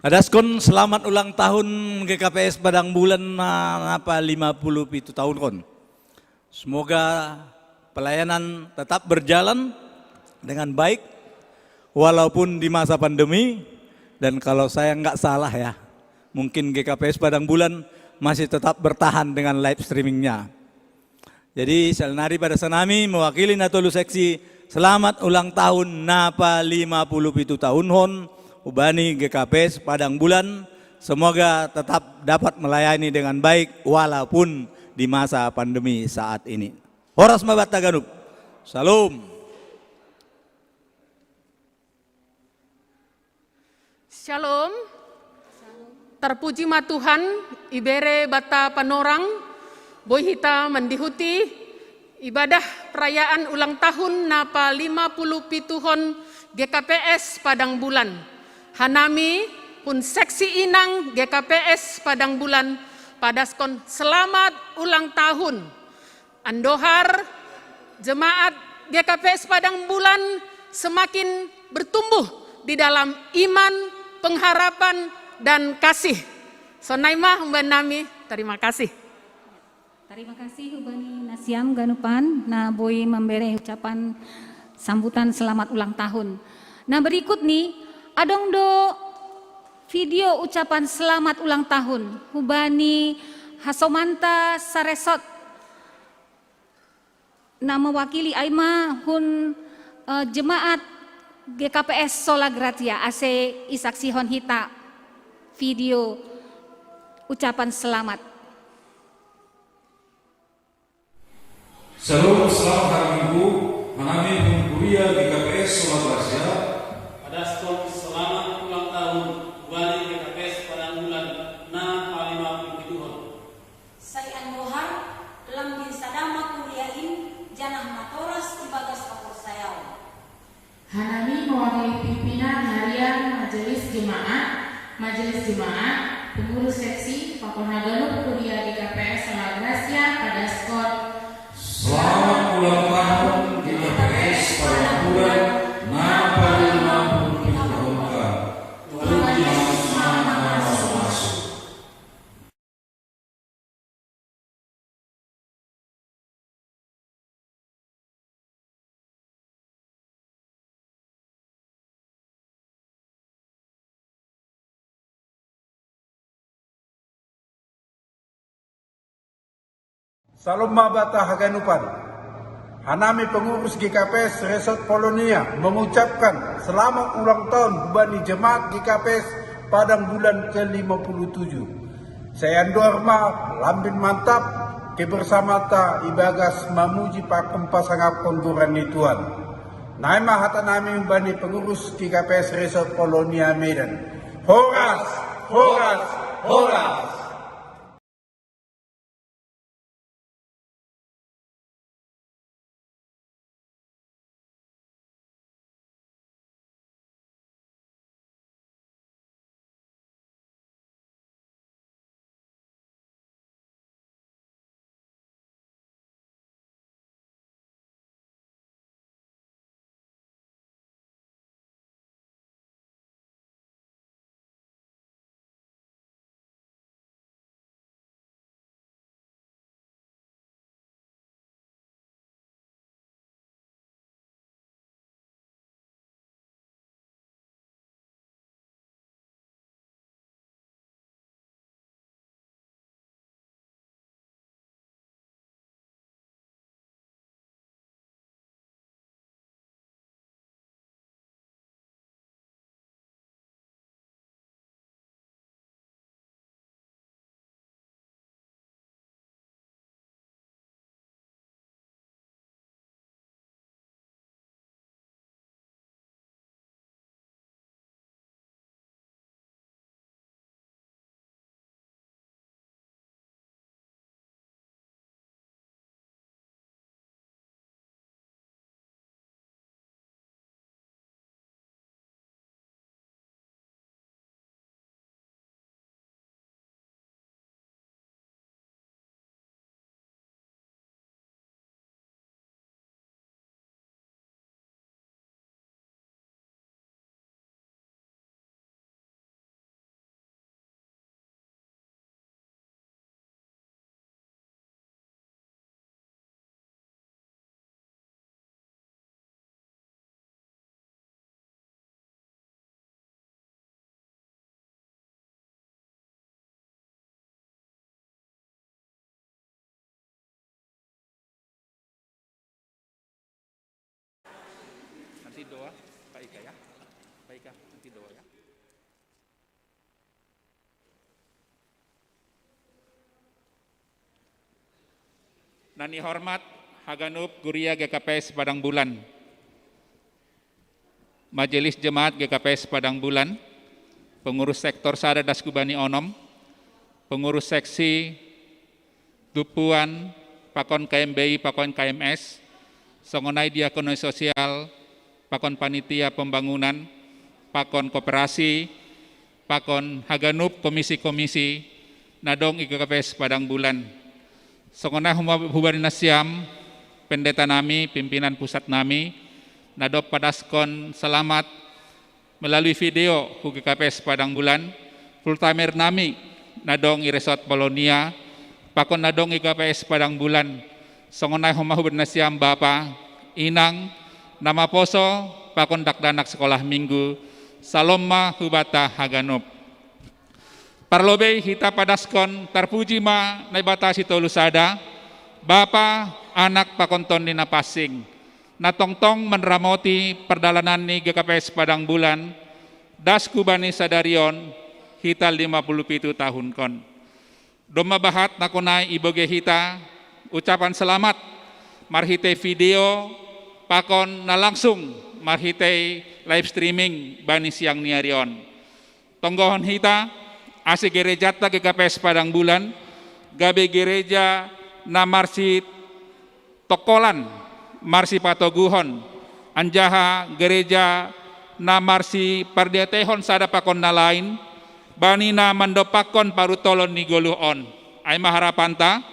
Adaskon selamat ulang tahun G K P S Padang Bulan na napa lima puluh pitu tahun kon. Semoga pelayanan tetap berjalan dengan baik walaupun di masa pandemi, dan kalau saya nggak salah ya, mungkin G K P S Padang Bulan masih tetap bertahan dengan live streamingnya. Jadi salanari pada sanami mewakili natolu seksi Selamat ulang tahun napa lima puluh pitu tahun hon hubani G K P S Padang Bulan. Semoga tetap dapat melayani dengan baik walaupun di masa pandemi saat ini. Horas ma banta ganup. Shalom. Shalom. Tarpuji ma Tuhan, ibere banta panorang, boi hita mandihuti ibadah perayaan ulang tahun napa lima puluh pitu hon G K P S Padang Bulan. Hanami hun seksi inang G K P S Padang Bulan padaskon selamat ulang tahun. Andohar jemaat G K P S Padang Bulan semakin bertumbuh di dalam iman, pengharapan, dan kasih. Sonai ma hubani nami, terima kasih. Terima kasih hubani nasiam ganupan, na boi mambere ucapan sambutan selamat ulang tahun. Nah, berikut ni, adong do video ucapan selamat ulang tahun hubani hasomanta saresort na mewakili ai ma hun, eh, jemaat G K P S Sola Gratia, ase isaksihon hita video ucapan selamat. Shalom, selamat hari Minggu. Hanami hun kuria G K P S Sola Gratia padaskon selamat ulang tahun hubani G K P S Padang Bulan napa lima puluh pitu hon. Sai andohar, lambin sada ma kuria in, janah matoras ibagas haporsayaon. Hanami mewakili pimpinan harian Majelis Jemaat, Majelis Jemaat, pengurus seksi, pakon haganup kuria G K P S Sola Gratia padaskon selamat ulang tahun G K P S Padang Bulan napa lima puluh pitu tahun ka. Tuhan Yesus ma na mamasu-masu. Shalom ma banta haganupan. Hanami pengurus G K P S Resort Polonia mengucapkan selamat ulang tahun hubani jemaat G K P S Padang Bulan ke lima puluh tujuh. Sai andohar ma lambin mantap kebersamanta ibagas mamuji pakon pasangapkon goran ni Tuhan. Nai ma hata nami hubani pengurus G K P S Resort Polonia Medan. Horas, horas, horas. Doa, Pak Ika ya. Pak Ika, nanti doa ya. Nani hormat haganup kuria G K P S Padang Bulan, Majelis Jemaat G K P S Padang Bulan, pengurus sektor sada das kubani onom, pengurus seksi, dupuan, pakon K M B I, pakon K M S, songonai diakonoi sosial, pakon panitia pembangunan, pakon koperasi, pakon haganup komisi-komisi na dong i G K P S Padang Bulan. Songonai huma-, hubani nasiam, pendeta nami, pimpinan pusat nami, na dob padaskon selamat melalui video hu G K P S Padang Bulan, full timer nami, na dong i resort Polonia, pakon na dong i G K P S Padang Bulan, songonai homa hubani nasiam bapa, inang, na maposo, pakon dakdanak sekolah minggu, salom ma hubata haganup. Parlobei hita padaskon tarpuji ma Naibata sitolu sada, Bapa, Anak, pakon Tondi Napansing, na tongtong manramoti pardalanan ni G K P S Padang Bulan, das kubani sadarion, hita lima puluh pitu tahunkon. Domma bahat na konai ibogei hita, ucapan selamat, marhitei video, pakon na langsung, marhitei live streaming bani siang ni ari on. Tonggohon hita, ase gerejanta G K P S Padang Bulan, gabe gereja na marsitongkolan, marsipatoguhon, anjaha gereja na marsipardiateihon sada pakon na lain, bani na mandompakkon parutolon ni goluh on. Ai ma harapanta,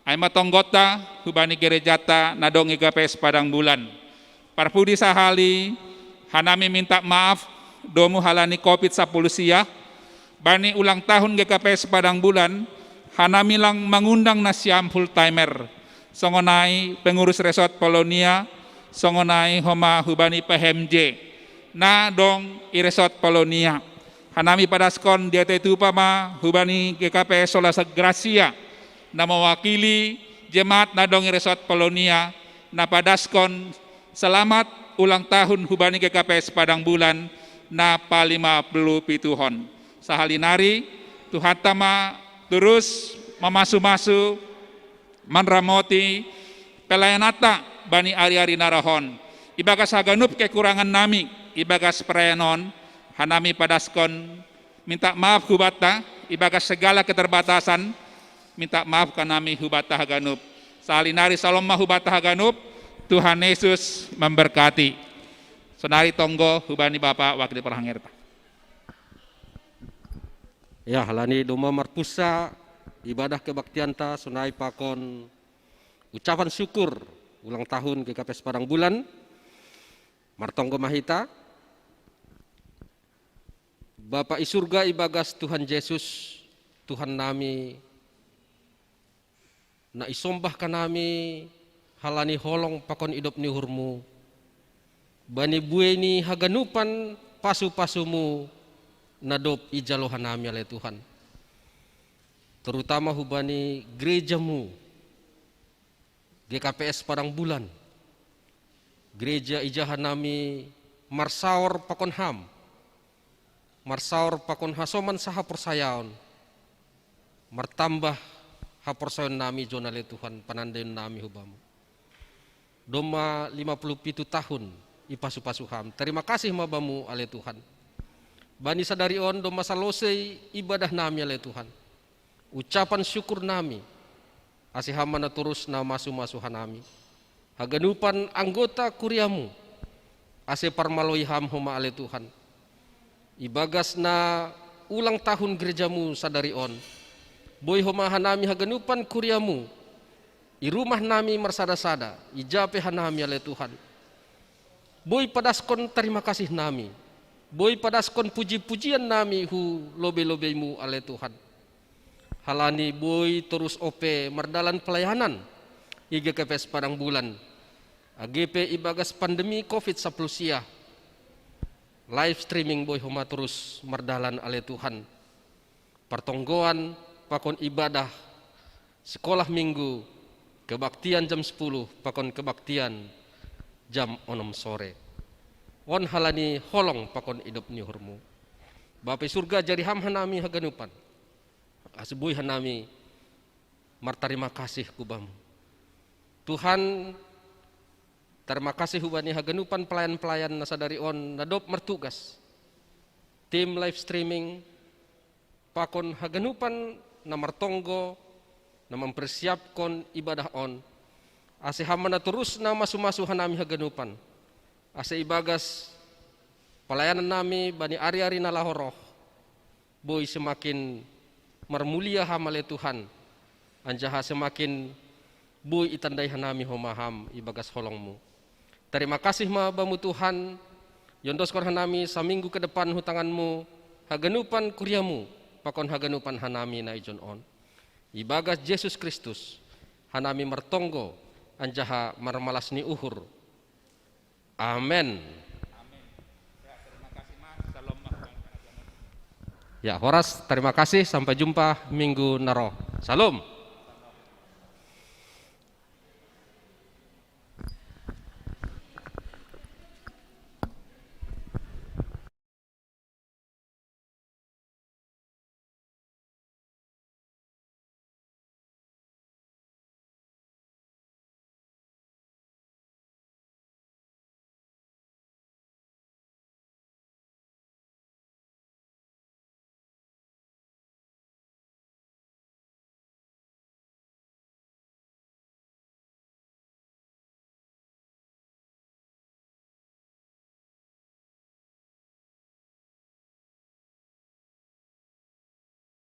ai ma tonggonta, hubani gerejanta na dong i G K P S Padang Bulan. Parpudi sahali, hanami minta maaf, domu halani covid sapuluh sia, bani ulang tahun G K P S Padang Bulan, hanami lang mangundang nasiam full timer, songonai pengurus resort Polonia, songonai homa hubani P H M J, na dong i resort Polonia. Hanami padaskon diatei tupa ma hubani G K P S Solas Gratia, na mewakili jemaat na dong i resort Polonia, na padaskon selamat ulang tahun hubani G K P S Padang Bulan, na palima puluh pituhon. Sahali nari, Tuhanta ma turus mamasu-masu, manramoti pelayananta bani ari-ari na roh on. Ibagas haganup kekurangan nami, ibagas perayaan on, hanami padaskon minta maaf hubanta, ibagas segala keterbatasan, minta maaf hanami hubanta haganup. Sahali nari salom ma hubanta haganup, Tuhan Yesus memberkati. Sonari tonggo hubani Bapa wakil parhangerta. Ya, halani domma marpunsa ibadah kebaktianta sonai pakon ucapan syukur ulang tahun G K P S Padang Bulan, martonggo ma hita. Bapa i surga, ibagas Tuhan Jesus, Tuhan nami, na isombah hanami halani holong pakon idop ni uhurmu, bani buei ni haganupan pasu-pasumu na dob ijalo hanami ale Tuhan. Terutama hubani gerejamu, G K P S Padang Bulan. Gereja ija hanami marsaor pakon ham, marsaor pakon hasoman sahaporsayaon, martambah haporsayaon nami jo ale Tuhan, panandaion nami hu Bamu. Domma lima puluh pitu tahun ipasu-pasu ham. Terima kasih ma Bamu ale Tuhan. Bani sadari on domma salosei ibadah nami ale Tuhan. Ucapan syukur nami, ase Ham ma na torus na masu-masu hanami. Haganupan anggota kuriamu, ase parmaloi Ham homa ale Tuhan. Ibagas na ulang tahun gerejamu sadari on, boi homa hanami haganupan kuriamu, i rumah nami marsada-sada, ija pe hanami ale Tuhan. Boi padaskon tarima kasih nami, boi padaskon puji-pujian nami hu lobei-lobeimu ale Tuhan. Halani boi torus ope mardalan pelayanan i G K P S Padang Bulan, age pe ibagas pandemi covid sapuluh sia, live streaming boi homa torus mardalan ale Tuhan. Partonggoan pakon ibadah, sekolah minggu, kebaktian jam sepuluh pakon kebaktian jam onom sore. On halani holong pakon idop ni uhurmu. Bapa i surga, jari Ham hanami haganupan, ase boi hanami martarima kasih hu Bamu. Tuhan, tarima kasih hubani haganupan pelayan-pelayan na sadari on na dob martugas, tim live streaming, pakon haganupan na martonggo, na mempersiapkon ibadah on, ase Ham ma na torus na masu-masu hanami haganupan, ase ibagas pelayanan nami bani ari-ari na laho roh, boi semakin marmulia Ham ale Tuhan, anjaha semakin boi itandai hanami homa Ham ibagas holong-Mu. Tarima kasih ma Bamu Tuhan, iondoskon hanami saminggu ke depan hu tangan-Mu haganupan kuria-Mu, pakon haganupan hanami na ijon on. Ibagas Jesus Kristus hanami martonggo anjaha marmalas ni uhur. Amen. Ya, horas, tarima kasih, sampai jumpa minggu na roh. Salom.